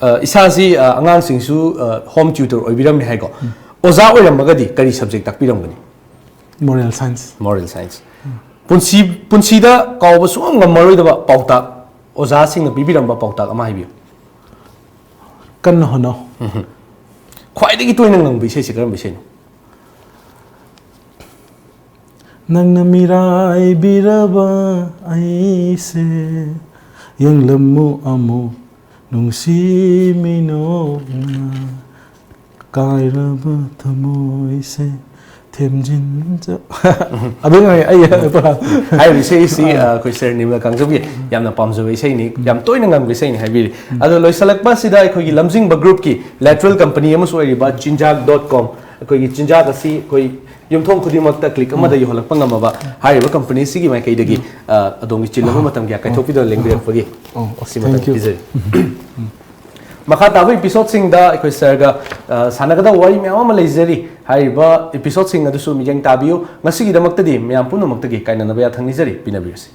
ꯑ, ꯏꯁꯥꯁꯤ, ꯑ, ꯑꯉꯥꯡꯁꯤꯡꯁꯨ, ꯑ, home tutor ꯑꯣꯏꯕꯤꯔꯝꯃꯦ ꯍꯥꯏꯀꯣ꯫ ꯑꯣꯖꯥ ꯑꯣꯏꯔꯝꯃꯒꯗꯤ ꯀꯔꯤ subject ꯇꯥꯛꯄꯤꯔꯝꯒꯅꯤ? Moral science꯫ Moral science꯫ ꯄꯨꯟꯁꯤ, ꯄꯨꯟꯁꯤꯗ ꯀꯥꯎꯕ ꯁꯨꯡꯉꯝ ꯉꯝꯃꯔꯣꯏꯗꯕ ꯄꯥꯎꯇꯥꯛ, ꯑꯣꯖꯥꯁꯤꯡꯅ ꯄꯤꯕꯤꯔꯝꯕ ꯄꯥꯎꯇꯥꯛ ꯑꯃ ꯍꯥꯏꯕꯤꯌꯨ꯫ ꯀꯟꯅ ꯍꯣꯠꯅꯧ꯫ ꯈ꯭ꯋꯥꯏꯗꯒꯤ ꯇꯣꯏꯅ ꯉꯪꯕ ꯏꯁꯩꯁꯦ ꯀꯔꯝꯕ ꯏꯁꯩꯅꯣ? ꯅꯪꯅ ꯃꯤꯔꯥꯏꯕꯤꯔꯕ ꯑꯩꯁꯦ, ꯌꯦꯡꯂꯝꯃꯨ ꯑꯃꯨꯛ ꯅꯨꯡꯁꯤ ꯃꯤꯅꯣꯛꯅ, ꯀꯥꯏꯔꯕ ꯊꯃꯣꯏꯁꯦ ꯊꯦꯝꯖꯤꯟꯖ-, ꯑꯗꯨ ꯉꯥꯏ ꯑꯩ ꯄꯨꯔꯥ꯫ ꯍꯥꯏꯔꯤꯕ ꯏꯁꯩꯁꯤ, ꯑ, ꯑꯩꯈꯣꯏ sir ꯅꯤꯔꯃꯜ ꯀꯥꯡꯖꯝꯒꯤ ꯌꯥꯝꯅ ꯄꯥꯝꯖꯕ ꯏꯁꯩꯅꯤ, ꯌꯥꯝ ꯇꯣꯏꯅ ꯉꯪꯕ ꯏꯁꯩꯅꯤ ꯍꯥꯏꯕꯤꯔꯤ꯫ ꯑꯗꯣ ꯂꯣꯏꯁꯤꯜꯂꯛꯄ ꯑꯁꯤꯗ ꯑꯩꯈꯣꯏꯒꯤ ꯂꯝꯖꯤꯡꯕ groupꯀꯤ lateral company ꯑꯃꯁꯨ ꯑꯣꯏꯔꯤꯕ ꯆꯤꯟꯖꯥꯛ dot com, ꯑꯩꯈꯣꯏꯒꯤ ꯆꯤꯟꯖꯥꯛ ꯑꯁꯤ ꯑꯩꯈꯣꯏ ꯌꯨꯝꯊꯣꯡ ꯈꯨꯗꯤꯡꯃꯛꯇ click ꯑꯃꯗ ꯌꯧꯍꯜꯂꯛꯄ ꯉꯝꯃꯕ ꯍꯥꯏꯔꯤꯕ companyꯁꯤꯒꯤ ꯃꯥꯏꯀꯩꯗꯒꯤ, ꯑ, ꯑꯗꯣꯝꯒꯤ ꯆꯤꯜꯂꯕ ꯃꯇꯝ ꯀꯌꯥ ꯀꯥꯏꯊꯣꯛꯄꯤꯗꯨꯅ ꯂꯦꯡꯕꯤꯔꯛꯄꯒꯤ ꯑꯣ, ꯁꯤꯃꯇꯪ thank you꯫ ꯄꯤꯖꯔꯤ꯫ ꯃꯈꯥ ꯇꯥꯕ episodeꯁꯤꯡꯗ ꯑꯩꯈꯣꯏ sirꯒ, ꯑ, ꯁꯥꯟꯅꯒꯗꯕ ꯋꯥꯔꯤ ꯃꯌꯥꯝ ꯑꯃ ꯂꯩꯖꯔꯤ꯫ ꯍꯥꯏꯔꯤꯕ episodeꯁꯤꯡ ꯑꯗꯨꯁꯨ ꯃꯤꯠꯌꯦꯡ ꯇꯥꯕꯤꯌꯨ꯫ ꯉꯁꯤꯒꯤꯗꯃꯛꯇꯗꯤ ꯃꯌꯥꯝ ꯄꯨꯝꯅꯃꯛꯇꯒꯤ ꯀꯥꯏꯅꯅꯕ ꯌꯥꯊꯪ ꯅꯤꯖꯔꯤ꯫ ꯄꯤꯅꯕꯤꯔꯁꯤ꯫